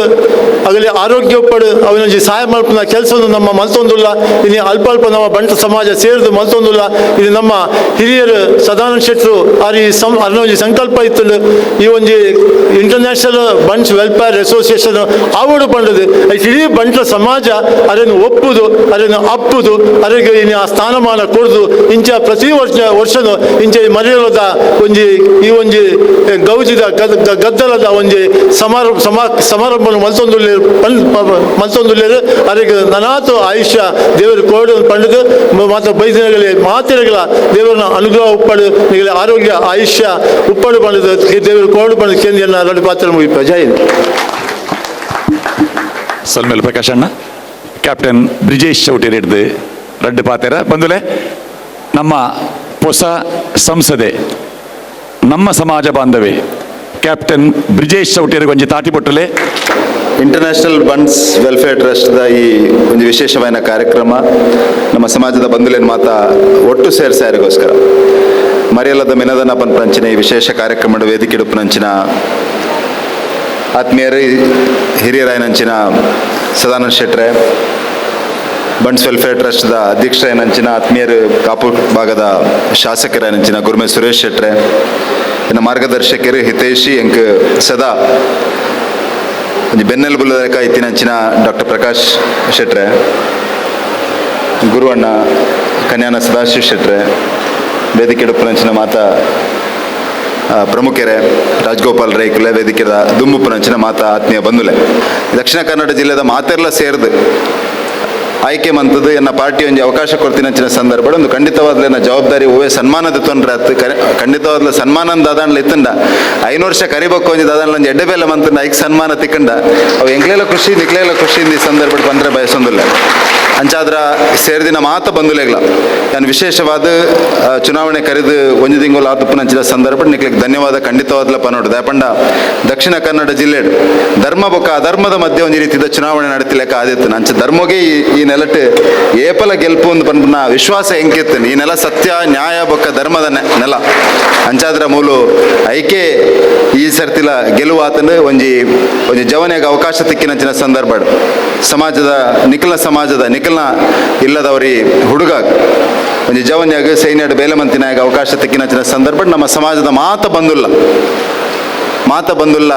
ಅಗಲಿ ಆರೋಗ್ಯ ಒಪ್ಪಡು ಅವನೊಂಜಿ ಸಹಾಯ ಮಲ್ಪನ ಕೆಲಸವನ್ನು ನಮ್ಮ ಮಲ್ತೊಂದುಲ್ಲ. ಇಲ್ಲಿ ಅಲ್ಪ ಅಲ್ಪ ನಮ್ಮ ಬಂಟ ಸಮಾಜ ಸೇರಿದು ಮಲ್ತೊಂದುಲ್ಲ. ಇಲ್ಲಿ ನಮ್ಮ ಹಿರಿಯರು ಸದಾನಂದ ಶೆಟ್ಟರು ಆರಿ ಅರ್ನೊಂಜಿ ಸಂಕಲ್ಪ ಇತ್ತು ಈ ಒಂಜಿ international bunts welfare association ಆವಡು ಪಂಡದು ಇಡೀ ಬಂಟ್ರ ಸಮಾಜ ಅದನ್ನು ಒಪ್ಪುದು ಅದನ್ನು ಅಪ್ಪುದು ಅದಕ್ಕೆ ಇನ್ನು ಆ ಸ್ಥಾನಮಾನ ಕೊಡುದು ಇಂಚ ಪ್ರತಿ ವರ್ಷ ವರ್ಷನು ಇಂಚ ಮರೆಯಲದ ಒಂಜಿ ಈ ಒಂಜಿ ಗೌಜಿದ ಗದ್ದಲದ ಒಂಜಿ ಸಮಾರಂಭ ಮಲ್ತೊಂದುಲ್ಲೇರು ಅದಕ್ಕೆ ನನಾತು ಆಯುಷ್ಯ ದೇವರು ಕೋಡು ಪಂಡದು ಮಾತ್ರ ಬೈದಿನಗಲಿ ಮಾತಿರಗಳ ದೇವರನ್ನ ಅನುಗ್ರಹ ಉಪ್ಪಡು ನಿಗಲಿ ಆರೋಗ್ಯ ಆಯುಷ್ಯ ಉಪ್ಪಡು ಪಂಡದು ದೇವರು ಕೋಡು ಪಂಡದು ಕೇಂದ್ರ ಎರಡು ಪಾತ್ರ ಮುಗಿಪ. ಜೈ ಹಿಂದ್. ಸಲ್ಮೇಲ್ ಪ್ರಕಾಶ್ ಅಣ್ಣ ಕ್ಯಾಪ್ಟನ್ ಬ್ರಿಜೇಶ್ ಚೌಟೇರ್ ಹಿಡ್ದು ರಡ್ಡು ಪಾತೆರ ಬಂದುಲೆ ನಮ್ಮ ಹೊಸ ಸಂಸದೆ ನಮ್ಮ ಸಮಾಜ ಬಾಂಧವೆ ಕ್ಯಾಪ್ಟನ್ ಬ್ರಿಜೇಶ್ ಚೌಟೇರ್ ಒಂಜಿ ತಾಟಿಪೊಟ್ಟಲೆ. International bunts welfare ಟ್ರಸ್ಟ್ದ ಈ ಒಂದು ವಿಶೇಷವಾದ ಕಾರ್ಯಕ್ರಮ ನಮ್ಮ ಸಮಾಜದ ಬಂಧುಲೇನು ಮಾತಾ ಒಟ್ಟು ಸೇರ್ಸಾರಿಗೋಸ್ಕರ ಮರೆಯಲ್ಲದ ಮಿನದನ ಪಂಚಿನ ಈ ವಿಶೇಷ ಕಾರ್ಯಕ್ರಮದ ವೇದಿಕೆ ನಂಚಿನ ಆತ್ಮೀಯರು ಹಿರಿಯರಾಯನಂಚಿನ ಸದಾನಂದ ಶೆಟ್ರೆ, ಬಂಟ್ಸ್ ವೆಲ್ಫೇರ್ ಟ್ರಸ್ಟ್ದ ಅಧ್ಯಕ್ಷರಾಯನಂಚಿನ ಆತ್ಮೀಯರು ಕಾಪು ಭಾಗದ ಶಾಸಕರಾಯನಂಚಿನ ಗುರುಮೆ ಸುರೇಶ್ ಶೆಟ್ರೆ, ಇನ್ನು ಮಾರ್ಗದರ್ಶಕರು ಹಿತೈಷಿ ಎಂಕ್ ಸದಾ ಒಂಜಿ ಬೆನ್ನೆಲುಬುಲ್ಲದ ಇತ್ತಿನಂಚಿನ ಡಾಕ್ಟರ್ ಪ್ರಕಾಶ್ ಶೆಟ್ರೆ, ಗುರುವಣ್ಣ ಕನ್ಯಾನ ಸದಾಶಿವ ಶೆಟ್ರೆ, ವೇದಿಕೆ ಉಪ್ಪುನಂಚಿನ ಮಾತಾ ಪ್ರಮುಖರೇ ರಾಜಗೋಪಾಲ್ ರೈಕುಲೆ, ವೇದಿಕೆದ ದುಂಬುಪ್ಪುನಂಚಿನ ಮಾತಾ ಆತ್ಮೀಯ ಬಂಧುಲೆ, ದಕ್ಷಿಣ ಕನ್ನಡ ಜಿಲ್ಲೆದ ಮಾತೆರ್ಲ ಸೇರ್ದು ಆಯ್ಕೆ ಮಂತದ್ದು ಎನ್ನ ಪಾರ್ಟಿ ಒಂಜಿ ಅವಕಾಶ ಕೊಡ್ತೀನಂಚಿನ ಸಂದರ್ಭ ಒಂದು ಖಂಡಿತವಾದ್ಲ ಎನ್ನ ಜವಾಬ್ದಾರಿ ಹೂವೇ ಸನ್ಮಾನದ ತೊಂದರೆ ಆತು. ಖಂಡಿತವಾದ್ಲ ಸನ್ಮಾನ ದಾದಾಣ್ಲ ಇತ್ತಂಡ 5 ವರ್ಷ ಕರಿಬಕ್ಕು ಒಂಜಿ ದಾದಾಣ್ಲ ಒಂಜಿ ಎಡ್ಡೆ ಬೇಲೆ ಮಂತಂಡ ಐಕ್ ಸನ್ಮಾನ ತಿಕ್ಕಂಡ ಅವು ಎಂಕ್ಲೆಲ್ಲ ಖುಷಿ ನಿಕ್ಲೆಲ್ಲ ಖುಷಿ ಈ ಸಂದರ್ಭ ಬಂದರೆ ಬಯಸೊಂದಿಲ್ಲ. ಅಂಚಾದ್ರ ಸೇರಿದಿನ ಮಾತ ಬಂಧುಲೆಗ್ಲ ನಾನು ವಿಶೇಷವಾದ ಚುನಾವಣೆ ಕರೆದು ಒಂಜಿ ತಿಂಗಳು ಆತುಪ್ಪನಂಚಿನ ಸಂದರ್ಭ ನಿಕ್ಲೆಗ್ ಧನ್ಯವಾದ ಖಂಡಿತವಾದ್ಲ ಪನೋಡು. ದಾಪಂಡ ದಕ್ಷಿಣ ಕನ್ನಡ ಜಿಲ್ಲೆ ಧರ್ಮ ಬೊಕ್ಕ ಅಧರ್ಮದ ಮಧ್ಯೆ ಒಂಜಿ ರೀತಿಯ ಚುನಾವಣೆ ನಡೆತಿಲೆಕ್ಕ ಆದಿತ್ತು. ಅಂಚ ಧರ್ಮಗೆ ಈ ನೆಲಟ್ಟು ಏಪಲ ಗೆಲ್ಪು ಒಂದು ಪನ್ಪುನ ವಿಶ್ವಾಸ ಎಂಕೆತ್ತನು. ಈ ನೆಲ ಸತ್ಯ ನ್ಯಾಯ ಬೊಕ್ಕ ಧರ್ಮದ ನೆಲ. ಅಂಚಾದ್ರ ಮೂಲು ಐಕೆ ಈ ಸರ್ತಿಲ ಗೆಲುವು ಆತಂದು ಒಂಜಿ ಒಂಜಿ ಜವನಿಯಾಗ ಅವಕಾಶ ತಿಕ್ಕಿನಂಚಿನ ಸಂದರ್ಭ ಸಮಾಜದ ನಿಖಲ ಸಮಾಜದ ನಿಖಲ್ನ ಇಲ್ಲದವರಿ ಹುಡುಗ ಒಂಜಿ ಜವನಿಯಾಗ ಸೈನ್ಯಡ್ ಬೇಲೆಮಂತಿನಾಗ ಅವಕಾಶ ತಿಕ್ಕಿನಂಚಿನ ಸಂದರ್ಭ ನಮ್ಮ ಸಮಾಜದ ಮಾತ ಬಂದುಲ್ಲ ಮಾತ ಬಂದುಲ್ಲ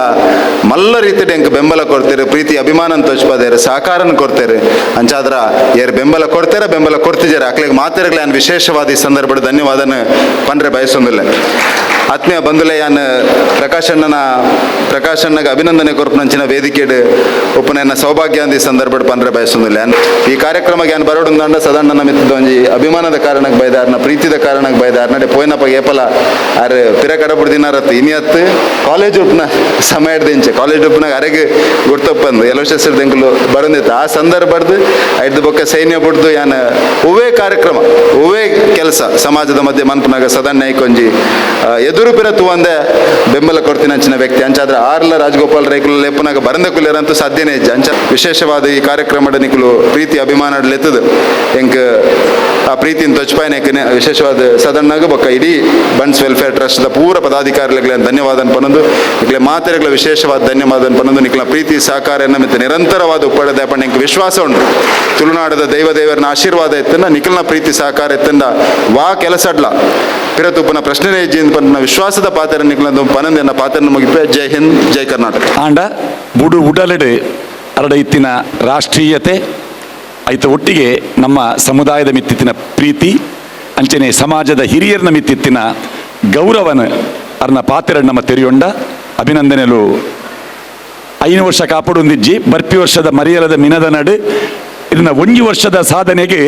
ಮಲ್ಲ ರೀತಿಯ ಎಂಕ್ ಬೆಂಬಲ ಕೊಡ್ತೇವೆ, ಪ್ರೀತಿ ಅಭಿಮಾನ ತೋಚ್ಪದೇರು, ಸಹಕಾರನ ಕೊಡ್ತೇವೆ. ಅಂಚಾದ್ರ ಏರ್ ಬೆಂಬಲ ಕೊಡ್ತೇರೆ ಬೆಂಬಲ ಕೊಡ್ತಿದ್ದಾರೆ ಅಕ್ಲಿಗೆ ಮಾತಿರಗ್ಲೆ ನಾನು ವಿಶೇಷವಾದ ಈ ಸಂದರ್ಭದ ಧನ್ಯವಾದನ ಪಂಡ್ರೆ ಬಯಸೊಂದಿಲ್ಲ. ಆತ್ಮೀಯ ಬಂಧುಲೆ ಯಾನ್ ಪ್ರಕಾಶಣ್ಣಗೆ ಅಭಿನಂದನೆ ಕೊರ್ಪನಂಚಿನ ವೇದಿಕೆಡ್ ಒಪ್ಪನ ಸೌಭಾಗ್ಯ ಅಂದ ಈ ಸಂದರ್ಭದ ಪಂಡ್ರೆ ಬಯಸೊಂದಿಲ್ಲ. ಈ ಕಾರ್ಯಕ್ರಮಕ್ಕೆ ಯಾನ್ ಬರೋಡುಂದಂಡ ಸದಾಣ್ಣನ ಮಿತ್ತದ ಒಂಜಿ ಅಭಿಮಾನದ ಕಾರಣಕ್ಕೆ ಬೈದಾರ್ನ ಪ್ರೀತಿದ ಕಾರಣಕ್ಕೆ ಬೈದಾರ್ನ ಪೋಯಿನಪ್ಪ ಏಪಲ ಆರ್ ಪಿರ ಕಡಪುಡು ದಿನಾರತ್ತು ಇನಿಯತ್ತು ಕಾಲೇಜ್ ಉಪ್ಪನ ಸಮಯ ಇಂಚೆ ಕಾಲೇಜ್ ಉಪ್ಪನಾಗ ಅರೆಗೆ ಗುರ್ತಪ್ಪಂದು ಎಲೋಶಸ್ಸರ್ ದೆಂಕುಲು ಬರಂದಿತ್ತು. ಆ ಸಂದರ್ಭದ ಐದು ಬೊಕ್ಕ ಸೈನ್ಯ ಬಿಡ್ದು ಯಾನ್ ಹೂವೇ ಕಾರ್ಯಕ್ರಮ ಹೂವೇ ಕೆಲಸ ಸಮಾಜದ ಮಧ್ಯೆ ಮನ್ಪನಾಗ ಸದಣ್ಣ ಐಕೊಂಜಿ ಎದುರು ಪಿರ ತೂವಂದೆ ಬೆಂಬಲ ಕೊಡ್ತೀನಿ ಅಂಚಿನ ವ್ಯಕ್ತಿ. ಅಂಚಾದ್ರೆ ಆರ್ಲ ರಾಜಗೋಪಾಲ್ ರೈಕುಲು ಲೆಪ್ಪನಾಗ ಬರಂದ ಕುಲ್ಯರಂತೂ ಸಾಧ್ಯನೇ ಇಜ್ಜಿ. ಅಂಚ ವಿಶೇಷವಾದ ಈ ಕಾರ್ಯಕ್ರಮದ ನಿಕುಲು ಪ್ರೀತಿ ಅಭಿಮಾನ ಲೆತ್ತದು ಎಂಕ್ ಆ ಪ್ರೀತಿನ ತೊಚ್ಪಾಯನ ವಿಶೇಷವಾದ ಸದಣ್ಣಾಗ ಬೊಕ್ಕ ಇಡೀ ಬಂಟ್ಸ್ ವೆಲ್ಫೇರ್ ಟ್ರಸ್ಟ್ದ ಪೂರ ಪದಾಧಿಕಾರಿಗಳಿಗೆ ಧನ್ಯವಾದ ಪನೊಂದು ನಿಕ್ಲೆ ಮಾತೆರೆಗಳ ವಿಶೇಷವಾದ ಧನ್ಯವಾದ ಪನೊಂದು ನಿಕ್ಲ ಪ್ರೀತಿ ಸಹಕಾರ ಮತ್ತೆ ನಿರಂತರವಾದ ಉಪ್ಪಡದ ಪಂಡ ಎಂಕ್ ವಿಶ್ವಾಸ ಉಂಟು. ತುಳುನಾಡದ ದೈವ ದೇವರನ ಆಶೀರ್ವಾದ ಎತ್ತನ್ನ ನಿಖಲ್ನ ಪ್ರೀತಿ ಸಹಕಾರ ಎತ್ತಂಡ ವಾ ಕೆಲಸಡ್ಲ ಪಿರತುಪ್ಪನ ಪ್ರಶ್ನೆ ಪನ್ನ ವಿಶ್ವಾಸದ ಪಾತ್ರ ನಿಕ್ಲಂದು ಪನಂದೆನ್ನ ಪಾತ್ರ ಮುಗಿಪೆ. ಜೈ ಹಿಂದ್, ಜೈ ಕರ್ನಾಟಕ. ಆಂಡ ಬುಡು ಉಡಲೆಡು ಅರಡ ಇತ್ತಿನ ರಾಷ್ಟ್ರೀಯತೆ ಐತ ಒಟ್ಟಿಗೆ ನಮ್ಮ ಸಮುದಾಯದ ಮಿತ್ತಿತ್ತಿನ ಪ್ರೀತಿ ಅಂಚನೆ ಸಮಾಜದ ಹಿರಿಯರನ ಮಿತ್ತಿತ್ತಿನ ಗೌರವನ ಅರ್ನ ಪಾತ್ರ ನಮ್ಮ ತೆರಿಯೊಂಡ ಅಭಿನಂದನೆಲು. 5 ವರ್ಷ ಕಾಪುಡೊಂದಿಜ್ಜಿ ಬರ್ಪಿ ವರ್ಷದ ಮರಿಯಲದ ಮಿನದ ನಡು ಇದನ್ನ ಒಂಜಿ ವರ್ಷದ ಸಾಧನೆಗೆ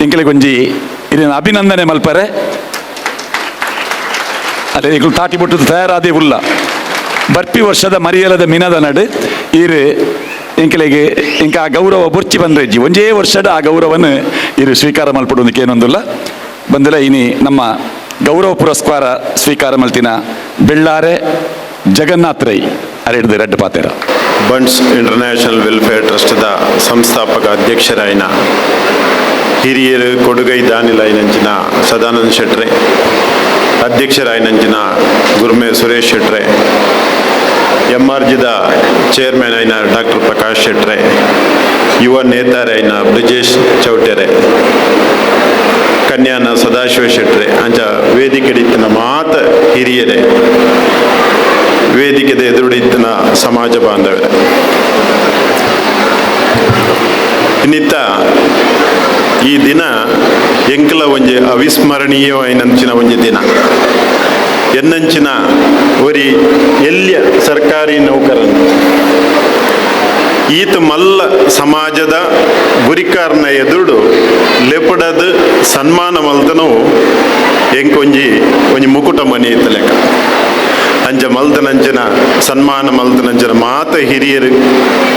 ಎಂಕಲೆಗೊಂಜಿ ಇದನ್ನ ಅಭಿನಂದನೆ ಮಲ್ಪರೆ ಅಲ್ಲೇ ಈಗ ತಾಟಿ ಬಿಟ್ಟು ತಯಾರಾದೇ ಉಲ್ಲ. ಬರ್ಪಿ ವರ್ಷದ ಮರಿಯಲದ ಮಿನದ ನಡು ಈರು ಎಂಕಲೆಗೆ ಇಂಕ ಆ ಗೌರವ ಬೊರ್ಚಿ ಬಂದ್ರೆಜ್ಜಿ ಒಂಜೇ ವರ್ಷದ ಆ ಗೌರವನ ಇರು ಸ್ವೀಕಾರ ಮಲ್ಪಡೋದಕ್ಕೆ ಏನೊಂದಿಲ್ಲ ಬಂದಿಲ್ಲ. ಇನಿ ನಮ್ಮ ಗೌರವ ಪುರಸ್ಕಾರ ಸ್ವೀಕಾರ ಮಲ್ತಿನ ಬೆಳ್ಳಾರೆ ಜಗನ್ನಾಥ್ ರೈ ಅರೆಡ್ದು ರೆಡ್ ಪಾತೇರ. Bunts international welfare ಟ್ರಸ್ಟ್ದ ಸಂಸ್ಥಾಪಕ ಅಧ್ಯಕ್ಷರಾಯಿನ ಹಿರಿಯರು ಕೊಡುಗೈ ದಾನಿಲಾಯಿನಂಚಿನ ಸದಾನಂದ ಶೆಟ್ರೆ, ಅಧ್ಯಕ್ಷರಾಯಿನಂಚಿನ ಗುರುಮೆ ಸುರೇಶ್ ಶೆಟ್ರೆ, ಎಂ ಆರ್ ಜಿದ ಚೇರ್ಮನ್ ಆಯಿನ ಡಾಕ್ಟರ್ ಪ್ರಕಾಶ್ ಶೆಟ್ರೆ, ಯುವ ನೇತಾರಾಯಿನ ಬ್ರಿಜೇಶ್ ಚೌಟೆರೆ, ಕನ್ಯಾನ ಸದಾಶಿವ ಶೆಟ್ರೆ, ಅಂಚ ವೇದಿಕೆಡಿತ್ತಿನ ಮಾತ ಹಿರಿಯರೇ, ವೇದಿಕೆದ ಎದುರುಡಿತ್ತಿನ ಸಮಾಜ ಬಾಂಧವರೇ, ಇನ್ನಿತ್ತ ಈ ದಿನ ಎಂಕಲ ಒಂಜಿ ಅವಿಸ್ಮರಣೀಯವಾಯಿನಂಚಿನ ಒಂಜಿ ದಿನ. ಎನ್ನಂಚಿನ ಒರಿ ಎಲ್ಲಿಯ ಸರ್ಕಾರಿ ನೌಕರನು ಈತ ಮಲ್ಲ ಸಮಾಜದ ಗುರಿಕಾರನ ಎದುರು ಲೆಪಡದ ಸನ್ಮಾನ ಮಲ್ತನವು ಎಂಕೊಂಜಿ ಒಂಜಿ ಮುಕುಟ ಮನಿ ಇತ್ತ ಲೆಕ್ಕ. ಅಂಚ ಮಲ್ತನಂಚಿನ ಸನ್ಮಾನ ಮಲ್ತನಂಚಿನ ಮಾತ ಹಿರಿಯರು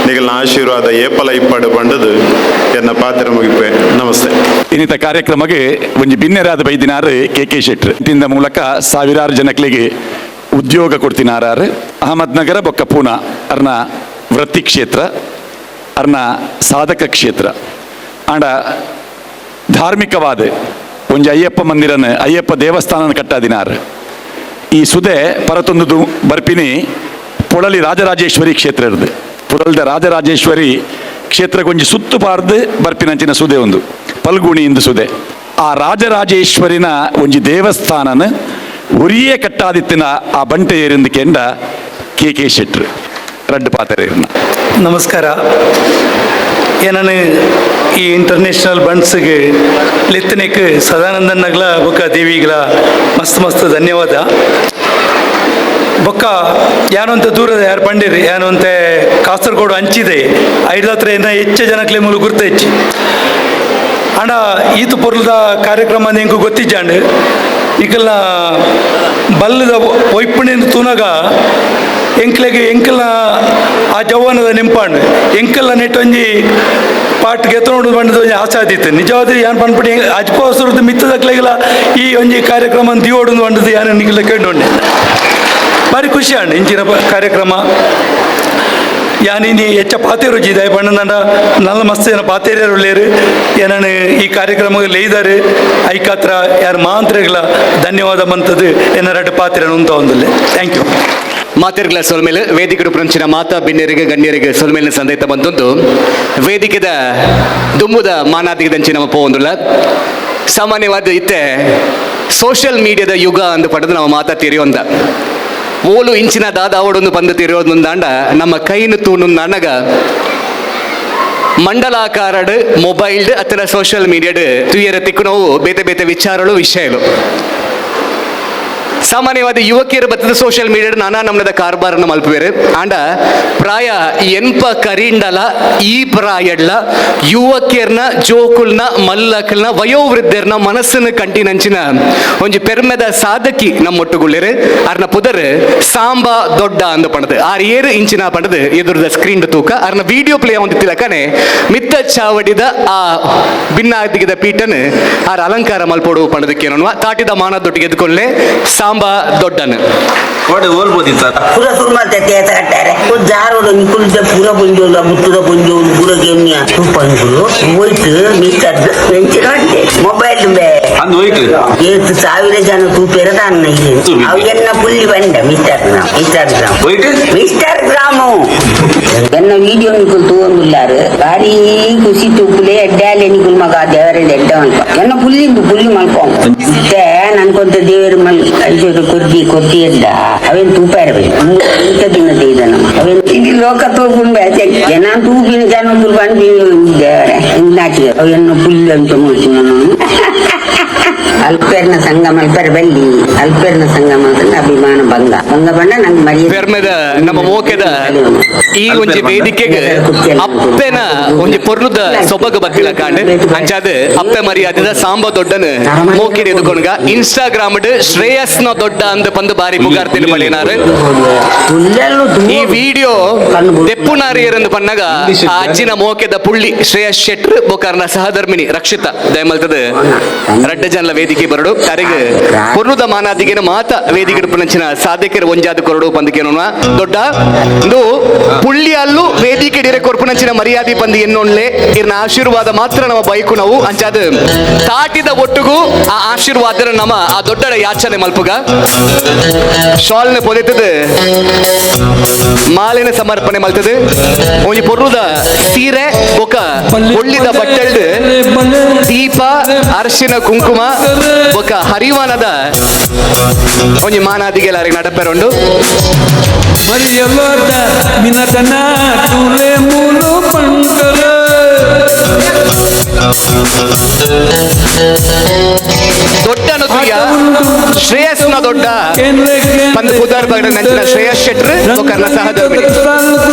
ನಿಗಲ್ನ ಆಶೀರ್ವಾದ ಏಪಲ ಇಪ್ಪಡು ಪಂಡದು ಎನ್ನ ಪಾತ್ರ ಮುಗಿಪೆ. ನಮಸ್ತೆ. ಇನ್ನಿತ ಕಾರ್ಯಕ್ರಮಕ್ಕೆ ಒಂಜಿ ಬಿನ್ನೆರಾದ ಬೈದಿನಾರು ಕೆ ಕೆ ಶೆಟ್ರು ಇಂದ ಮೂಲಕ ಸಾವಿರಾರು ಜನಗಳಿಗೆ ಉದ್ಯೋಗ ಕೊಡ್ತಿನಾರಾರು. ಅಹಮದ್ನಗರ ಬೊಕ್ಕ ಪೂನಾ ಅರ್ನ ವೃತ್ತಿ ಕ್ಷೇತ್ರ, ಅರ್ನ ಸಾಧಕ ಕ್ಷೇತ್ರ. ಆಂಡ ಧಾರ್ಮಿಕವಾದ ಒಂಜಿ ಅಯ್ಯಪ್ಪ ಮಂದಿರನ ಅಯ್ಯಪ್ಪ ದೇವಸ್ಥಾನನ ಕಟ್ಟಾದಿನಾರು. ಈ ಸುದೆ ಪರತೊಂದು ಬರ್ಪಿನಿ ಪೊಳಲಿ ರಾಜರಾಜೇಶ್ವರಿ ಕ್ಷೇತ್ರ ಇರುದು. ಪೊಳಲ್ದ ರಾಜರಾಜೇಶ್ವರಿ ಕ್ಷೇತ್ರಕ್ಕೊಂಜಿ ಸುತ್ತು ಪಾರ್ದು ಬರ್ಪಿನಂಚಿನ ಸುದೆ ಒಂದು ಪಲ್ಗುಣಿ ಇಂದು ಸುದೆ. ಆ ರಾಜರಾಜೇಶ್ವರಿನ ಒಂಜಿ ದೇವಸ್ಥಾನನ ಒರಿಯೇ ಕಟ್ಟಾದಿತ್ತಿನ ಆ ಬಂಟೆ ಏರಿಂದು ಕೆಂಡ ಕೆ ಕೆ ಶೆಟ್ರು ರಡ್ಡು ಪಾತ್ರೆ. ನಮಸ್ಕಾರ. ಏನನ್ನು ಈ ಇಂಟರ್ನ್ಯಾಷನಲ್ ಬಂಡ್ಸ್ಗೆ ಲೆತ್ತನೆಕ್ ಸದಾನಂದನಗ್ಲ ಬೊಕ್ಕ ದೇವಿಗಳ ಮಸ್ತ್ ಮಸ್ತ್ ಧನ್ಯವಾದ. ಬೊಕ್ಕ ಯಾನಂತ ದೂರದ ಯಾರು ಪಂಡಿರಿ ಯಾನಂತೆ ಕಾಸರಗೋಡು ಹಂಚಿದೆ ಐದಾತ್ರ ಏನ ಹೆಚ್ಚು ಜನಕ್ಲೆ ಮೂಲ ಗುರ್ತ ಹೆಚ್ಚು ಅಣ್ಣ ಈತು ಪೊರ್ಲದ ಕಾರ್ಯಕ್ರಮ ಎಂಕು ಗೊತ್ತಿಜ್ಜಾಂಡ್ ನಿಕಲ್ನ ಬಲ್ಲದ ಒಯ್ಪುಣಿಂದ ತೂನಗ ಎಂಕ್ಲೆಗೆ ಎಂಕಲ್ನ ಆ ಜವ್ವನದ ನೆಂಪಾಂಡ್ ಎಂಕಲ್ನ ನೆಟ್ಟೊಂಜಿ ಪಾಟ್ ಗೆತ್ತೊಂಡು ಬಂಡದ ಒಂಜಿ ಆಸೆ ಆದಿತ್ತು. ನಿಜವಾದ ಯಾನ್ ಪನ್ಪಡಿ ಅಜ್ಪವಸರದ್ದು ಮಿತ್ತದಕ್ಲೆಗಲ ಈ ಒಂಜಿ ಕಾರ್ಯಕ್ರಮ ದಿಯೋಡು ಬಂಡದು ಯಾನು ನಿಕಲ್ನ ಕೇಂಡೊಂಡೆ ಭಾರಿ ಖುಷಿ ಅಂಡ್ ಇಂಚಿನ ಕಾರ್ಯಕ್ರಮ. ಯಾನಿನಿ ಹೆಚ್ಚ ಪಾತೇರು ಜಿದಾಯ ಪಣ್ಣಂಡ ನಲ್ಲ ಮಸ್ತ್ ಜನ ಪಾತೇರಿಯರು ಏನನ್ನು ಈ ಕಾರ್ಯಕ್ರಮ ಲೇಯ್ದಾರೆ ಐಕಾತ್ರ ಯಾರು ಮಾಂತ್ರಿಗಳ ಧನ್ಯವಾದ ಮಂತದ್ದು ಏನಾರ ಪಾತ್ರೆ ಅಂತ ಒಂದಿಲ್ಲ. Thank you. ಮಾತಿರ್ಗಳ ಸೊಲ್ಮೇಲೆ ವೇದಿಕೆ ಪ್ರಂಚಿನ ಮಾತಾ ಬಿನ್ನೆರಿಗೆ ಗಣ್ಯರಿಗೆ ಸೊಲ್ಮೇಲಿನ ಸಂದೇತ ಬಂತೊಂದು ವೇದಿಕೆದ ದುಂಬುದ ಮಾನಾದಿಗದಂಚಿ ನಮ್ಮ ಪೋವೊಂದುಲ್ಲ. ಸಾಮಾನ್ಯವಾದ ಇತ್ತೆ ಸೋಷಿಯಲ್ ಮೀಡಿಯಾದ ಯುಗ ಅಂದು ಪಡೆದು ನಾವು ಮಾತಾಡ್ತೀರಿ ಒಂದ ಓಲು ಇಂಚಿನ ದಾದಾವಡೊಂದು ಬಂದು ತಿರೋದೊಂದಾಂಡ ನಮ್ಮ ಕೈನು ತೂಣೊಂದು ಮಂಡಲಾಕಾರಡ್ ಮೊಬೈಲ್ಡ್ ಅಥವಾ ಸೋಷಿಯಲ್ ಮೀಡಿಯಾಡ್ ತುಯ್ಯರ ತಿಕ್ಕು ನಾವು ಬೇತೆ ಬೇತೆ ವಿಚಾರಗಳು ವಿಷಯಗಳು. ಸಾಮಾನ್ಯವಾದ ಯುವಕಿಯರು ಬತ್ತದ ಸೋಷಿಯಲ್ ಮೀಡಿಯಾ ನಾನಾ ನಮ್ಮದ ಕಾರ್ಬಾರನ್ನು ಮಲ್ಪುವೇರು. ಆಂಡ ಪ್ರಾಯ ಎನ್ಪ ಕರಿಂಡಲ ಈ ಪ್ರಾಯಡ್ಲ ಯುವಕಿಯರ್ನ ಜೋಕುಲ್ನ ಮಲ್ಲಕಲ್ನ ವಯೋವೃದ್ಧರ್ನ ಮನಸ್ಸನ್ನು ಕಂಟಿನಂಚಿನ ಒಂಜಿ ಪೆರ್ಮೆದ ಸಾಧಕಿ ನಮ್ಮೊಟ್ಟುಗುಳ್ಳೇರು. ಅರ್ನ ಪುದರ್ ಸಾಂಬಾ ದೊಡ್ಡ ಅಂದು ಪಣದು ಆರ್ ಏರು ಇಂಚಿನ ಪಣದು ಎದುರದ ಸ್ಕ್ರೀನ್ ತೂಕ ಅರ್ನ ವಿಡಿಯೋ ಪ್ಲೇ ಒಂದು ತಿಲಕನೆ ಮಿತ್ತ ಚಾವಡಿದ ಆ ಭಿನ್ನಾದಿಗದ ಪೀಠನ್ ಆರ್ ಅಲಂಕಾರ ಮಲ್ಪೋಡು ಪಣದಕ್ಕೇನೋ ತಾಟಿದ ಮಾನ ದೊಟ್ಟಿಗೆ ಎದ್ಕೊಳ್ಳೆ ಸಾಂಬಾ ದೊಡ್ಡನ ಪೂರ ಸುರ್ಮಲ್ತೆ ತೇತ ಕಟ್ಟಾರೆ ಜಾರೋಡು ನಿಕುಲ್ದ ಪೂರ ಪುಂಜೋಲ ಮುತ್ತುದ ಪುಂಜೋಲು ಪೂರ ಗೆಮ್ಯ ತೂಪಂಗುಲು ಹೋಯ್ತು ಮಿಸ್ಟರ್ ವೆಂಚಿನ ಮೊಬೈಲ್ ಬೇ ಏತು ಸಾವಿರ ಜನ ತೂಪೆರ ತಾನ ಅವು ಪುಲ್ಲಿ ಬಂಡ mister mister gram mister gram ಎನ್ನ ವಿಡಿಯೋ ನಿಕುಲ್ ತೂವೊಂದುಲ್ಲಾರು ಭಾರಿ ಖುಷಿ ತೂಪುಲೆ ಎಡ್ಡಾಲೆ ನಿಕುಲ್ ಮಗ ದೇವರ ಎಡ್ಡ ಮಲ್ಪ ಎನ್ನ ಪುಲ್ಲಿಂದು ಪುಲ್ಲಿ ಮಲ್ಪ ಇತ್ತೆ ನನ್ಕೊಂತ ದೇವರು ಮಲ್ ಐದು ಕೊರ್ದಿ ಕೊರ್ದಿ ಎಡ್ಡ ಅವೇನು ತೂಪ ಇರಬೇಕು ಇಂಥ ದಿನ ನಮ್ಮ ಅವೇನು ಇಡೀ ಲೋಕ ತೂಪುಂಬೆ ಜನ ತೂಪಿನ ಜನ ಕುರ್ಬಾನ್ ದೇವರೇ ನಾಚಿಗೆ ಅವೆನ್ನು ಪುಲ್ಲಿ ಅಂತ ಮುಳ್ತೀನಿ ನಾನು. ಅಲ್ಪೇರ್ನ ಸಂಘ ಮಲ್ಪೇರ್ ಬಲ್ಲಿ ಅಲ್ಪೇರ್ನ ಸಂಘ ಮಲ್ತಂಗ ಅಭಿಮಾನ ಭಂಗ ಭಂಗ ಬಂಡ ನಂಗೆ ಮರ್ಯಾದೆ. ಪೆರ್ಮೆದ ನಮ್ಮ ಮೋಕೆದ ಈ ಒಂಜಿ ವೇದಿಕೆಗೆ ಅಪ್ಪೆನ ಒಂಜಿ ಪೊರ್ಲುದ ಸೊಬಗು ಬತ್ತಿಲ ಕಾಂಡ್ ಅಂಚಾದ ಅಪ್ಪೆ ಮರ್ಯಾದದ ಸಾಂಬ ದೊಡ್ಡನ ಮೋಕಿಡ್ ಎದುಕೊಂಡ್ಗ ಇನ್ಸ್ಟಾಗ್ರಾಮ್ ಶ್ರೇಯಸ್ನ ದೊಡ್ಡ ಅಂದ ಪಂದು ಬಾರಿ ಪುಗಾರ್ತಿನ ಪಡೆಯಿನಾರು. ಈ ವಿಡಿಯೋ ದೆಪ್ಪುನಾರಿಯರೆಂದು ಪನ್ನಗ ಆ ಅಜ್ಜಿನ ಮೋಕೆದ ಪುಳ್ಳಿ ಶ್ರೇಯಸ್ ಶೆಟ್ರ್ ಬೊಕಾರ್ನ ಸಹಧರ್ಮಿಣಿ ರಕ್ಷಿತಾ ದಯಮಲ್ತದ ರಡ್ಡ ಜನಲ ವೇದಿಕೆ ಬರಡು ತರೆಗೆ ಪೊರ್ಲುದ ಮಾನಾದಿಗೆನ ಮಾತ ವೇದಿಕೆ ಪುನಂಚಿನ ಸಾಧಕರ ಒಂಜಾದ ಕೊರಡು ಪಂದಕೇನೋ ದೊಡ್ಡ ಇಂದು ಪುಳ್ಳಿ ಅಲ್ಲು ವೇದಿಕೆ ಡಿರೆ ಕೊರ್ಪುನಂಚಿನ ಮರ್ಯಾದೆ ಪಂದು ಎನ್ನೊನ್ಲೆ ಇರ್ನ ಆಶೀರ್ವಾದ ಮಾತ್ರ ನಮ್ಮ ಬೈಕು ನಾವು ಅಂಚಾದ ತಾಟಿದ ಒಟ್ಟುಗು ಆ ಆಶೀರ್ವಾದ ನಮ್ಮ ಆ ದೊಡ್ಡ ಯಾಚನೆ ಮಲ್ಪುಗ ಶಾಲ್ನ ಪೊದೆತದ ಮಾಲಿನ ಸಮರ್ಪಣೆ ಮಲ್ತದ ಒಂಜಿ ಪೊರ್ಲುದ ಸೀರೆ ಬೊಕ ಒಳ್ಳಿದ ಬಟ್ಟೆಲ್ಡ್ ದೀಪ ಅರಶಿನ ಕುಂಕುಮ ಬೊಕ ಹರಿವಾನದ ಒಂಜಿ ಮಾನಾದಿಗೆ ಎಲ್ಲರಿಗೆ ನಡಪೆರೊಂಡು ದೊಡ್ಡ ಶ್ರೇಯಸ್ನ ದೊಡ್ಡ ಪಂದ್ ಪುದಾರ್ ಬಗಡ ನಂಚಿನ ಶ್ರೇಯಸ್ ಶೆಟ್ರ್ ಬೊಕರ್ನ ಸಹಧರ್ಮಿಣಿ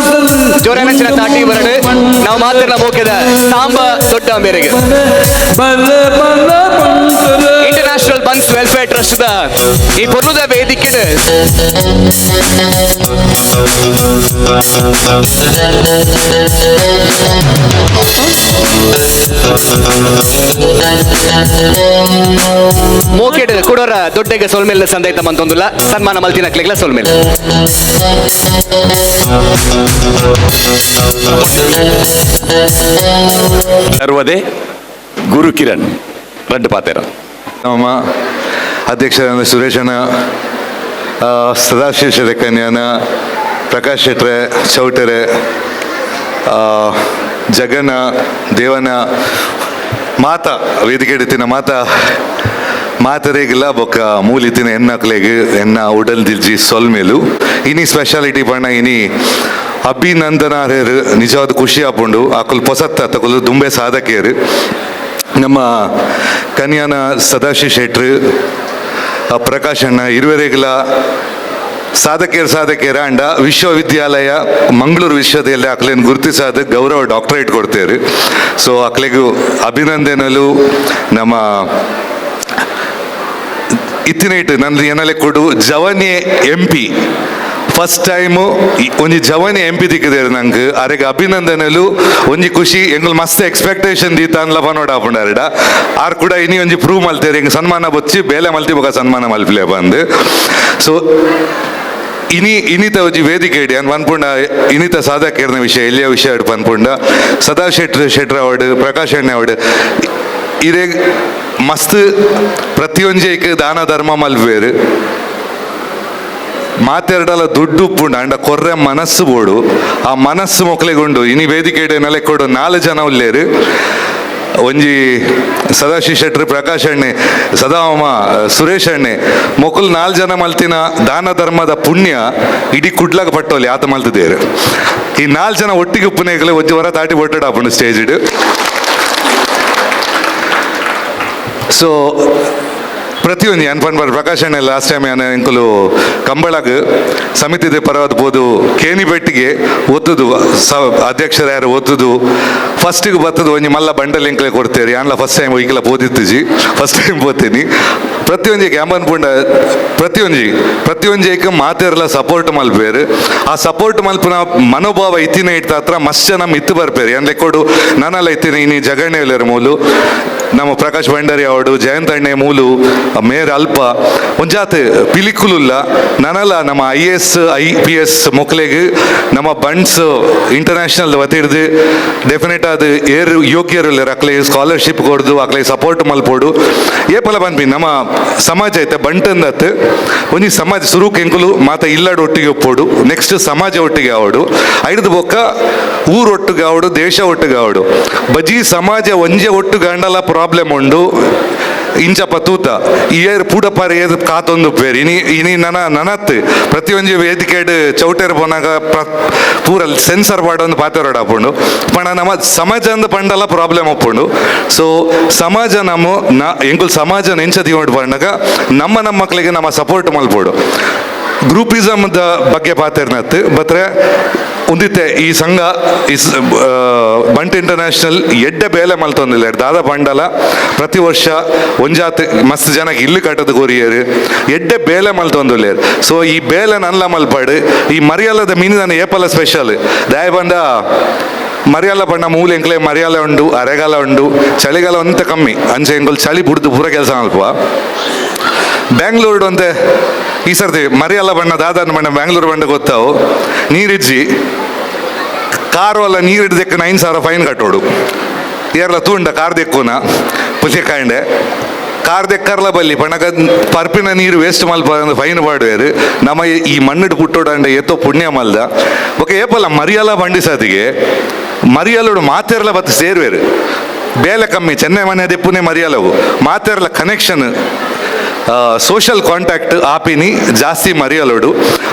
ಜೋರ ನಂಚಿನ ತಾಟಿ ಬರಡು ನಾವು ಮಾತ್ರ ಮೋಕೆದ ಸಾಂಬ ದೊಡ್ಡ ಮೇರೆಗೆ ಇಂಟರ್ನ್ಯಾಷನಲ್ ಬಂದ್ಸ್ ವೆಲ್ಫೇರ್ Welfare trust ದ ಈ ಪೊರ್ಲುದ ವೇದಿಕೆಡ್ ಮೋಕೆಡ್ ಕುಡೋರ ದೊಡ್ಡಗೆ ಸೊಲ್ಮೆಲ್ಲ ಸಂದೈತ ಮಂತೊಂದುಲ್ಲ ಸನ್ಮಾನ ಮಲ್ತಿನಕ್ಲೆಗ್ಲ ಸೊಲ್ಮೆಲ್. ಸರ್ವದೇ ಗುರುಕಿರಣ್ ರಡ್ಡು ಪಾತೆರ. ನಮ್ಮ ಅಧ್ಯಕ್ಷರಾದ ಸುರೇಶನ, ಸದಾಶಿವ ಕನ್ಯಾನ, ಪ್ರಕಾಶ್ ಶೆಟ್ರೆ, ಚೌಟರೆ, ಜಗನ, ದೇವನ, ಮಾತಾ ವೇದಿಕೆ ಇಡ್ತಿನ ಮಾತಾ ಮಾತರೇಗಿಲ್ಲ ಬೊಕ್ಕ ಮೂಲಿತಿನ ಎನ್ನಕ್ಲೆಗ್ ಎನ್ನ ಉಡಲ್ ದಿಲ್ಜಿ ಸೊಲ್ಮೇಲು. ಇನಿ ಸ್ಪೆಷಾಲಿಟಿ ಬಣ್ಣ ಇನಿ ಅಭಿನಂದನಾರ್ಯರು ನಿಜವಾದ ಖುಷಿ ಆಪುಂಡು. ಆಕುಲು ಪೊಸತ್ತ ತಕುಲು ದುಂಬೆ ಸಾಧಕಿಯರು. ನಮ್ಮ ಕನ್ಯಾನ ಸದಾಶಿವ ಶೆಟ್ರು, ಪ್ರಕಾಶ್ ಅಣ್ಣ ಇರುವರೆಗಿಲ ಸಾಧಕಿಯರು ಸಾಧಕಿಯರ ಅಂಡ ವಿಶ್ವವಿದ್ಯಾಲಯ ಮಂಗಳೂರು ವಿಶ್ವವಿದ್ಯಾಲಯ ಅಕ್ಲೇನು ಗುರುತಿಸಾದ ಗೌರವ ಡಾಕ್ಟರೇಟ್ ಕೊಡ್ತೇವೆ. ಸೊ ಅಕ್ಲೆಗೂ ಅಭಿನಂದನೆಲು. ನಮ್ಮ ಇತ್ತಿನ ಇಟ್ಟು ನನ್ನ ಏನಲೆ ಕೊಡು ಜವನಿ M P first time ಒಂಜಿ ಜವನಿ ಎಂ ಪಿ ದಿಕ್ಕದೇರು ನಂಗೆ ಅರೆಗೆ ಅಭಿನಂದನೆಲು. ಒಂಜಿ ಖುಷಿ ಎಂಗುಲ್ ಮಸ್ತ್ ಎಕ್ಸ್ಪೆಕ್ಟೇಷನ್ ದೀತಾನ್ಲ ಪನೋಡ ಆಪುಂಡಾರಡ ಆರ್ ಕೂಡ ಇನಿ ಒಂಜಿ ಪ್ರೂವ್ ಮಲ್ತೇರು ಎಂಗ್ ಸನ್ಮಾನ ಬೊಚ್ಚಿ ಬೇಲೆ ಮಲ್ತಿ ಬೊಕ ಸನ್ಮಾನ ಮಲ್ಪಿಲೆ ಬಂದು. ಸೊ ಇನಿ ಇನಿತ ಒಂಜಿ ವೇದಿಕೆ ಇಡಿ ಅನ್ ಪನ್ಪುಂಡ ಇನಿತ ಸಾಧಕೇರ್ನ ವಿಷಯ ಎಲ್ಲಿಯ ವಿಷಯ ಪನ್ಪುಂಡ ಸದಾ ಶೆಟ್ರ್ ಶೆಟ್ರ್ ಅವಡ್ ಪ್ರಕಾಶ್ ಅಣ್ಣೆ ಅವಡ್ ಇದೇ ಮಸ್ತ್ ಪ್ರತಿಯೊಂಜೇಕ್ ದಾನ ಧರ್ಮ ಮಲ್ಪೇರು. ಮಾತೆರಡಲ ದುಡ್ಡು ಉಪ್ಪುಂಡು ಅಂಡ ಕೊರ್ರೆ ಮನಸ್ಸು ಬೋಡು. ಆ ಮನಸ್ಸು ಮೊಕ್ಲೆಗುಂಡು ಇನಿ ವೇದಿಕೆ ನೆಲೆ ಕೊಡು 4 ಜನ ಉಲ್ಲೇರು. ಒಂಜಿ ಸದಾಶಿವ ಶೆಟ್ರು, ಪ್ರಕಾಶ್ ಅಣ್ಣೆ, ಸದಾಮ, ಸುರೇಶ್ ಅಣ್ಣೆ ಮೊಕುಲು 4 ಜನ ಮಲ್ತಿನ ದಾನ ಧರ್ಮದ ಪುಣ್ಯ ಇಡೀ ಕುಡ್ಲಾಗ ಪಟ್ಟೋಲಿ ಆತ ಮಲ್ತಿದ್ದೇರು. ಈ 4 ಜನ ಒಟ್ಟಿಗೆ ಉಪ್ಪುನೇಗಲೆ ಒಂಜಿ ವರ ತಾಟಿ ಒಟ್ಟಡ ಆಪುಂಡು ಸ್ಟೇಜ್. ಸೊ ಪ್ರತಿಯೊಂದು ಅನ್ಪನ್ ಪ್ರಕಾಶ್ ಅಣ್ಣ ಲಾಸ್ಟ್ ಟೈಮ್ ಏನ ಎಂಕುಲು ಕಂಬಳಗ್ ಸಮಿತಿದ ಪರವಾದ ಪೋದು ಕೇನಿ ಬೆಟ್ಟಿಗೆ ಒತ್ತುದು ಅಧ್ಯಕ್ಷರು ಯಾರು ಒತ್ತುದು ಫಸ್ಟಿಗೆ ಬತ್ತದು ಒಂಜಿ ಮಲ್ಲ ಬಂಡಲ್ ಎಂಕಲೆ ಕೊಡ್ತೇವೆ. ಯಾನ್ಲ ಫಸ್ಟ್ ಟೈಮ್ ಈಗಲ ಪೋದಿತ್ತಿಜಿ, ಫಸ್ಟ್ ಟೈಮ್ ಪೋತೀನಿ. ಪ್ರತಿಯೊಂಜಿ ಕ್ಯಾಂಬನ್ ಪುಂಡ ಪ್ರತಿಯೊಂಜಿ ಪ್ರತಿಯೊಂಜಿಕ್ ಮಾತೆರ್ಲ ಸಪೋರ್ಟ್ ಮಲ್ಪೇರು. ಆ ಸಪೋರ್ಟ್ ಮಲ್ಪುನ ಮನೋಭಾವ ಇತ್ತಿನ ಇಟ್ಟ ಹತ್ರ ಮಸ್ತ್ ಜನ ಇತ್ತು ಬರ್ಪೇರು. ಏನ್ ಲೆಕ್ಕೊಡು ನಾನೆಲ್ಲ ಇತ್ತೀನಿ ಇನಿ ಜಗಣ್ಣೆ ಮೂಲು ನಮ್ಮ ಪ್ರಕಾಶ್ ಭಂಡಾರಿ ಅವಡು ಜಯಂತ್ ಅಣ್ಣೆ ಮೂಲು ಮೇರ್ ಅಲ್ಪ ಒಂಜಾತ್ ಪಿಲಿಕುಲುಲ್ಲ ನನಲ ನಮ್ಮ I S I P S ಮೊಕ್ಲೆಗ್ ನಮ್ಮ ಬಂಡ್ಸ್ ಇಂಟರ್ನ್ಯಾಷನಲ್ ವತಿಡ್ದು ಡೆಫಿನೆಟ್ ಅದು ಏರು ಯೋಗ್ಯರು ಅಕ್ಲೆ ಸ್ಕಾಲರ್ಶಿಪ್ ಕೊಡ್ದು ಅಕ್ಲೆ ಸಪೋರ್ಟ್ ಮಲ್ಪೋಡು. ಏಪಲ ಪನ್ಪಿ ನಮ್ಮ ಸಮಾಜ ಐತೆ ಬಂಟಂದತ್ ಒಂಜಿ ಸಮಾಜ ಸುರುಕ್ ಎಂಕುಲು ಮಾತ ಇಲ್ಲಡ್ ಒಟ್ಟಿಗೆ ಒಪ್ಪೋಡು, ನೆಕ್ಸ್ಟ್ ಸಮಾಜ ಒಟ್ಟಿಗೆ ಆವಡು, ಐಡ್ದು ಬೊಕ್ಕ ಊರೊಟ್ಟಿಗೆ ಆವಡು, ದೇಶ ಒಟ್ಟಿಗೆ ಆವಡು. ಬಜಿ ಸಮಾಜ ಒಂಜೆ ಒಟ್ಟು ಗಂಡಲ ಪ್ರಾಬ್ಲಮ್ ಉಂಡು ಇಂಚಪ ತೂತ ಏರ್ ಪೂಡಪಾರ ಏರ್ ಕಾತೊಂದು ಪೇರು ಇನಿ ಇನಿ ನನ ನನತ್ ಪ್ರತಿಯೊಂಜಿ ವೇದಿಕೆಡ್ ಚೌಟೇರ್ ಪೋನಾಗ ಪೂರ ಸೆನ್ಸರ್ ಪಾಡೊಂದು ಪಾತೆರೊಡು ಆಪುಂಡು. ಪಂಡ ನಮ್ಮ ಸಮಾಜ ಅಂದ್ ಪಂಡಲ ಪ್ರಾಬ್ಲಮ್ ಒಪ್ಪುಂಡು. ಸೊ ಸಮಾಜ ನಮ್ಮ ಎಂಕುಲು ಸಮಾಜ ಎಂಚ ದಿವೊಂಡು ಪಂಡಾಗ ನಮ್ಮ ನಮ್ಮ ಮಕ್ಕಳಿಗೆ ನಮ್ಮ ಸಪೋರ್ಟ್ ಮಲ್ಪೋಡು. ಗ್ರೂಪಿಸಮ್ the ಬಗ್ಗೆ ಪಾತೆರ್ನತ್ ಬತ್ರೆ ಉಂದಿತ್ತೆ ಈ ಸಂಘ ಈ ಬಂಟ್ ಇಂಟರ್ನ್ಯಾಷನಲ್ ಎಡ್ಡೆ ಬೇಲೆ ಮಲ್ತೊಂದಿಲ್ಲ ದಾದ ಬಂಡಲ ಪ್ರತಿ ವರ್ಷ ಒಂಜಾತ್ ಮಸ್ತ್ ಜನಕ್ಕೆ ಇಲ್ಲಿ ಕಟ್ಟದ ಕೊರಿಯರು ಎಡ್ಡೆ ಬೇಲೆ ಮಲ್ತೊಂದಿಲ್ಲೇರು. ಸೊ ಈ ಬೇಲೆ ನಲ್ಲ ಮಲ್ಪಾಡು ಈ ಮರಿಯಲ್ಲದ ಮೀನು ನಾನು ಏಪಲ ಸ್ಪೆಷಲ್ ದಾಯ ಬಂದ ಮರಿಯಲ್ಲ ಬಣ್ಣ ಮೂಲೆ ಎಂಕ್ಲೆ ಮರಿಯಲ್ಲ ಉಂಡು, ಅರೆಗಾಲ ಉಂಡು, ಚಳಿಗಾಲ ಅಂತ ಕಮ್ಮಿ ಅಂಚೆ ಎಂಕುಲು ಚಳಿ ಬುಡ್ದು ಪೂರ ಕೆಲಸ ಮಲ್ಪ. ಬ್ಯಾಂಗ್ಳೂರ್ಡು ಅಂತೆ ಈ ಸರ್ತಿ ಮರಿಯಲ್ಲ ಬಣ್ಣ ದಾದಾನ ಬಣ್ಣ ಬ್ಯಾಂಗ್ಳೂರು ಬಣ್ಣ ಗೊತ್ತಾವು ನೀರಿಜ್ಜಿ ಕಾರು ಅಲ್ಲ ನೀರು ಹಿಡ್ದಕ್ಕೆ 9,000 ಫೈನ್ ಕಟ್ಟೋಡು. ಏರ್ಲ ತೂಂಡ ಕಾರ್ ದೆಕ್ಕುನ ಪುಲಿ ಕಾಂಡೆ ಕಾರ್ ದೆಕ್ಕರ್ಲ ಬಲ್ಲಿ ಪಣಕ ಪರ್ಪಿನ ನೀರು ವೇಸ್ಟ್ ಮಲ್ಪ ಫೈನ್ ಪಾಡುವೇರು. ನಮ್ಮ ಈ ಮಣ್ಣಿಡು ಪುಟ್ಟೋಡಂಡ ಏತೋ ಪುಣ್ಯ ಮಲ್ದ ಓಕೆ ಏಪಲ್ಲ ಮರಿಯಲ್ಲ ಬಂಡಿ ಸಾತಿಗೆ ಮರಿಯಲ್ಲೋಡು ಮಾತೆರ್ಲ ಬತ್ತು ಸೇರುವೇರು. ಬೇಲೆ ಕಮ್ಮಿ ಚೆನ್ನೈ ಮನೆ ದೆಪ್ಪುನೆ ಮರಿಯಲ್ಲವು ಮಾತೆರ್ಲ connection social contact ಆಪಿನಿ ಜಾಸ್ತಿ ಮರಿಯಲೋಡು.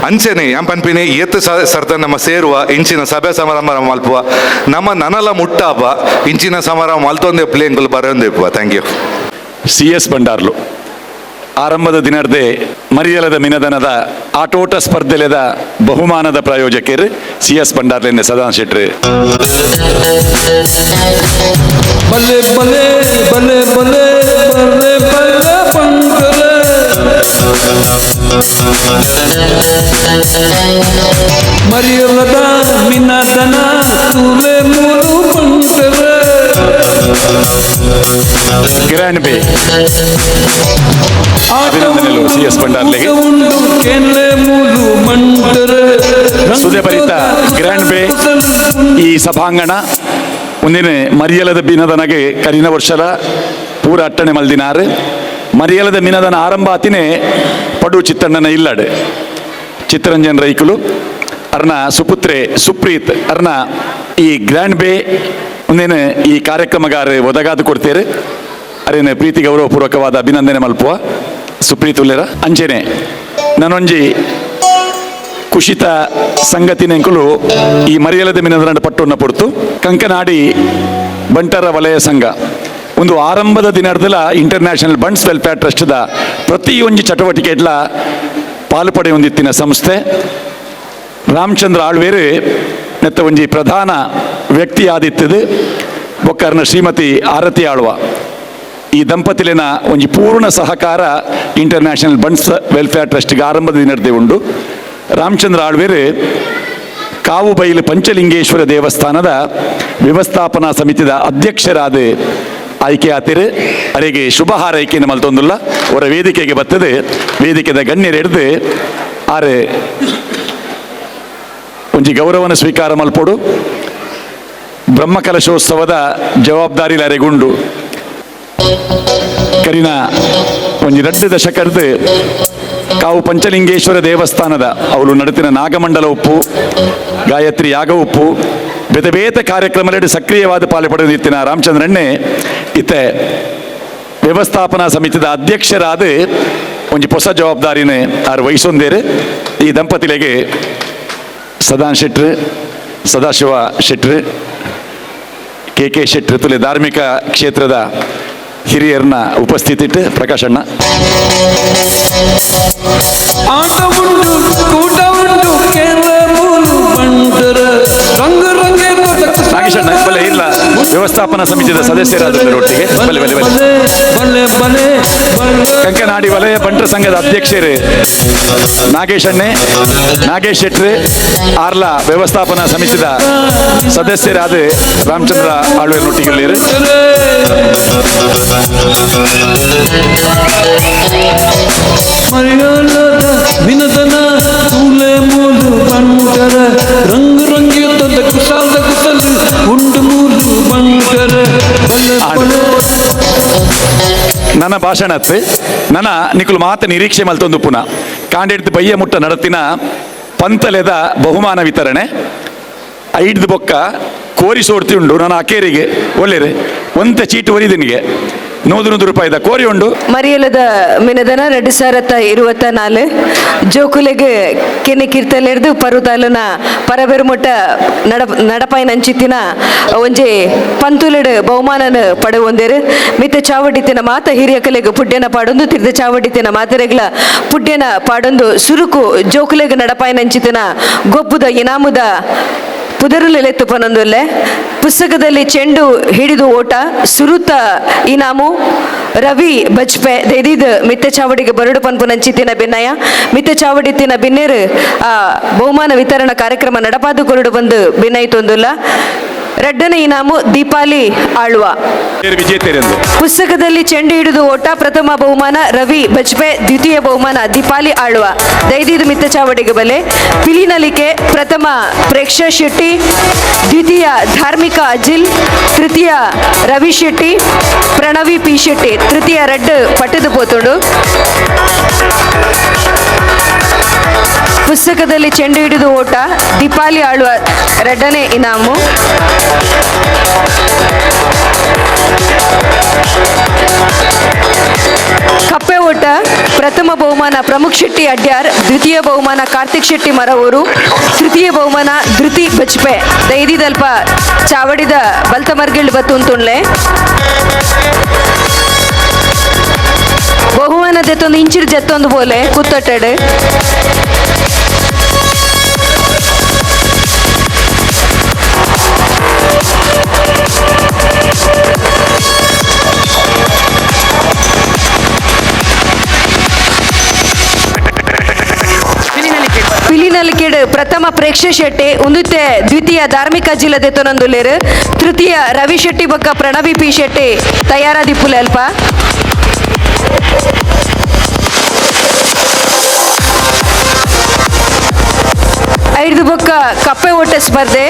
ಅಂಚೆನೆ ಪನ್ಪಿನಿ ಏತ್ ಸರ್ತ ನಮ್ಮ ಸೇರುವ ಇಂಚಿನ ಸಭೆ ಸಮಾರಂಭ ಮಲ್ಪುವ ನಮ್ಮ ನನಲ ಮುಟ್ಟಾಪ ಇಂಚಿನ ಸಮಾರಂಭ ಮಲ್ತೊಂದೆ ಪ್ಲೇನ್ಗಳು ಬರೋಂದೆಪ್ಪುವ. Thank you. C S Bhandarlu ಆರಂಭದ ದಿನರ್ದೆ ಮರಿಯಲದ ಮಿನದನದ ಆಟೋಟ ಸ್ಪರ್ಧೆಲೆದ ಬಹುಮಾನದ ಪ್ರಾಯೋಜಕರು ಸಿ ಎಸ್ ಭಂಡಾರ್ಲೆಂದೆ ಸದಾನ್ ಶೆಟ್ರು. ಬಲೆ ಬಲೆ ಬಲೆ ಬಲೆ ಬಲೆ ಬಲೆ ಬಂಕರೆ. ಮರಿಯಲದ ಮಿನದನ ತೂಲೆ ಮೂರು ಬಂಟರ. ಗ್ರ್ಯಾಂಡ್ ಬೇ ಅಭಿನಂದನೆಗಳು ಸಿ ಎಸ್ ಭಂಡಾರ್ಲೆಗೆ. ಸುದೇಭರಿತ ಗ್ರ್ಯಾಂಡ್ ಬೇ ಈ ಸಭಾಂಗಣ ಮುಂದಿನ ಮರಿಯಲದ ಬಿನದನಗೆ ಕರಿನ ವರ್ಷದ ಪೂರ ಅಟ್ಟಣೆ ಮಲ್ದಿನಾರು. ಮರಿಯಲದ ಮಿನದನ ಆರಂಭ ಆತಿನೇ ಪಡು ಚಿತ್ತಣ್ಣನ ಇಲ್ಲಡೆ ಚಿತ್ತರಂಜನ್ ರೈಕುಲು ಅರ್ನ ಸುಪುತ್ರೆ ಸುಪ್ರೀತ್ ಅರ್ನ ಈ ಗ್ರ್ಯಾಂಡ್ ಬೇ ಮುಂದಿನ ಈ ಕಾರ್ಯಕ್ರಮಗಾರ ಒದಗಾದು ಕೊಡ್ತೇರೆ. ಅರೇನ ಪ್ರೀತಿ ಗೌರವಪೂರ್ವಕವಾದ ಅಭಿನಂದನೆ ಮಲ್ಪುವ ಸುಪ್ರೀತ್ ಉಲ್ಲೇರ. ಅಂಚೆನೆ ನಾನೊಂಜಿ ಕುಶಿತ ಸಂಗತಿನೆಂಕುಲು ಈ ಮರಿಯಲದ ಮಿನದನ ಪಟ್ಟೊನ್ನ ಪೊರ್ತು ಕಂಕನಾಡಿ ಬಂಟರ ವಲಯ ಸಂಘ ಒಂದು ಆರಂಭದ ದಿನದಲ್ಲ international bunts welfare ಟ್ರಸ್ಟ್ದ ಪ್ರತಿಯೊಂದು ಚಟುವಟಿಕೆ ಎಡ್ಲ ಪಾಲು ಪಡೆಯೊಂದಿತ್ತಿನ ಸಂಸ್ಥೆ. ರಾಮಚಂದ್ರ ಆಳ್ವೇರು ನೆತ್ತ ಒಂಜಿ ಪ್ರಧಾನ ವ್ಯಕ್ತಿ ಆದಿತ್ತದು ಬೊಕ್ಕರ್ನ ಶ್ರೀಮತಿ ಆರತಿ ಆಳ್ವ ಈ ದಂಪತಿಲಿನ ಒಂಜಿ ಪೂರ್ಣ ಸಹಕಾರ international bunts welfare ಟ್ರಸ್ಟ್ಗೆ ಆರಂಭದ ದಿನದೇ ಉಂಡು. ರಾಮಚಂದ್ರ ಆಳ್ವೇರು ಕಾವುಬೈಲು ಪಂಚಲಿಂಗೇಶ್ವರ ದೇವಸ್ಥಾನದ ವ್ಯವಸ್ಥಾಪನಾ ಸಮಿತಿದ ಅಧ್ಯಕ್ಷರಾದ ಆಯ್ಕೆ ಆತಿರು. ಅರೆಗೆ ಶುಭ ಹಾರೈಕೆಯನ್ನು ಮಲ್ತೊಂದುಲ್ಲ ಅವರ ವೇದಿಕೆಗೆ ಬರ್ತದೆ. ವೇದಿಕೆದ ಗಣ್ಯರು ಹಿಡಿದು ಆರೆ ಒಂಜಿ ಗೌರವನ ಸ್ವೀಕಾರ ಮಲ್ಪೊಡು. ಬ್ರಹ್ಮಕಲಶೋತ್ಸವದ ಜವಾಬ್ದಾರಿ ಅರೆಗುಂಡು. ಕರಿನ ಒಂಜಿ 2 ದಶಕರ್ದು ಕಾವು ಪಂಚಲಿಂಗೇಶ್ವರ ದೇವಸ್ಥಾನದ ಅವಳು ನಡತಿನ ನಾಗಮಂಡಲ ಉಪ್ಪು, ಗಾಯತ್ರಿ ಯಾಗ ಉಪ್ಪು, ಬೇತೆ ಬೇತೆ ಕಾರ್ಯಕ್ರಮದಲ್ಲಿ ಸಕ್ರಿಯವಾದ ಪಾಲು ಪಡೆದಿತ್ತಿನ ರಾಮಚಂದ್ರಣ್ಣೆ ಇತ್ತೆ ವ್ಯವಸ್ಥಾಪನಾ ಸಮಿತಿದ ಅಧ್ಯಕ್ಷರಾದ ಒಂಜಿ ಹೊಸ ಜವಾಬ್ದಾರಿನ ಆರು ವಹಿಸೊಂದೇರು. ಈ ದಂಪತಿಲೆಗೆ ಸದಾನ್ ಶೆಟ್ರು, ಸದಾಶಿವ ಶೆಟ್ರು, ಕೆ ಕೆ ಶೆಟ್ರು ತುಲೆ ಧಾರ್ಮಿಕ ಕ್ಷೇತ್ರದ ಹಿರಿಯರನ್ನ ಉಪಸ್ಥಿತಿ ಇಟ್ಟು ಪ್ರಕಾಶಣ್ಣ. ಆಟ ಉಂಟು ಕೂಟ ಉಂಟು ಕೇರಳ ಬಂಟರ ರಂಗು ರಂಗೆ. ನಾಗೇಶಣ್ಣ ಬಲೆ ಇಲ್ಲ ವ್ಯವಸ್ಥಾಪನಾ ಸಮಿತಿಯ ಸದಸ್ಯರಾದ ಒಟ್ಟಿಗೆ ಬಲೆ ಬಲೆ ಬಲೆ ಬಲೆ ಬಲೆ ಕಂಕನಾಡಿ ವಲಯ ಬಂಟರ ಸಂಘದ ಅಧ್ಯಕ್ಷರು ನಾಗೇಶಣ್ಣೆ, ನಾಗೇಶ್ ಶೆಟ್ರು, ಆರ್ಲಾ ವ್ಯವಸ್ಥಾಪನಾ ಸಮಿತಿಯ ಸದಸ್ಯರಾದ ರಾಮಚಂದ್ರ ಆಳ್ವೇರ್ನೊಟ್ಟಿಗೆ. ಮರಿಯಲದ ಮಿನದನ ತೂಲೆ ಮೂಲು ಬಂಟರ ರಂಗು ರಂಗೆ ತಂದ ಕುಸಾದ ಕುಸಲು ಉಂಡು ಮೂಲು ಬಂಟರ ಬಲೆ ಬಲೆ. ನನ್ನ ಭಾಷಣ ನನ್ನ ನಿಕುಲು ಮಾತ ನಿರೀಕ್ಷೆ ಮಲ್ತೊಂದು ಪುನಃ ಕಾಂಡೆಡ್ದು ಬಯ್ಯ ಮುಟ್ಟ ನಡತಿನ ಪಂತಲೆದ ಬಹುಮಾನ ವಿತರಣೆ ಐಡ್ದು ಬೊಕ್ಕ ಕೋರಿ ಸೋಡ್ತಿ ಉಂಡು. ನನ್ನ ಅಕೇರಿಗೆ ಒಳ್ಳೇರು ಒಂತ ಚೀಟು ಒರಿದಿನಿಗೆ 100 ರೂಪಾಯಿದ ಕೋರಿ ಉಂಡು. ಮರಿಯಲದ ಮಿನದನ 2024 ಜೋಕುಲೆಗೆ ಕೆನೆ ಕೀರ್ತಲೆರ್ದು ಪರುತಾಲುನ ಪರಬೆರುಮುಟ್ಟ ನಡಪಾಯಿನ ಅಂಚಿತ್ತಿನ ಒಂಜಿ ಪಂತುಲೆಡು ಬಹುಮಾನನ ಪಡೆವೊಂದೇರು. ಮಿತ್ತ ಚಾವಡಿತಿನ ಮಾತ ಹಿರಿಯಕಲೆಗ್ ಪುಡ್ಯನ ಪಾಡೊಂದು ತಿರ್ದ ಚಾವಡಿತಿನ ಮಾತೆರೆಗ್ಲ ಪುಡ್ಯನ ಪಾಡೊಂದು ಸುರುಕು ಜೋಕುಲೆಗ್ ನಡಪಾಯಿನ ಅಂಚಿತ್ತಿನ ಗೊಪ್ಪುದ ಇನಾಮುದ ಪುದರುಲೆತ್ತು ಪನೊಂದುಲ್ಲೆ. ಪುಸ್ತಕದಲ್ಲಿ ಚೆಂಡು ಹಿಡಿದು ಓಟ ಸುರುತ ಇನಾಮು ರವಿ ಬಜ್ಪೆ ದೈದಿದ್ ಮಿತ್ತ ಚಾವಡಿಗೆ ಬರಡು ಪನ್ಪು ನಂಚಿತ್ತಿನ ಬಿನ್ನಯ ಮಿತ್ತ ಚಾವಡಿತ್ತಿನ ಬಿನ್ನೇರು ಆ ಬಹುಮಾನ ವಿತರಣಾ ಕಾರ್ಯಕ್ರಮ ನಡಪಾದು ಕೊರಡು ಬಂದು ಬಿನ್ನಯಿತೊಂದುಲ್ಲ. ರಡ್ಡನ ಇನಾಮು ದೀಪಾಲಿ ಆಳ್ವ. ಪುಸ್ತಕದಲ್ಲಿ ಚೆಂಡು ಹಿಡಿದು ಓಟ ಪ್ರಥಮ ಬಹುಮಾನ ರವಿ ಬಜ್ಪೆ, ದ್ವಿತೀಯ ಬಹುಮಾನ ದೀಪಾಲಿ ಆಳ್ವ ದೈದಿದು ಮಿತ್ತ ಚಾವಡಿಗೆ ಬಲೆ. ಪಿಲಿನಲಿಕೆ ಪ್ರಥಮ ಪ್ರೇಕ್ಷಾ ಶೆಟ್ಟಿ, ದ್ವಿತೀಯ ಧಾರ್ಮಿಕ ಅಜಿಲ್, ತೃತೀಯ ರವಿ ಶೆಟ್ಟಿ, ಪ್ರಣವಿ ಪಿ ಶೆಟ್ಟಿ, ತೃತೀಯ ರಡ್ಡು ಪಟ್ಟದ ಪೋತುಂಡು. ಪುಸ್ತಕದಲ್ಲಿ ಚೆಂಡು ಹಿಡಿದು ಓಟ ದೀಪಾಲಿ ಆಳ್ವ ರಡ್ಡನೇ ಇನಾಮು. ಕಪ್ಪೆ ಓಟ ಪ್ರಥಮ ಬಹುಮಾನ ಪ್ರಮುಖ್ ಶೆಟ್ಟಿ ಅಡ್ಯಾರ್, ದ್ವಿತೀಯ ಬಹುಮಾನ ಕಾರ್ತಿಕ್ ಶೆಟ್ಟಿ ಮರವೂರು, ತೃತೀಯ ಬಹುಮಾನ ಧೃತಿ ಬಜ್ಪೆ ದೈದಿದಲ್ಪ ಚಾವಡಿದ ಬಲ್ತಮರ್ಗಿಳ್ ಬತ್ತುಂತುಂಡ್ಲೆ. ಬಹುಮಾನ ದೆತ್ತೊಂದು ಇಂಚಿರ್ ಜತ್ತೊಂದು ಬೋಲೆ ಕುತ್ತಟ್ಟೆಡೆ. ಪ್ರಥಮ ಪ್ರೇಕ್ಷ ಶೆಟ್ಟಿ, ಉಂದುತ್ತೆ ದ್ವಿತೀಯ ಧಾರ್ಮಿಕ ಜಿಲ್ಲದೆ ತೊನೊಂದುಲ್ಲೇರು, ತೃತೀಯ ರವಿ ಶೆಟ್ಟಿ ಬೊಕ್ಕ ಪ್ರಣವಿ ಪಿ ಶೆಟ್ಟಿ ತಯಾರಾದಿಪ್ಪುಲೆ ಅಲ್ಪ. ಐದು ಬೊಕ್ಕ ಕಪ್ಪೆ ಓಟ ಸ್ಪರ್ಧೆ.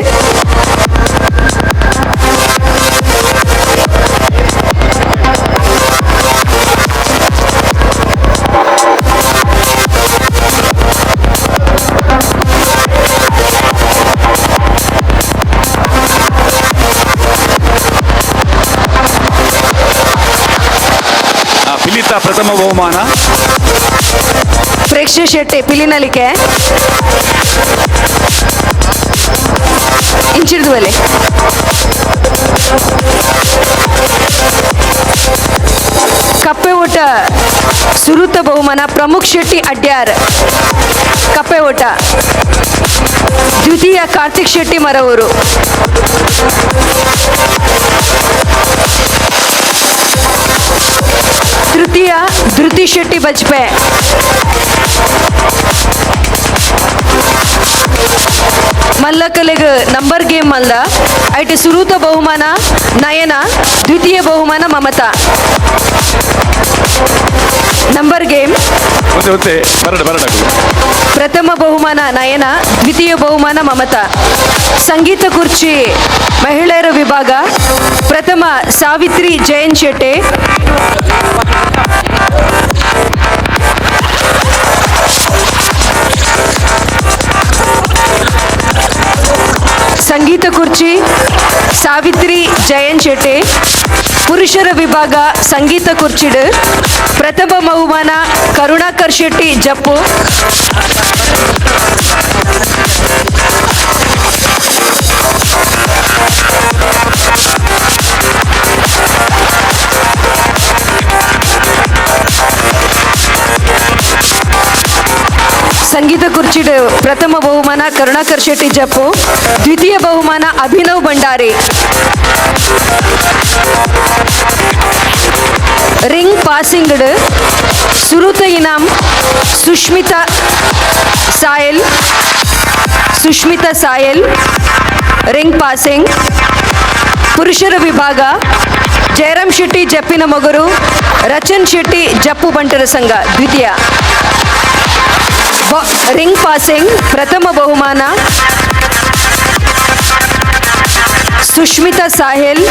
ಪಿಲಿತ ಪ್ರಥಮ ಬಹುಮಾನ ಪ್ರೇಕ್ಷ ಶೆಟ್ಟಿ ಪಿಲಿನಲಿಕೆ ಇಂಚಿಡ್ದುವಲೆ. ಕಪ್ಪೆ ಓಟ ಸುರುತ ಬಹುಮಾನ ಪ್ರಮುಖ್ ಶೆಟ್ಟಿ ಅಡ್ಯಾರ್ ಕಪ್ಪೆ ಓಟ, ದ್ವಿತೀಯ ಕಾರ್ತಿಕ್ ಶೆಟ್ಟಿ ಮರವೂರು. ತೃತೀಯ ಧೃತಿ ಶೆಟ್ಟಿ ಬಜ್ಪೆ. ಮಲ್ಲಕಲೆಗ್ ನಂಬರ್ ಗೇಮ್ ಮಲ್ದ ಐಟ್ ಸುರೂತ ಬಹುಮಾನ ನಯನ, ದ್ವಿತೀಯ ಬಹುಮಾನ ಮಮತಾ. Number game ಪ್ರಥಮ ಬಹುಮಾನ ನಯನ, ದ್ವಿತೀಯ ಬಹುಮಾನ ಮಮತಾ. ಸಂಗೀತ ಕುರ್ಚಿ ಮಹಿಳೆಯರ ವಿಭಾಗ ಪ್ರಥಮ ಸಾವಿತ್ರಿ ಜಯನ್ ಶೆಟ್ಟಿ, ಸಂಗೀತ ಕುರ್ಚಿ ಸಾವಿತ್ರಿ ಜಯನ್ ಶೆಟ್ಟಿ. ಪುರುಷರ ವಿಭಾಗ ಸಂಗೀತ ಕುರ್ಚಿಡು ಪ್ರಥಮ ಬಹುಮಾನ ಕರುಣಾಕರ್ ಶೆಟ್ಟಿ ಜಪ್ಪು, ಸಂಗೀತ ಕುರ್ಚಿಡು ಪ್ರಥಮ ಬಹುಮಾನ ಕರುಣಾಕರ್ ಶೆಟ್ಟಿ ಜಪ್ಪು, ದ್ವಿತೀಯ ಬಹುಮಾನ ಅಭಿನವ್ ಭಂಡಾರಿ. ರಿಂಗ್ ಪಾಸಿಂಗ್ ಸುರುತ ಇನಾಮ್ ಸುಷ್ಮಿತಾ ಸಾಯಲ್, ಸುಷ್ಮಿತಾ ಸಾಯಲ್ ರಿಂಗ್ ಪಾಸಿಂಗ್. ಪುರುಷರ ವಿಭಾಗ ಜಯರಾಮ್ ಶೆಟ್ಟಿ ಜಪ್ಪಿನ ಮಗರು, ರಚನ್ ಶೆಟ್ಟಿ ಜಪ್ಪು ಬಂಟರ ಸಂಘ ದ್ವಿತೀಯ. ರಿಂಗ್ ಪಾಸಿಂಗ್ ಪ್ರಥಮ ಬಹುಮಾನ ಸುಷ್ಮಿತಾ ಸಾಹಿಲ್.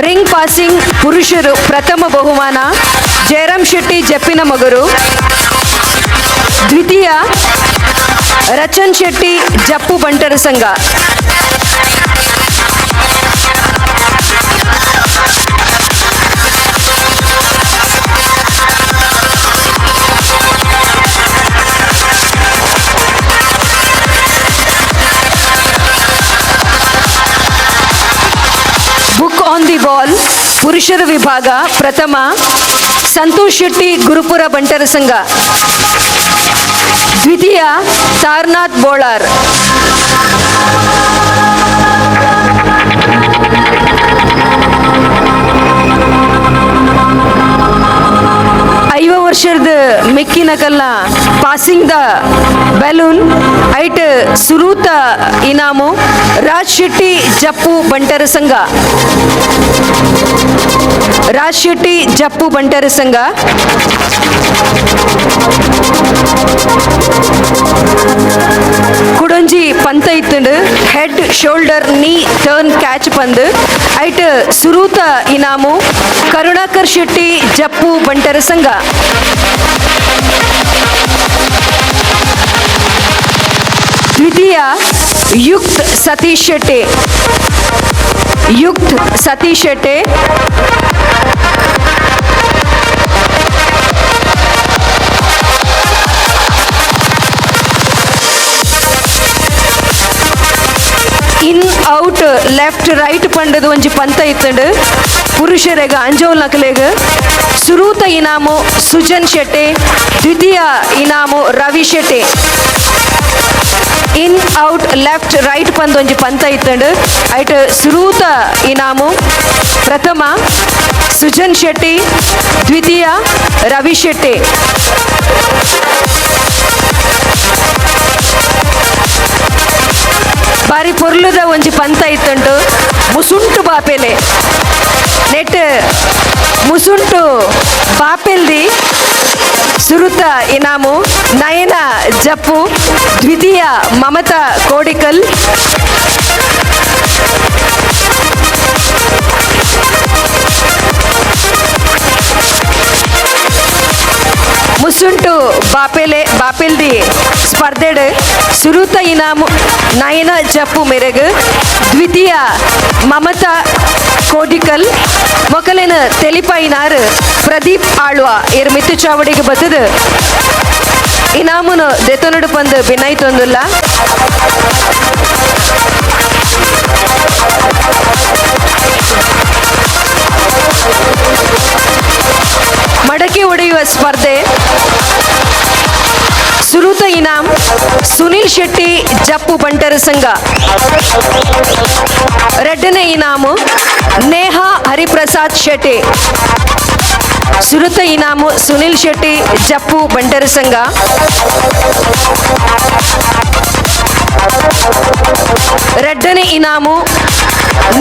ರಿಂಗ್ ಪಾಸಿಂಗ್ ಪುರುಷರು ಪ್ರಥಮ ಬಹುಮಾನ ಜಯರಾಮ್ ಶೆಟ್ಟಿ ಜಪ್ಪಿನ ಮಗರು, ದ್ವಿತೀಯ ರಚನ್ ಶೆಟ್ಟಿ ಜಪ್ಪು ಬಂಟರ ಸಂಘ. Book on the ball ಪುರುಷರ ವಿಭಾಗ ಪ್ರಥಮ ಸಂತೋಷ್ ಶೆಟ್ಟಿ ಗುರುಪುರ ಬಂಟರ ಸಂಘ, ದ್ವಿತೀಯ ತಾರ್ನಾಥ್ ಬೋಳಾರ್. ಐವ ವರ್ಷದ ಮೆಕ್ಕಿನ ಕಲ್ಲ passing the balloon ಐಟ್ ಸುರೂತ ಇನಾಮು ರಾಜ್ ಶೆಟ್ಟಿ ಜಪ್ಪು ಬಂಟರ ಸಂಘ, ರಾಜ್ ಶೆಟ್ಟಿ ಜಪ್ಪು ಬಂಟರ ಸಂಘ. ಕುಡೊಂಜಿ ಪಂತ ಇತ್ತುಂಡು head shoulder knee turn catch ಪಂದು ಐಟ್ ಸುರೂತ ಇನಾಮು ಕರುಣಾಕರ್ ಶೆಟ್ಟಿ ಜಪ್ಪು ಬಂಟರ ಸಂಘ. ದ್ವಿತೀಯ ಯುಕ್ತ್ Satish Shetty, ಯುಕ್ತ್ Satish Shetty. In out left right ಪಂಡದು ಒಂಜಿ ಪಂತ ಇತ್ತಂಡು ಪುರುಷರೆಗ ಅಂಜೋಲ್ ನಕಲೆಗ ಸುರೂತ ಇನಾಮು ಸುಜನ್ ಶೆಟ್ಟಿ, ದ್ವಿತೀಯ ಇನಾಮು Ravi Shetty. In out left right ಪಂದೊಂಜಿ ಪಂತ ಇತ್ತಂಡು ಐಟ್ ಸುರೂತ ಇನಾಮು ಪ್ರಥಮ Sujan Shetty, ದ್ವಿತೀಯ ರವಿ ಶೆಟ್ಟಿ. ಬಾರಿ ಪೊರ್ಲುದ ಒಂಜಿ ಪಂತ ಇತ್ತುಂಟು ಮುಸುಂಟು ಬಾಪೆಲೆ ನೆಟ್ ಮುಸುಂಟು ಬಾಪೆಲ್ದಿ ಸುರುತ ಇನಾಮು ನಯನ ಜಪ್ಪು, ದ್ವಿತೀಯ ಮಮತಾ ಕೋಡಿಕಲ್. ಮುಸುಂಟು ಬಾಪೆಲೆ ಬಾಪೆಲ್ದಿ ಸ್ಪರ್ಧೆಡ್ ಸುರುತ ಇನಾಮು ನಯನ ಜಪ್ಪು ಮೆರೆಗ್, ದ್ವಿತೀಯ ಮಮತಾ ಕೋಡಿಕಲ್. ಮೊಕಲಿನ ತೆಲಿಪೈನಾರ್ ಪ್ರದೀಪ್ ಆಳ್ವ ಇರ್ ಮಿತ್ತು ಚಾವಡಿಗೆ ಬತ್ತದು ಇನಾಮುನು ದೆತೊನುಡು ಪಂದು ಬಿನ್ನೈತೊಂದುಲ್ಲ. ಮಡಕೆ ಒಡೆಯುವ ಸ್ಪರ್ಧೆ ಸುರುತ ಇನಾಮ್ ಸುನಿಲ್ ಶೆಟ್ಟಿ ಜಪ್ಪು ಬಂಟರ ಸಂಘ, ಎರಡನೇ ಇನಾಮು ನೇಹಾ ಹರಿಪ್ರಸಾದ್ ಶೆಟ್ಟಿ. ಸುರುತ ಇನಾಮು ಸುನಿಲ್ ಶೆಟ್ಟಿ ಜಪ್ಪು ಬಂಟರ ಸಂಘ, ಎರಡನೇ ಇನಾಮು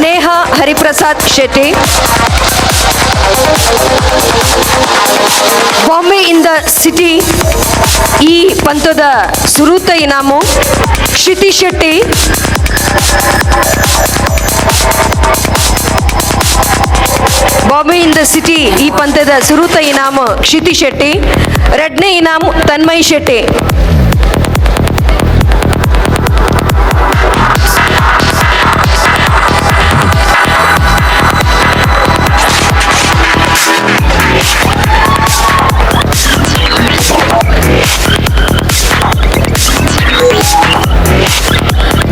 Neha Hariprasad Shetty. Bombay in the city ಈ ಪಂತದ ಸುರುತ ಇನಾಮು Kshiti Shetty. Bombay in the city ಈ ಪಂತದ ಸುರುತ ಇನಾಮು ಕ್ಷಿತಿ ಶೆಟ್ಟಿ, ಎರಡನೇ ಇನಾಮು ತನ್ಮಯ್ ಶೆಟ್ಟಿ.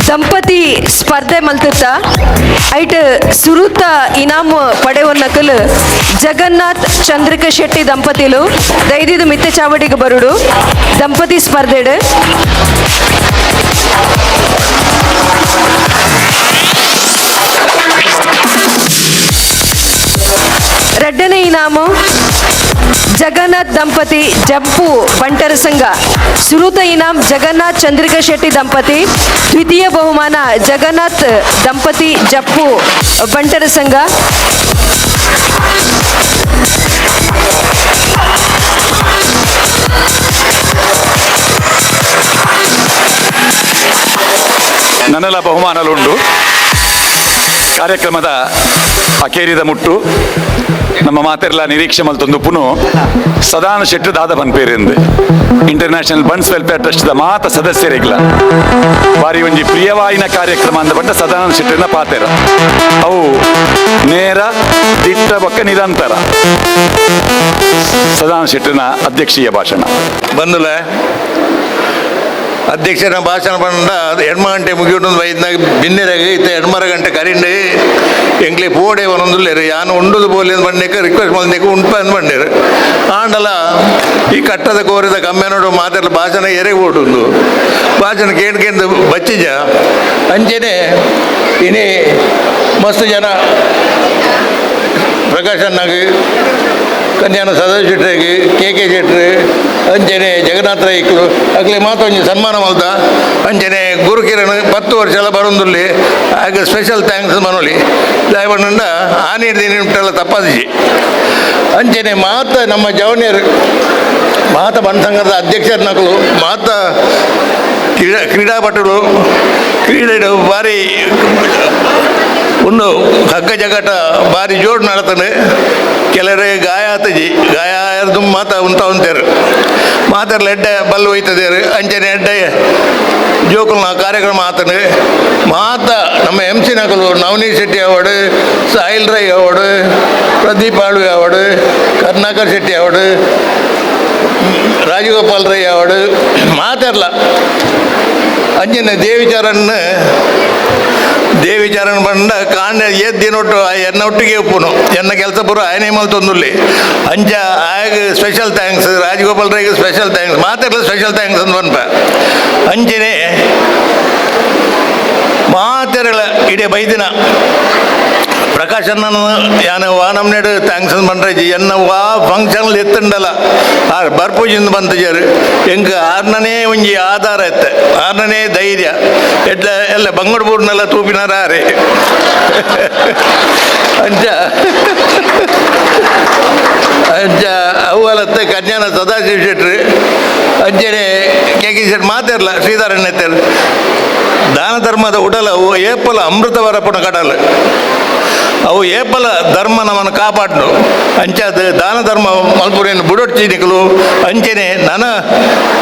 ದಂಪತಿ ಸ್ಪರ್ಧೆ ಮಲ್ತುತ್ತ ಐಟ್ ಸುರುತ ಇನಾಮು ಪಡೆವನ್ನಕಲು ಜಗನ್ನಾಥ್ ಚಂದ್ರಿಕ ಶೆಟ್ಟಿ ದಂಪತಿಲು ದೈದಿದು ಮಿತ್ತ ಚಾವಡಿಗೆ ಬರುಡು ದಂಪತಿ ಸ್ಪರ್ಧೆಡು. ಎರಡನೇ ಇನಾಮು ಜಗನ್ನಾಥ್ ದಂಪತಿ ಜಂಪು ಬಂಟರ ಸಂಘ, ಸುರುತ ಇನಾಮ್ ಜಗನ್ನಾಥ್ ಚಂದ್ರಿಕಾ ಶೆಟ್ಟಿ ದಂಪತಿ, ದ್ವಿತೀಯ ಬಹುಮಾನ ಜಗನ್ನಾಥ್ ದಂಪತಿ ಜಪ್ಪು ಬಂಟರ ಸಂಘ. ನನ್ನೆಲ್ಲ ಬಹುಮಾನಲುಂಡು. ಕಾರ್ಯಕ್ರಮದ ಅಕೇರಿದ ಮುಟ್ಟು ನಮ್ಮ ಮಾತೆರ್ಲ ನಿರೀಕ್ಷೆ ಮಲ್ತೊಂದು ಪುನು ಸದಾನ ಶೆಟ್ರು ದಾದ ಬನ್ಪೇರೆಂದು international buns welfare trust the ಮಾತ ಸದಸ್ಯರಿಗ್ಲ ಬಾರಿ ಒಂಜಿ ಪ್ರಿಯವಾಯಿನ ಕಾರ್ಯಕ್ರಮ ಅಂದ ಬಂಡ ಸದಾನಂದ ಶೆಟ್ಟರ್ನ ಪಾತೆರ ಅವು ನೇರ ದಿಟ್ಟ ಬೊಕ್ಕ ನಿರಂತರ. ಸದಾನಂದ ಶೆಟ್ಟರ್ನ ಅಧ್ಯಕ್ಷೀಯ ಭಾಷಣ ಬಂದಲ ಅಧ್ಯಕ್ಷನ ಭಾಷಣ ಬಂದ ಎಣ್ಮ ಗಂಟೆ ಮುಗಿಯುಂಡು ಐದ್ನಾಗ ಬಿನ್ನೆರಾಗ ಇತ್ತ ಎಣ್ಮರ ಗಂಟೆ ಕರಿಂಡು ಎಂಕ್ಲೆ ಪೋಡೆ ಒಂದೊಂದುಲ್ಲೇರು ಯಾನು ಉಂಡುದು ಬೋಲಿ ಬಂಡೇಕ ರಿಕ್ವೆಸ್ಟ್ ಬಂದೇಕ ಉಂಟು ಅಂದ್ ಬಂಡೇರು ಆಂಡಲ ಈ ಕಟ್ಟದ ಕೋರಿದ ಕಮ್ಮೆನೋಡು ಮಾತಾಡಲು ಭಾಷಣ ಎರೆಗೆ ಓಡುಂದು ಭಾಷಣ ಕೇಂದ್ರ ಕೇಂದ್ರ ಬಚ್ಚಿಜ ಅಂಚೆನೆ ಇನಿ ಮಸ್ತ್ ಜನ ಪ್ರಕಾಶನ್ನಾಗಿ ಕನ್ಯಾನ ಸದಾಶಿವ ಶೆಟ್ಟರಿಗೆ ಕೆ ಕೆ ಶೆಟ್ರು ಅಂಚನೆ ಜಗನ್ನಾಥ ರೈಕ್ಲು ಅಗ್ಲಿ ಮಾತೊಂಜಿ ಸನ್ಮಾನ ಮಲ್ತ ಅಂಚನೆ ಗುರುಕಿರಣ್ 10 ವರ್ಷ ಎಲ್ಲ ಬರೋಂದುಲ್ಲಿ ಆಗ ಸ್ಪೆಷಲ್ thanks ಮನೋಲಿ ದಯವಂಡ ಆನೆ ದಿನ ತಪ್ಪಾದಿಜಿ ಅಂಚನೆ ಮಾತ ನಮ್ಮ ಜವನಿಯರು ಮಾತ ಬಣ್ಣ ಸಂಘದ ಅಧ್ಯಕ್ಷರ ನಕಲು ಮಾತ ಕ್ರೀಡಾಪಟುಗಳು ಕ್ರೀಡೆ ಭಾರಿ ಒಂದು ಹಗ್ಗ ಜಗಟ ಭಾರಿ ಜೋಡು ನಡತಾನೆ. ಕೆಲವರೇ ಗಾಯ ಆತಜಿ ಗಾಯ ಆಯ್ದು ಮಾತ ಉಂತ ಉಂತೇರು ಮಾತಾಡಲು ಎಡ್ಡೆ ಬಲ್ಲು ಒಯ್ತದೇರು ಅಂಚನೆ ಎಡ್ಡೆ ಜೋಕುಲ್ನ ಕಾರ್ಯಕ್ರಮ ಆತನೆ. ಮಾತ ನಮ್ಮ ಎಮ್ ಸಿ ನಕಲು Navneet Shetty award, Sahil Rai award, Pradeep Alvi award, Karunakar Shetty award, Rajagopal Rai award ಮಾತಾಡಲ ಅಂಚನೆ ದೇವಿಚಾರನ್ ದೇವಿಚಾರನ್ ಬಂಡ ಕಾಂಡ ಏದ್ ದಿನೊಟ್ಟು ಎನ್ನ ಒಟ್ಟಿಗೆ ಉಪ್ಪುನು ಎನ್ನ ಕೆಲಸ ಪೂರ ಆಯನೇ ಮಲ್ತೊಂದುಲ್ಲಿ ಅಂಚ ಆಯಗ್ special thanks Rajagopal ರೈಗೆ special thanks ಮಾತಾಡಲು ಸ್ಪೆಷಲ್ thanks ಅಂತ ಬನ್ಪ ಅಂಚನೆ ಮಾತೆರಳ ಇಡೀ ಬೈದಿನ Prakash ಅಣ್ಣನ ಯಾನು ವಾ ನಮ್ನೆಡು thanks ಪಂಡ್ರೆಜಿ ಎನ್ನ ವಾ ಫಂಕ್ಷನ್ ಎತ್ತುಂಡಲ ಆರ್ ಬರ್ಪೂಜಿಂದ ಬಂತಜರು ಎಂಕ್ ಆರ್ನನೇ ಒಂಜಿ ಆಧಾರ ಎತ್ತೆ ಆರ್ನನೇ ಧೈರ್ಯ ಎಡ್ಲ ಎಲ್ಲ ಬಂಗಡ್ಬೂರ್ನೆಲ್ಲ ತೂಪಿನಾರ ಆರೆ ಅಂಚ ಅಂಚ ಅವುವಲತ್ತೆ ಕನ್ಯಾನ ಸದಾಶಿವ ಶೆಟ್ರು ಅಂಚನೆ ಕೆ ಕೆ ಶೆಟ್ರು ಮಾತಾಡಲ ಶ್ರೀಧರಣ್ಣ ಎತ್ತರು ದಾನ ಧರ್ಮದ ಉಡಲ ಅವು ಏಪಲ ಅಮೃತವರ ಪುಣ ಕಡಲ ಅವು ಏಪಲ ಧರ್ಮ ನಮ್ಮನ್ನು ಕಾಪಾಡ್ನು ಅಂಚಾದ ದಾನ ಧರ್ಮ ಮಲ್ಪುರೇನು ಬುಡೊಡ್ಚಿ ನಿಕಲು ಅಂಚನೆ ನನ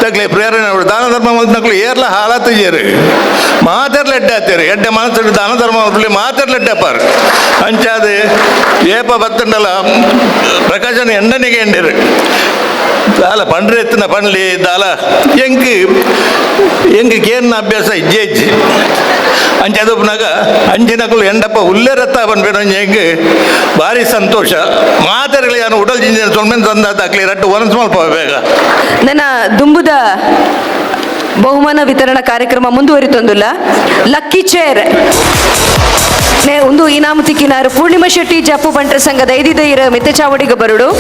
ತಗ್ಲೆ ಪ್ರೇರಣೆ ದಾನ ಧರ್ಮ ಮಲ್ತನಕ್ಲು ಏರ್ಲ ಹಾಳಾತುಜೇರು ಮಾತೆರ್ಲ ಎಡ್ಡೆ ಆತೇರು ಎಡ್ಡೆ ಮನಸ್ಸು ದಾನ ಧರ್ಮ ಮಲ್ಪುಲಿ ಮಾತೆರ್ಲ ಎಡ್ಡೆ ಅಪ್ಪಾರು ಅಂಚಾದ ಏಪ ಬತ್ತಂಡಲ ಪ್ರಕಾಶನ ಎಂಡನಿಗೆ ಎಂಡಿರು ದಾಲ ಪಂಡ್ರೆ ಎತ್ತಿನ ಪಂಡ್ಲಿ ದಾಲ ಎಂಕ್ ಎಂಕ್ ಕೇನ್ನ ಅಭ್ಯಾಸ ಇಜ್ಜೆ ಇಜ್ಜಿ ಅಂಚದೊಬ್ಬನಾಗ ಅಂಚಿನಕುಲು ಎಂಡಪ್ಪ ಉಲ್ಲೇರತ್ತ ಪನ್ಪೇನ ಎಂಕ್ ಭಾರಿ ಸಂತೋಷ ಮಾತೆರ್ಲಿ ನಾನು ಉಡಲ್ ಜಿಂಜನ ಸೊಲ್ಮೆನ್ ತಂದ ದಾಕ್ಲಿ ರಟ್ಟು ಒನಸ್ ಮಲ್ಪ ಬೇಗ. ನನ್ನ ದುಂಬುದ ಬಹುಮಾನ ವಿತರಣಾ ಕಾರ್ಯಕ್ರಮ ಮುಂದುವರಿತೊಂದುಲ್ಲ. ಲಕ್ಕಿ ಚೇರ್ ನೆ ಒಂದು ಇನಾಮು ತಿಕ್ಕಿನಾರು ಪೂರ್ಣಿಮಾ ಶೆಟ್ಟಿ ಜಪ್ಪು ಬಂಟರ ಸಂಘದ ಐದಿದ ಮಿತ್ತಚಾವಡಿಗ ಬರುಡು.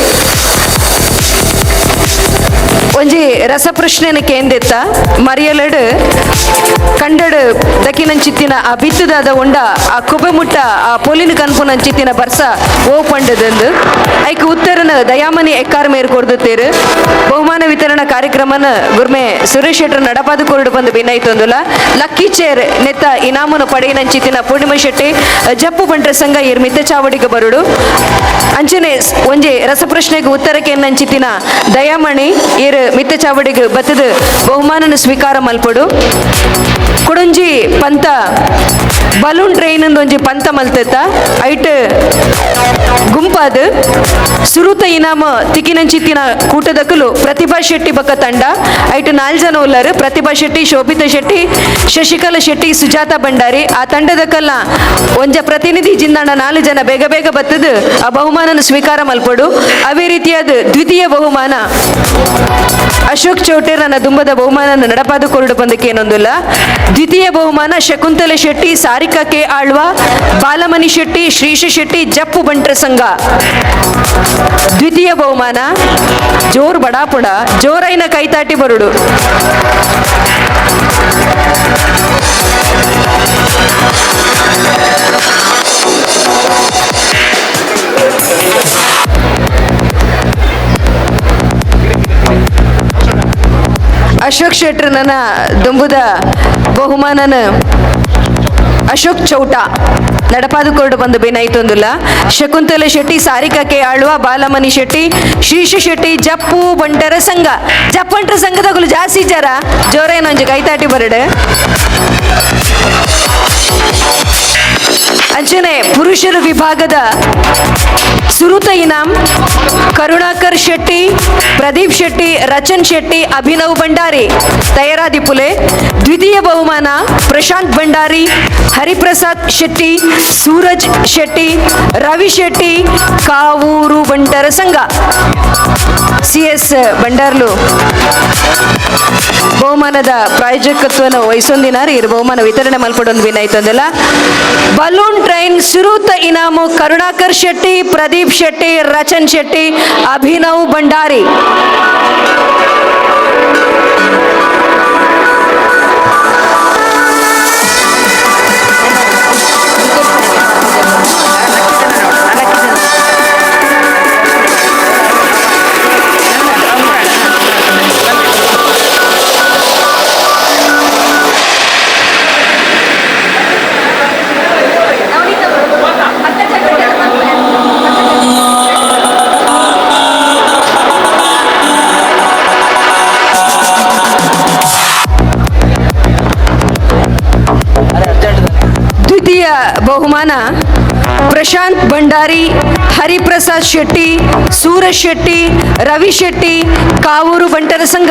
ಒಂಜಿ ರಸಪ್ರಶ್ನೆನ ಕೇಂದಿತ್ತ ಮರಿಯಲಡು ಕಂಡಡು ದಕ್ಕಿನಂಚಿತ್ತಿನ ಆ ಬಿತ್ತುದಾದ ಉಂಡ ಆ ಕುಬೆ ಮುಟ್ಟ ಆ ಪೊಲಿನ ಕನ್ಪುನಂಚಿತ್ತಿನ ಬರ್ಸ ಓ ಪಂಡದಂದು ಐಕ್ ಉತ್ತರನ ದಯಾಮನಿ ಎಕ್ಕಾರ ಮೇರ್ ಕೊಡ್ದುತ್ತೇರು. ಬಹುಮಾನ ವಿತರಣಾ ಕಾರ್ಯಕ್ರಮನ ಗುರ್ಮೆ ಸುರೇಶ್ ಶೆಟ್ಟರ್ ನಡಪಾದ ಕೊರಡು ಬಂದು ಭಿನ್ನೈತೊಂದುಲ. ಲಕ್ಕಿ ಚೇರ್ ನೆತ್ತ ಇನಾಮುನ ಪಡೆಯಿನಂಚಿತ್ತಿನ ಪೂರ್ಣಿಮಾ ಶೆಟ್ಟಿ ಜಪ್ಪು ಬಂಟ್ರ ಸಂಘ ಇರ್ ಮಿತ್ತ ಚಾವಡಿಗೆ ಬರುಡು. ಅಂಚನೆ ಒಂಜಿ ರಸಪ್ರಶ್ನೆಗೆ ಉತ್ತರಕ್ಕೆ ನಂಚಿತ್ತಿನ ದಯಾಮಣಿ ಇರ್ ಮಿತ್ತ ಚಾವಡಿಗೆ ಬತ್ತದ ಬಹುಮಾನನ ಸ್ವೀಕಾರ ಮಲ್ಪಡು. ಕೊಡೊಂಜಿ ಪಂತ ಬಲೂನ್ ಟ್ರೈನ್ ಒಂಜಿ ಪಂತ ಮಲ್ತೆತ್ತ ಐಟ್ ಗುಂಪಾದ ಸುರುತ ಇನಾಮ ತಿಕ್ಕಿನಂಚಿತ್ತಿನ ಕೂಟದಕಲು ಪ್ರತಿಭಾ ಶೆಟ್ಟಿ ಬಕ್ಕ ತಂಡ ಐಟ್ 4 ಜನ ಉಲ್ಲರು ಪ್ರತಿಭಾ ಶೆಟ್ಟಿ, ಶೋಭಿತಾ ಶೆಟ್ಟಿ, ಶಶಿಕಲಾ ಶೆಟ್ಟಿ, ಸುಜಾತ ಭಂಡಾರಿ. ಆ ತಂಡದಕಲ್ಲ ಒಂಜ ಪ್ರತಿನಿಧಿ ಜಿಂದಾಣ 4 ಜನ ಬೇಗ ಬೇಗ ಬತ್ತದ ಆ ಬಹುಮಾನನ ಸ್ವೀಕಾರ ಮಲ್ಪಡು. ಅವೇ ರೀತಿಯಾದ ದ್ವಿತೀಯ ಬಹುಮಾನ ಅಶೋಕ್ ಚೌಟೆ ನನ್ನ ದುಂಬದ ಬಹುಮಾನ ನಡಪಾದ ಕೊರಡು ಬಂದಕ್ಕೆ ಏನೊಂದಿಲ್ಲ. ದ್ವಿತೀಯ ಬಹುಮಾನ ಶಕುಂತಲೆ ಶೆಟ್ಟಿ, ಸಾರಿಕಾ ಕೆ ಆಳ್ವ, ಬಾಲಮಣಿ ಶೆಟ್ಟಿ, ಶ್ರೀಶ ಶೆಟ್ಟಿ, ಜಪ್ಪು ಬಂಟ್ರ ಸಂಘ. ದ್ವಿತೀಯ ಬಹುಮಾನ ಜೋರ್ ಬಡಾಪುಡ ಜೋರೈನ ಕೈತಾಟಿ ಬರುಡು. ಅಶೋಕ್ ಶೆಟ್ಟರ್ ನನ್ನ ದುಂಬುದ ಬಹುಮಾನನ ಅಶೋಕ್ ಚೌಟ ನಡಪಾದ ಕೊರಡು ಬಂದು ಬೇನಾಯ್ತೊಂದಿಲ್ಲ. ಶಕುಂತಲ ಶೆಟ್ಟಿ, ಸಾರಿಕಾ ಕೆ ಆಳ್ವ, ಬಾಲಮಣಿ ಶೆಟ್ಟಿ, ಶ್ರೀಶ ಶೆಟ್ಟಿ, ಜಪ್ಪು ಬಂಟರ ಸಂಘ. ಜಪ್ಪಂಟರ ಸಂಘದಗಳು ಜಾಸ್ತಿ ಜರ ಜೋರೇನೊಂಜಿ ಕೈತಾಟಿ ಬರಡು. ಅಂಚನೆ ಪುರುಷರ ವಿಭಾಗದ ಸುರುತ ಇನಾಮ್ ಕರುಣಾಕರ್ ಶೆಟ್ಟಿ, ಪ್ರದೀಪ್ ಶೆಟ್ಟಿ, ರಚನ್ ಶೆಟ್ಟಿ, ಅಭಿನವ್ ಭಂಡಾರಿ ತಯಾರಾದಿಪುಲೆ. ದ್ವಿತೀಯ ಬಹುಮಾನ ಪ್ರಶಾಂತ್ ಭಂಡಾರಿ, ಹರಿಪ್ರಸಾದ್ ಶೆಟ್ಟಿ, ಸೂರಜ್ ಶೆಟ್ಟಿ, ರವಿ ಶೆಟ್ಟಿ, ಕಾವೂರು ಬಂಟರ ಸಂಘ. ಸಿ.ಎಸ್. ಭಂಡಾರ್ಲು ಬಹುಮಾನದ ಪ್ರಾಯೋಜಕತ್ವವನ್ನು ವಹಿಸೊಂದಿನಾರು. ಇರು ಬಹುಮಾನ ವಿತರಣೆ ಮಲ್ಪಡೊಂದು ವಿನಾಯ್ತೊಂದಿಲ್ಲ. ಬಲೂನ್ ಟ್ರೈನ್ ಸುರೂತ ಇನಾಮು ಕರುಣಾಕರ್ ಶೆಟ್ಟಿ, ಪ್ರದೀಪ್ ಶೆಟ್ಟಿ, ರಚನ್ ಶೆಟ್ಟಿ, ಅಭಿನವ್ ಭಂಡಾರಿ. ದ್ವಿತೀಯ ಬಹುಮಾನ ಪ್ರಶಾಂತ್ ಭಂಡಾರಿ, ಹರಿಪ್ರಸಾದ್ ಶೆಟ್ಟಿ, ಸೂರಜ್ ಶೆಟ್ಟಿ, ರವಿ ಶೆಟ್ಟಿ, ಕಾವೂರು ಬಂಟರ ಸಂಘ.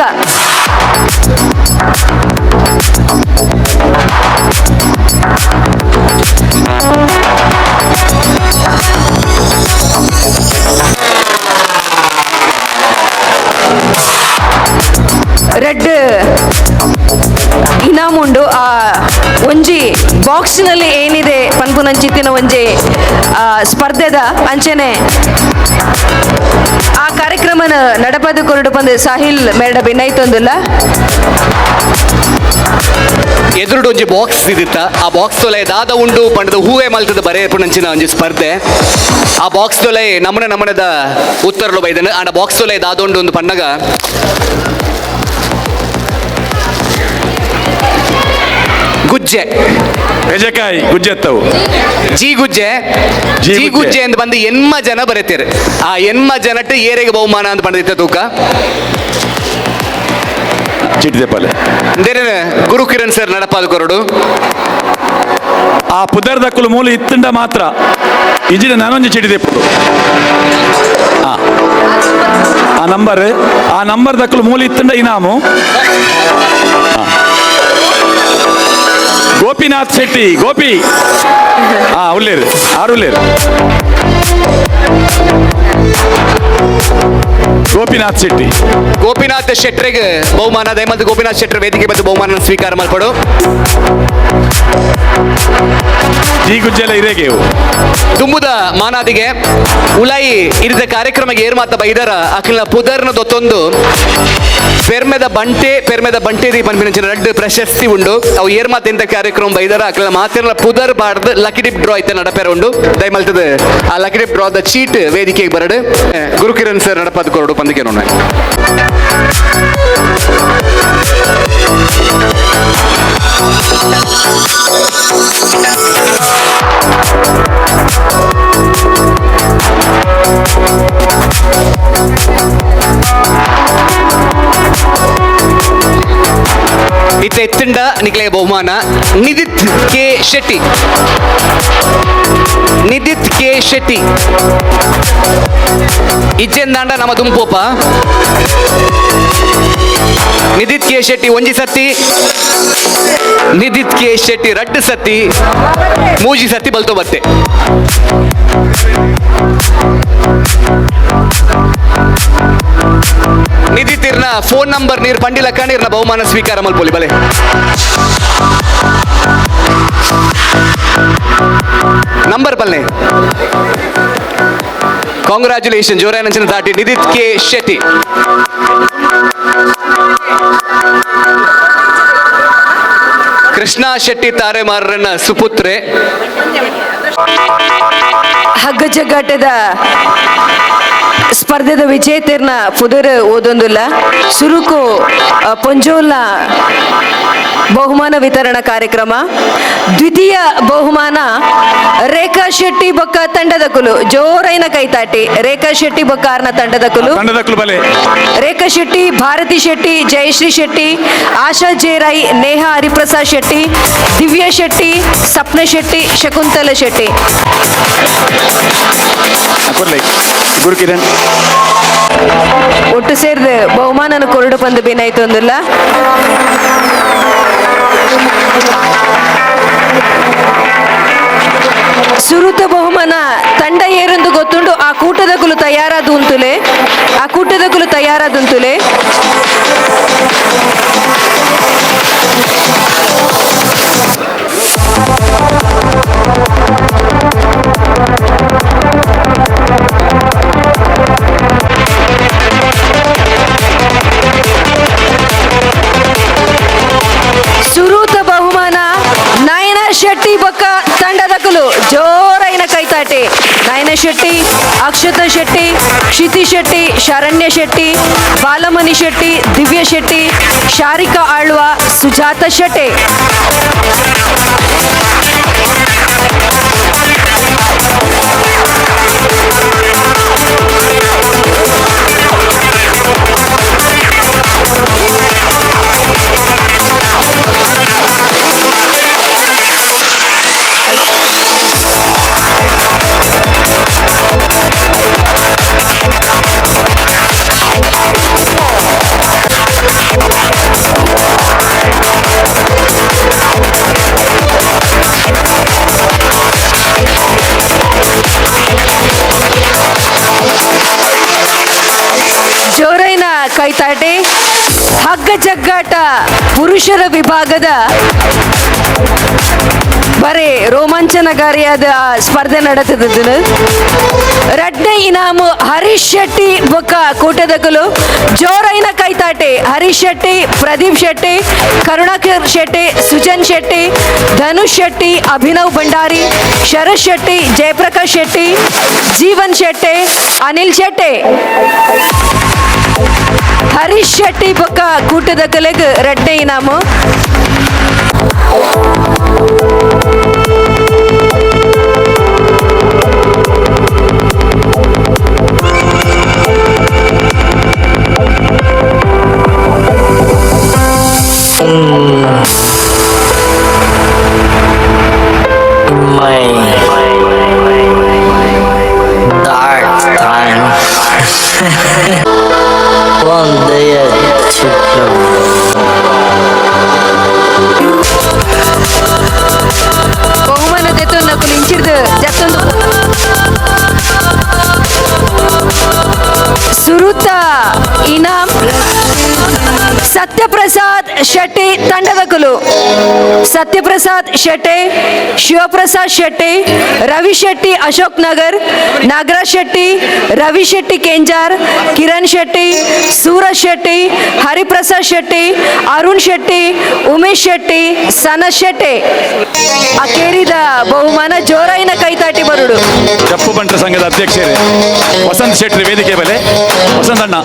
ರೆಡ್ ಇನಾಮುಂಡು ಆ ಒಂಜಿ ಬಾಕ್ಸ್ನಲ್ಲಿ ಏನಿದೆ ಪನ್ಪುನ ಪನ್ಪುನಂಚಿತ್ತಿನ ಒಂಜಿ ಸ್ಪರ್ಧೆದ ಅಂಚನೆ ಆ ಕಾರ್ಯಕ್ರಮನ ನಡಪದು ಕೊರಡು ಪಂದು ಸಾಹಿಲ್ ಮೇರಡ ಬಿನ್ನೈತೊಂದುಲ್ಲ. ಎದುರುಡು ಒಂಜಿ ಬಾಕ್ಸ್ ಇದಿತ್ತ, ಆ ಬಾಕ್ಸ್ ತೊಲೆ ದಾದ ಉಂಡು ಪಂಡದ ಹೂವೆ ಮಲ್ತದ ಬರೆಯಪುನಂಚಿನ ಒಂಜಿ ಸ್ಪರ್ಧೆ. ಆ ಬಾಕ್ಸ್ ತೊಲೆ ನಮನ ನಮನದ ಉತ್ತರಲು ಬೈದನು ಆಂಡ ಬಾಕ್ಸ್ ತೊಲೆ ದಾದ ಉಂಡು ಒಂದು ಪಣ್ಣಗ ಗುಜ್ಜೆ ಪೆಜಕಾಯಿ ಗುಜ್ಜೆತ್ತವು ಜಿ ಗುಜ್ಜೆ ಜಿ ಗುಜ್ಜೆ ಅಂತ ಬಂದು ಎನ್ಮ ಜನ ಬರೆತೀರಿ. ಆ ಎನ್ಮ ಜನಟ್ಟು ಏರೆಗೆ ಬಹುಮಾನ ಅಂತ ಪಂಡಿತ ತೂಕ ಚಿಟಿದೆಪ್ಪಲೆ ಬೇರೆ ಗುರು ಕಿರಣ್ ಸರ್ ನಡಪಾದ ಕೊರಡು. ಆ ಪುದರ್ದಕ್ಕಲು ಮೂಲ ಇತ್ತಂಡ ಮಾತ್ರ ಇಜಿನ ನಾನೊಂದು ಚಿಟಿದೆಪ್ಪು ಆ ನಂಬರ್, ಆ ನಂಬರ್ ದಕ್ಕಲು ಮೂಲ ಇತ್ತಂಡ ಇನಾಮು. ಗೋಪಿನಾಥ್ ಶೆಟ್ಟಿ ಗೋಪಿ ಉಳ್ಳೇರು ಆರು ಉಳ್ಳೇರು ಗೋಪಿನಾಥ್ ಶೆಟ್ಟಿ. ಗೋಪಿನಾಥ್ ಶೆಟ್ಟರಿಗೆ ಬಹುಮಾನ. ದಯಮಾಡಿ ಗೋಪಿನಾಥ್ ಶೆಟ್ಟರ್ ವೇದಿಕೆ ಮತ್ತು ಬಹುಮಾನ ಸ್ವೀಕಾರ ಮಾಡ್ಕೊಡು. ಜಿ ಗುಜ್ಜೆಲ್ಲ ಇರೇಗೆ ತುಂಬುದ ಮಾನಾದಿಗೆ ಉಲಾಯಿ ಇರಿದ ಕಾರ್ಯಕ್ರಮಕ್ಕೆ ಏರ್ ಮಾತ ಬೈದರ ಅಖಿಲ ಪುದರ್ನ ದೊತ್ತೊಂದು ಪೆರ್ಮೆದ ಬಂಟೆ ಪೆರ್ಮೆದ ಬಂಟೇರಿ ಪನ್ಪಿನಂಚಿನ ರಡ್ಡು ಪ್ರಶಸ್ತಿ ಉಂಡು. ಅವು ಏರ್ ಮಾತ ಎಂತ ಕಾರ್ಯಕ್ರಮ ಬೈದರ ಅಖಿಲ ಮಾತಿರ್ನ ಪುದರ್ ಬಾರ್ದು lucky tip draw ಇತ್ತ ನಡಪೆರ ಉಂಡು. ದಯಮಲ್ತದ ಆ lucky tip draw the chit ವೇದಿಕೆಗೆ ಬರಡು ಗುರುಕಿರಣ್ ಸರ್ ನಡಪಾದ ಕೊರಡು ಪಂದಿಕೆ ನೋಡ. ಇತ್ತ ಎತ್ತಂಡ ನಿಕ್ಲೆಯ ಬಹುಮಾನ ನಿಧಿತ್ ಕೆ ಶೆಟ್ಟಿ. ನಿಧಿತ್ ಕೆ ಶೆಟ್ಟಿ ಇಜ್ಜೆಂದಾಂಡ ನಮ್ಮ ದುಂಪೋಪ. ನಿಧಿತ್ ಕೆ ಶೆಟ್ಟಿ ಒಂಜಿ ಸತ್ತಿ, ನಿಧಿತ್ ಕೆ ಶೆಟ್ಟಿ ರಡ್ಡು ಸತ್ತಿ, ಮೂಜಿ ಸತ್ತಿ ಬಲ್ತೋ ಬತ್ತೆ. ನಿಧಿತ್ ಇರ್ನ ಫೋನ್ ನಂಬರ್ ನೀರು ಪಂಡಿಲಕ್ಕ ನೀರ್ನ ಬಹುಮಾನ ಸ್ವೀಕಾರ ಮಲ್ಪೊಲಿ ಬಲೆ. ನಂಬರ್ ಪಲ್ಲೆ. ಕಾಂಗ್ರ್ಯಾಚುಲೇಷನ್ ಜೋರಾನಂಚಿನ ದಾಟಿ ನಿಧಿತ್ ಕೆ ಶೆಟ್ಟಿ. ಕೃಷ್ಣ ಶೆಟ್ಟಿ ತಾರೆಮಾರರನ್ನ ಸುಪುತ್ರೆ. ಹಗ್ಗ ಜಗ್ಗಾಟದ ಸ್ಪರ್ಧೆದ ವಿಜೇತರ್ನ ಪುದರ್ ಓದೊಂದುಲ್ಲ. ಸುರುಕು ಪೊಂಜೋಲ್ನ ಬಹುಮಾನ ವಿತರಣಾ ಕಾರ್ಯಕ್ರಮ. ದ್ವಿತೀಯ ಬಹುಮಾನ ರೇಖಾ ಶೆಟ್ಟಿ ಬೊಕ್ಕ ತಂಡದ ಕುಲು. ಜೋರೈನ ಕೈತಾಟಿ ರೇಖಾ ಶೆಟ್ಟಿ ಬೊಕ್ಕ ಆರ್ನ ತಂಡದ ಕುಲು. ರೇಖಾ ಶೆಟ್ಟಿ, ಭಾರತಿ ಶೆಟ್ಟಿ, ಜಯಶ್ರೀ ಶೆಟ್ಟಿ, ಆಶಾ ಜೇರೈ, ನೇಹಾ ಹರಿಪ್ರಸಾದ್ ಶೆಟ್ಟಿ, ದಿವ್ಯಾ ಶೆಟ್ಟಿ, ಸಪ್ನ ಶೆಟ್ಟಿ, ಶಕುಂತಲ ಶೆಟ್ಟಿ. ಗುರುಕಿರಣ್ ಒಟ್ಟು ಸೇರಿದ ಬಹುಮಾನನ ಕೊರಡು ಪಂದು ಬೇನಾಯ್ತು ಅಂದಿಲ್ಲ. ಸುರುತ ಬಹುಮಾನ ತಂಡ ಏರೊಂದು ಗೊತ್ತುಂಡು. ಆ ಕೂಟದ ಕುಲು ತಯಾರಾದ ಉಂತುಲೆ, ಆ ಕೂಟದ ಕುಲು ತಯಾರಾದ ಉಂತುಲೆ. ಸುರೂತ ಬಹುಮಾನ ನಯನ ಶೆಟ್ಟಿ ಬೊಕ್ಕ ತಂಡದ ಕುಲು. ಜೋರೈನ ಕೈತಾಟಿ ನಯನ ಶೆಟ್ಟಿ, ಅಕ್ಷತಾ ಶೆಟ್ಟಿ, ಕ್ಷಿತಿ ಶೆಟ್ಟಿ, ಶರಣ್ಯ ಶೆಟ್ಟಿ, ಬಾಲಮಣಿ ಶೆಟ್ಟಿ, ದಿವ್ಯ ಶೆಟ್ಟಿ, ಶಾರಿಕಾ ಆಳ್ವ, ಸುಜಾತ ಶೆಟ್ಟಿ. ಜೋರೈನ ಕೈತಾಟೆ. ಹಗ್ಗ ಜಗ್ಗಾಟ ಪುರುಷರ ವಿಭಾಗದ ಬರೇ ರೋಮಾಂಚನಕಾರಿಯಾದ ಸ್ಪರ್ಧೆ ನಡೆದಿದ್ದು. ರಡ್ಡೆ ಇನಾಮು ಹರೀಶ್ ಶೆಟ್ಟಿ ಬೊಕ್ಕ ಕೂಟದಕಲು ಜೋರೈನ ಕೈತಾಟೆ. ಹರೀಶ್ ಶೆಟ್ಟಿ, ಪ್ರದೀಪ್ ಶೆಟ್ಟಿ, ಕರುಣಾಕರ್ ಶೆಟ್ಟಿ, ಸುಜನ್ ಶೆಟ್ಟಿ, ಧನುಷ್ ಶೆಟ್ಟಿ, ಅಭಿನವ್ ಭಂಡಾರಿ, ಶರತ್ ಶೆಟ್ಟಿ, ಜಯಪ್ರಕಾಶ್ ಶೆಟ್ಟಿ, ಜೀವನ್ ಶೆಟ್ಟಿ, ಅನಿಲ್ ಶೆಟ್ಟಿ. ಹರೀಶ್ ಶೆಟ್ಟಿ ಬೊಕ್ಕ ಕೂಟದ ಕಲೆಗ್ ರಡ್ಡೆ ಇನಾಮು. In my dark time, one day I took a ಬಹುಮಾನ ದೆತ್ತೊಂದು ಇಂಚಿರ್ದು ಜತ್ತೊಂದು ಸುರುತ ಇನಾಮ್ ಸತ್ಯಪ್ರಸಾದ್ ಶೆಟ್ಟಿ ತಂಡದಕುಲು. ಸತ್ಯಪ್ರಸಾದ್ ಶೆಟ್ಟಿ, ಶಿವಪ್ರಸಾದ್ ಶೆಟ್ಟಿ, ರವಿ ಶೆಟ್ಟಿ ಅಶೋಕ್ ನಗರ್, ನಾಗರಾಜ್ ಶೆಟ್ಟಿ, ರವಿ ಶೆಟ್ಟಿ ಕೆಂಜಾರ್, ಕಿರಣ್ ಶೆಟ್ಟಿ, ಸೂರಜ್ ಶೆಟ್ಟಿ, ಹರಿಪ್ರಸಾದ್ ಶೆಟ್ಟಿ, ಅರುಣ್ ಶೆಟ್ಟಿ, ಉಮೇಶ್ ಶೆಟ್ಟಿ, ಸನತ್ ಶೆಟ್ಟಿ. ಅಕೇರಿದ ಬಹುಮಾನ ಜೋರಾಯಿನ ಕೈತಾಟಿ ಬರುಡು. ಕಪ್ಪು ಬಂಟರ ಸಂಘದ ಅಧ್ಯಕ್ಷರೇ ವಸಂತ್ ಶೆಟ್ಟಿ ವೇದಿಕೆ ಬಲೆ. ವಸಂತ ಅಣ್ಣ,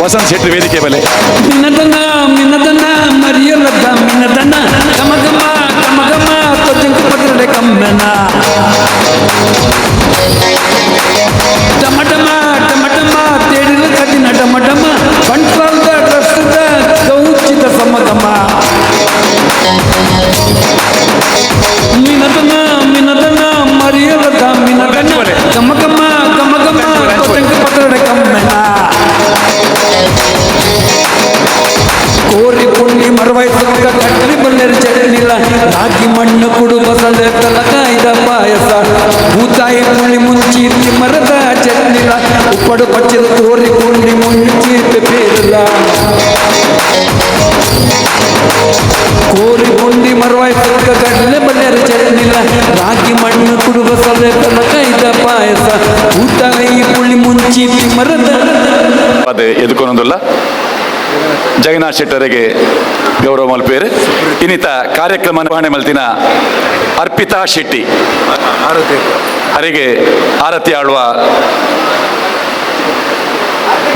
ವಸಂತ್ ಶೆಟ್ಟಿ ವೇದಿಕೆ ಬಲೆ. ಮಿನ್ನದನ ಮಿನ್ನದನ ಮರಿಯಲದ ಮಿನ್ನದನ ಕಮ ಕಮ ಕಮ ಕಮ ತೊಜಂಕು ಪತ್ರಡೆ ಕಮ್ಮನ ಟಮ ಟಮ ಟಮ ಟಮ ತೇಡಿನ ಕದಿನ ಡಮ ಡಮ ಬಂಟ್ವಾಳದ ರಸದ ಗೌಚಿತ ಸಮಗಮ ಮಿನದನ ಮಿನದನ ಮರಿಯಲದ ಮಿನದನ ಕಮ ಕಮ ಕಮ ಕಮ ತೊಜಂಕು ಪತ್ರಡೆ ಕಮ್ಮನ ಕೋರಿ ಪುಂಡಿ ಮರವಾಯ್ತು ಕಟ್ಲಿ ಬಲ್ಲೆರ್ ಚಟ್ನಿಲ್ಲ ರಾಗಿ ಮಣ್ಣು ಕುಡು ಬಸಳೆ ತಲಕಾಯ್ದ ಪಾಯಸ ಭೂತಾಯಿ ಪುಳ್ಳಿ ಮುಂಚಿ ಮರದ ಚಟ್ನಿಲ್ಲ ಉಪ್ಪಡು ಪಚ್ಚಿದ ಕೋರಿ ಪುಂಡಿ ಮುಂಚಿ ಪೇರಲ್ಲ ಕೋರಿ ಪುಂಡಿ ಮರವಾಯ್ತು ಕಡಲೆ ಬಲ್ಲೆರ್ ಚಟ್ನಿಲ್ಲ ರಾಗಿ ಮಣ್ಣು ಕುಡು ಬಸಳೆ ತಲಕಾಯ್ದ ಪಾಯಸ ಭೂತಾಯಿ ಪುಳ್ಳಿ ಮುಂಚಿ ಮರದ ಅದು ಎದುಕೊನೊಂದುಲ್ಲ. ಜಗನ್ನಾಥ್ ಶೆಟ್ಟರಿಗೆ ಗೌರವ ಮಲ್ಪೇರು. ಇನ್ನಿತ ಕಾರ್ಯಕ್ರಮ ನಿರ್ವಹಣೆ ಮಲ್ತಿನ ಅರ್ಪಿತಾ ಶೆಟ್ಟಿ ಅರಿಗೆ ಆರತಿ ಆಳುವ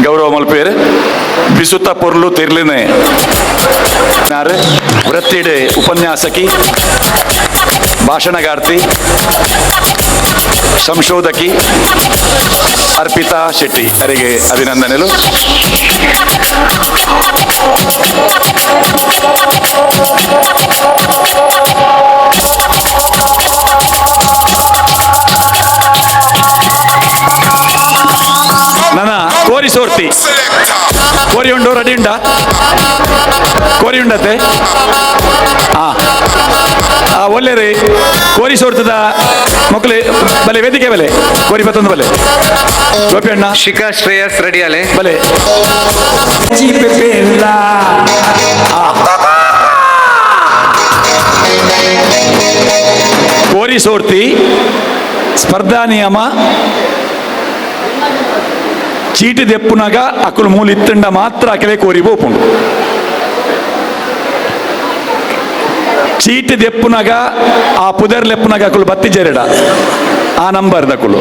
ಗೌರವ ಮಲ್ಪೇರು. ಬಿಸುತ್ತ ಪೊರ್ಲು ತಿರ್ಲಿನೆ ವೃತ್ತಿಡೆ ಉಪನ್ಯಾಸಕಿ, ಭಾಷಣಗಾರ್ತಿ, ಸಂಶೋಧಕಿ ಅರ್ಪಿತಾ ಶೆಟ್ಟಿ ಅವರಿಗೆ ಅಭಿನಂದನೆಗಳು. ನನ್ನ ಕೋರಿ ಸೋರ್ತಿ ಕೋರಿ ಉಂಡು ರೆಡಿ ಉಂಡಾ? ಕೋರಿ ಉಂಡತೆ? ಹಾಂ ಒಳ್ಳೆ ರೀ. ಕೋರಿ ಸೋರ್ತದ ಮಕ್ಕಳು ಬಲೆ ವೇದಿಕೆ ಬಲೆ ಕೋರಿ ಬತ್ತೊಂದು ಬಲೆ ಗೋಪಿ ಅಣ್ಣ ಶಿಖಾ ಶ್ರೇಯಸ್ ರೆಡಿ ಅಲೆ ಬಲೆ ಕೋರಿ ಸೋರ್ತಿ ಸ್ಪರ್ಧಾ ನಿಯಮ ಚೀಟಿ ದೆಪ್ಪುನಾಗ ಅಕುಲು ಮೂಲ ಇತ್ತಂಡ ಮಾತ್ರ ಅಕಲೆ ಕೋರಿ ಬೋಪುಂಡು. ಚೀಟಿ ದೆಪ್ಪುನಾಗ ಆ ಪುದರ್ ಲೆಪ್ಪುನಾಗ ಅಕುಲು ಬತ್ತಿ ಜೆರಡ ಆ ನಂಬರ್ ದಕುಲು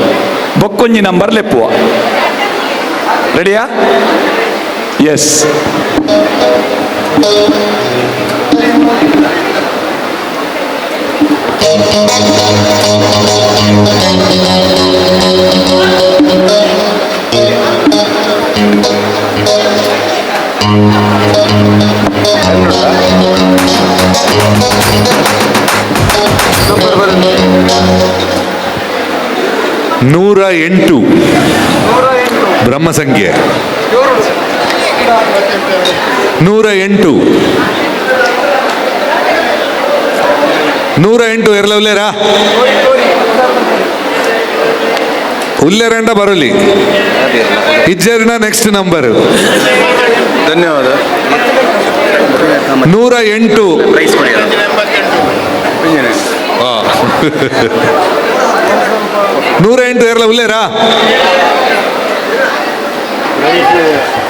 ಬೊಕ್ಕೊಂಜಿ ನಂಬರ್ ಲೆಪ್ಪುವ. ರೆಡಿಯಾ? ಎಸ್. ನೂರ ಎಂಟು ಬ್ರಹ್ಮ ಸಂಖ್ಯೆ 108 108 ಎರಲ ಉಲ್ಲೇರಾ ಉಲ್ಲೇರಂಡ ಬರಲಿ ಇಜ್ಜರಿನ ನೆಕ್ಸ್ಟ್ ನಂಬರ್. ಧನ್ಯವಾದ. 108. 108 ಏರ್ಲ ಉಲ್ಲೇರಾ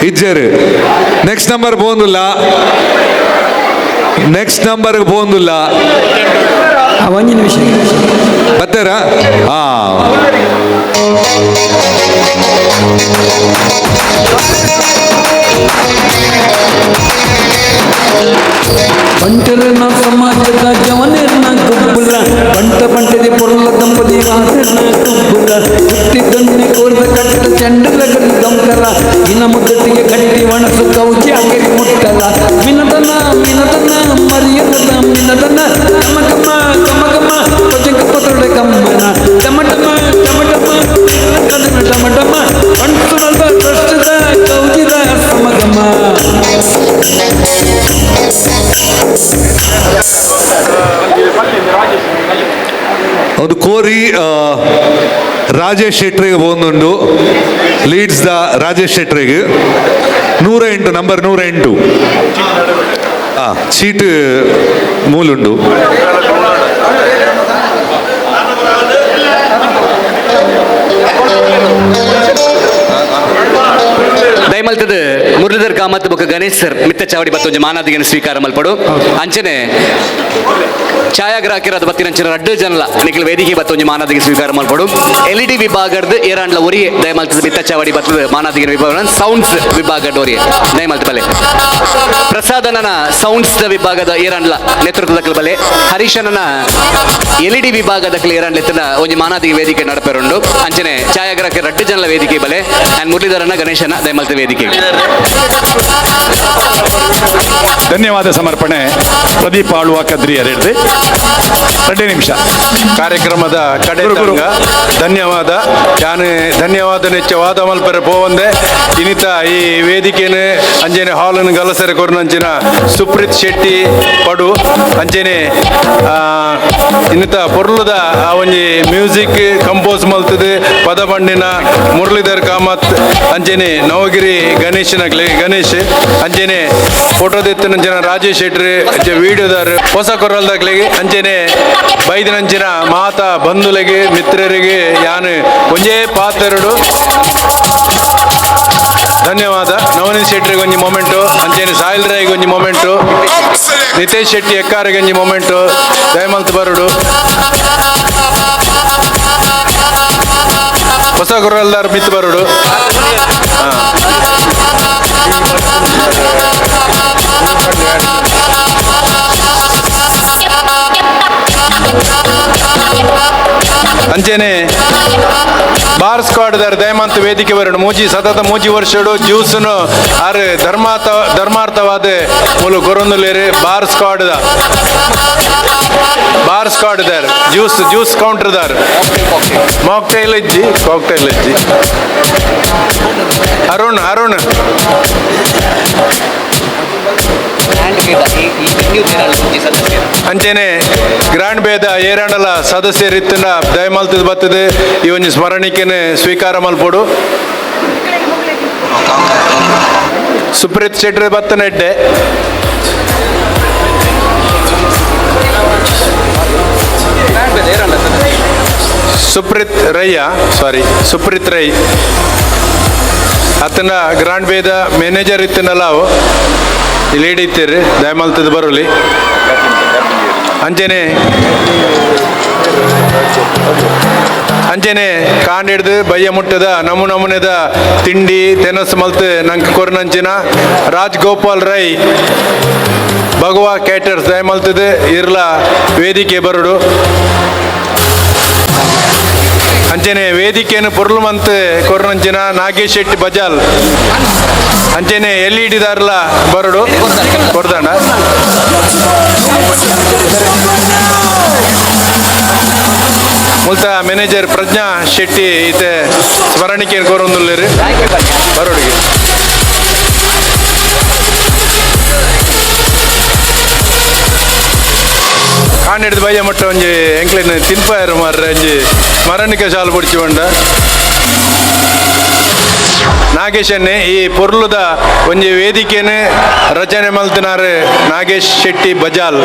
ಇಜ್ಜೇರು. ನೆಕ್ಸ್ಟ್ ನಂಬರ್ ಪೋಂದುಲ್ಲ, ನೆಕ್ಸ್ಟ್ ನಂಬರ್ ಪೋಂದುಲ್ಲ. ಒಂಜಿ ನಿಮಿಷ ಬತ್ತೇರಾ? ಹಾ ಬಂಟರನ ಸಮಾಜದ ಜವನರನ ಗುಬ್ಬುರ ಬಂಟ ಬಂಟದಿ ಪೊರಲ ದಂಪತಿ ವಾಸನ ಗುಬ್ಬುರ ಹುಟ್ಟಿದ್ದನ್ನೇ ಕೋರ್ದ ಕಟ್ಟ ಚಂಡಲ ಗಡಿ ದೊಂಕರ ಇನ ಮುದ್ದಟ್ಟಿಗೆ ಕಟ್ಟಿ ಒಣಸು ಕೌಚಿ ಅಗೆರಿ ಮುಟ್ಟಲ ಮಿನದನ ಮಿನದನ ಮರಿಯದ ಮಿನದನ ಕಮ ಕಮ ಕಮ ಕಮ ಕೊಜಂಕ ಪತ್ರೊಡೆ ಕಮ್ಮನ ಟಮ ಟಮ ಟಮ ಟಮ ಕದನ ಟಮ ಟಮ ಬಂಟು ಮಲ್ದ ಟ್ರಸ್ಟದ ಕೌಚಿದ ಸಮಗಮ. ಒಂದು ಕೋರಿ ರಾಜೇಶ್ ಶೆಟ್ರಿಗೆ ಒಂದುಂಡು ಲೀಡ್ಸ್ the Rajesh ಶೆಟ್ರಿಗೆ 108 number 108 ಚೀಟ್ ಮೂಲುಂಡು. ದಯಮಲ್ತದ ಮುರಳೀಧರ್ ಕಾಮತ್ ಬೊಕ್ಕ ಗಣೇಶ್ ಸರ್ ಮಿತ್ತ ಚಾವಡಿ ಬತ್ತೊಂಜಿ ಮಾನಾದಿಗೆನ ಸ್ವೀಕಾರ ಮಲ್ಪಡು. ಅಂಚನೆ ಛಾಯಾಗ್ರಾಹಕರಾದ ಬತ್ತಿನಂಚಿನ ರಡ್ಡು ಜನಲ ನಿಖಿಲ್ ವೇದಿಕೆ ಬತ್ತೊಂಜಿ ಮಾನಾದಿಗೆ ಸ್ವೀಕಾರ ಮಲ್ಪಡು. L E D ವಿಭಾಗದ ಏರಾಂಡ್ಲ ಒರಿಯೆ ದಯಮಲ್ತದ ಮಿತ್ತ ಚಾವಡಿ ಬತ್ತದ ಮಾನಾದಿಗಿನ ವಿಭಾಗ ಸೌಂಡ್ಸ್ ವಿಭಾಗದ ಒರಿಯೆ ದಯಮಲ್ತ ಬಲೆ ಪ್ರಸಾದನನ ಸೌಂಡ್ಸ್ ವಿಭಾಗದ ಏರಾಂಡ್ಲ ನೇತೃತ್ವದ ಬಲೆ ಹರೀಶನನ L E D ವಿಭಾಗದ ಏರಾಂಡ್ಲೆತ್ತನ ಒಂಜಿ ಮಾನಾದಿಗೆ ವೇದಿಕೆ ನಡಪೆರುಂಡು. ಅಂಚನೆ ಛಾಯಾಗ್ರಾಹಕ ರಡ್ಡು ಜನಲ ವೇದಿಕೆ ಬಲೆ ಅಂಡ್ ಮುರಳೀಧರನ ಗಣೇಶನ ದಯಮಲ್ತ ವೇದಿಕೆ. ಧನ್ಯವಾದ ಸಮರ್ಪಣೆ ಪ್ರದೀಪ್ ಆಳುವ ಕದ್ರಿ ಎರಡು 2 ನಿಮಿಷ ಕಾರ್ಯಕ್ರಮದ ಕಡೆ ಧನ್ಯವಾದ. ಯಾನು ಧನ್ಯವಾದ ನೆಚ್ಚ ವಾದ ಮಲ್ಪರೆ ಪೋವಂದೆ ಇನ್ನಿತ ಈ ವೇದಿಕೆನು ಅಂಜನೆ ಹಾಲನ್ನು ಗಲಸರೆ ಕೊರ್ನಂಚಿನ ಸುಪ್ರೀತ್ ಶೆಟ್ಟಿ ಪಡು ಅಂಚನೆ ಇನ್ನಿತ ಪೊರ್ಲುದ ಆ ಒಂಜಿ ಮ್ಯೂಸಿಕ್ ಕಂಪೋಸ್ ಮಲ್ತದೆ ಪದ ಬಂಡಿನ ಮುರಳೀಧರ್ ಕಾಮತ್ ಅಂಚನೆ ನವಗಿರಿ ಗಣೇಶನ ಗಣೇಶ್ ಅಂಚನೆ ಫೋಟೋದೆತ್ತನಂಚಿನ ರಾಜೇಶ್ ಶೆಟ್ಟಿ ಅಂಚೆ ವೀಡಿಯೋದಾರ್ ಹೊಸ ಕೊರಲ್ದಾಗ್ಲಿಗೆ ಅಂಚನೆ ಬೈದಿನಂಚಿನ ಮಾತಾ ಬಂಧುಲೆಗೆ ಮಿತ್ರರಿಗೆ ಯಾನು ಒಂಜೇ ಪಾತೆರಡು ಧನ್ಯವಾದ. ನವನೀತ್ ಶೆಟ್ಟಿಗೆ ಒಂಜಿ ಮೊಮೆಂಟು ಅಂಚನೆ ಸಾಹಿಲ್ ರಾಯ್ಗೆ ಒಂಜಿ ಮೊಮೆಂಟು ನಿತೇಶ್ ಶೆಟ್ಟಿ ಎಕ್ಕಾರಿಗೆ ಒಂಜಿ ಮೊಮೆಂಟು ದಯಮಲ್ತ್ ಬರುಡು ಹೊಸ ಗುರಲ್ದಾರ್ ಮಿತ್ ಬರುಡು. ಅಂಚನೆ ಬಾರ್ ಸ್ಕ್ವಾಡ್ದಾರ್ ದಯಮಂತ ವೇದಿಕೆ ಬರೋಣ ಮೂಜಿ ಸತತ ಮೂಜಿ ವರ್ಷಡು ಜ್ಯೂಸ್ನು ಆರು ಧರ್ಮಾರ್ಥವಾದ ಮೂಲು ಕೊರೊಂದುಲೇರು ಬಾರ್ ಸ್ಕ್ವಾಡ್ದ ಬಾರ್ ಸ್ಕ್ವಾಡ್ದಾರ್ ಜ್ಯೂಸ್ ಜ್ಯೂಸ್ ಕೌಂಟರ್ದಾರ್ ಮಾಕ್ಟೈಲ್ ಇಜ್ಜಿ ಕಾಕ್ಟೈಲ್ ಇಜ್ಜಿ. ಅರುಣ್ ಅರುಣ್ ಅಂಚನೆ ಗ್ರ್ಯಾಂಡ್ ಬೇದ ಏರಾಂಡಲ ಸದಸ್ಯರಿತ್ತಿನ ದಯಮಲ್ತದ ಬತ್ತದೆ ಈ ಒಂಜಿ ಸ್ಮರಣಿಕೆನೆ ಸ್ವೀಕಾರ ಮಲ್ಪೊಡು. ಸುಪ್ರೀತ್ ಶೆಟ್ಟಿ ಬತ್ತನ ಎಡ್ಡೆ ಸುಪ್ರೀತ್ ರೈಯ ಸಾರಿ ಸುಪ್ರೀತ್ ರೈ ಅತನ ಗ್ರ್ಯಾಂಡ್ ಬೇದ ಮ್ಯಾನೇಜರ್ ಇತ್ತಿನಲ್ಲ ಅವು ಲೀಡ್ ಇತ್ತೀರಿ ದಯಮಲ್ತದ ಬರಲಿ. ಅಂಚನೆ ಅಂಚನೆ ಕಾಂಡ್ ಹಿಡ್ದು ಬಯ್ಯ ಮುಟ್ಟದ ನಮು ನಮೂನೆದ ತಿಂಡಿ ತೆನಸ್ ಮಲ್ತು ನಂಗೆ ಕೊರ್ನಂಚಿನ ರಾಜ್ ಗೋಪಾಲ್ ರೈ ಭಗವಾ ಕ್ಯಾಟರ್ಸ್ ದಯಮಲ್ತದ ಇರ್ಲ ವೇದಿಕೆ ಬರುಡು. ಅಂಚನೆ ವೇದಿಕೆಯನ್ನು ಪೊರ್ಲು ಮಂತ್ ಕೊರ್ನಂಚಿನ ನಾಗೇಶ್ ಶೆಟ್ಟಿ ಬಜಾಲ್ ಅಂಚನೆ L E D ದಾರ್ಲ ಬರುಡು ಕೊರ್ದಂಡ. ಮುಲ್ತ ಮ್ಯಾನೇಜರ್ ಪ್ರಜ್ಞಾ ಶೆಟ್ಟಿ ಈತೆ ಸ್ಮರಣಿಕೆ ಕೋರೊಂದುಲ್ಲೇರು ಬರೋಡಿಗೆ. ಕಾಂಡ್ ಹಿಡ್ದು ಬಯ್ಯ ಮಟ್ಟ ಒಂಜಿ ಎಂಕ್ಲೆನ್ ತಿನ್ಪಾಯರು ಮಾರ್ರೆ ಒಂಜಿ ಸ್ಮರಣಿಕೆ ಶಾಲು ಪೊಡಿಚಿ ಬಂಡ ನಾಗೇಶನ್ನೇ ಈ ಪೊರ್ಲುದ ಒಂಜಿ ವೇದಿಕೆನೆ ರಚನೆ ಮಲ್ತಿನಾರು ನಾಗೇಶ್ ಶೆಟ್ಟಿ ಬಜಾಲ್.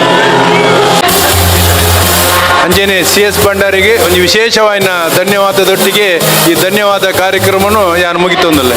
ಅಂಚೆನೆ ಸಿ ಎಸ್ ಭಂಡಾರಿಗೆ ಒಂದು ವಿಶೇಷವಾಯಿನ ಧನ್ಯವಾದದೊಟ್ಟಿಗೆ ಈ ಧನ್ಯವಾದ ಕಾರ್ಯಕ್ರಮನು ಯಾನು ಮುಗಿತೊಂದಲ್ಲ.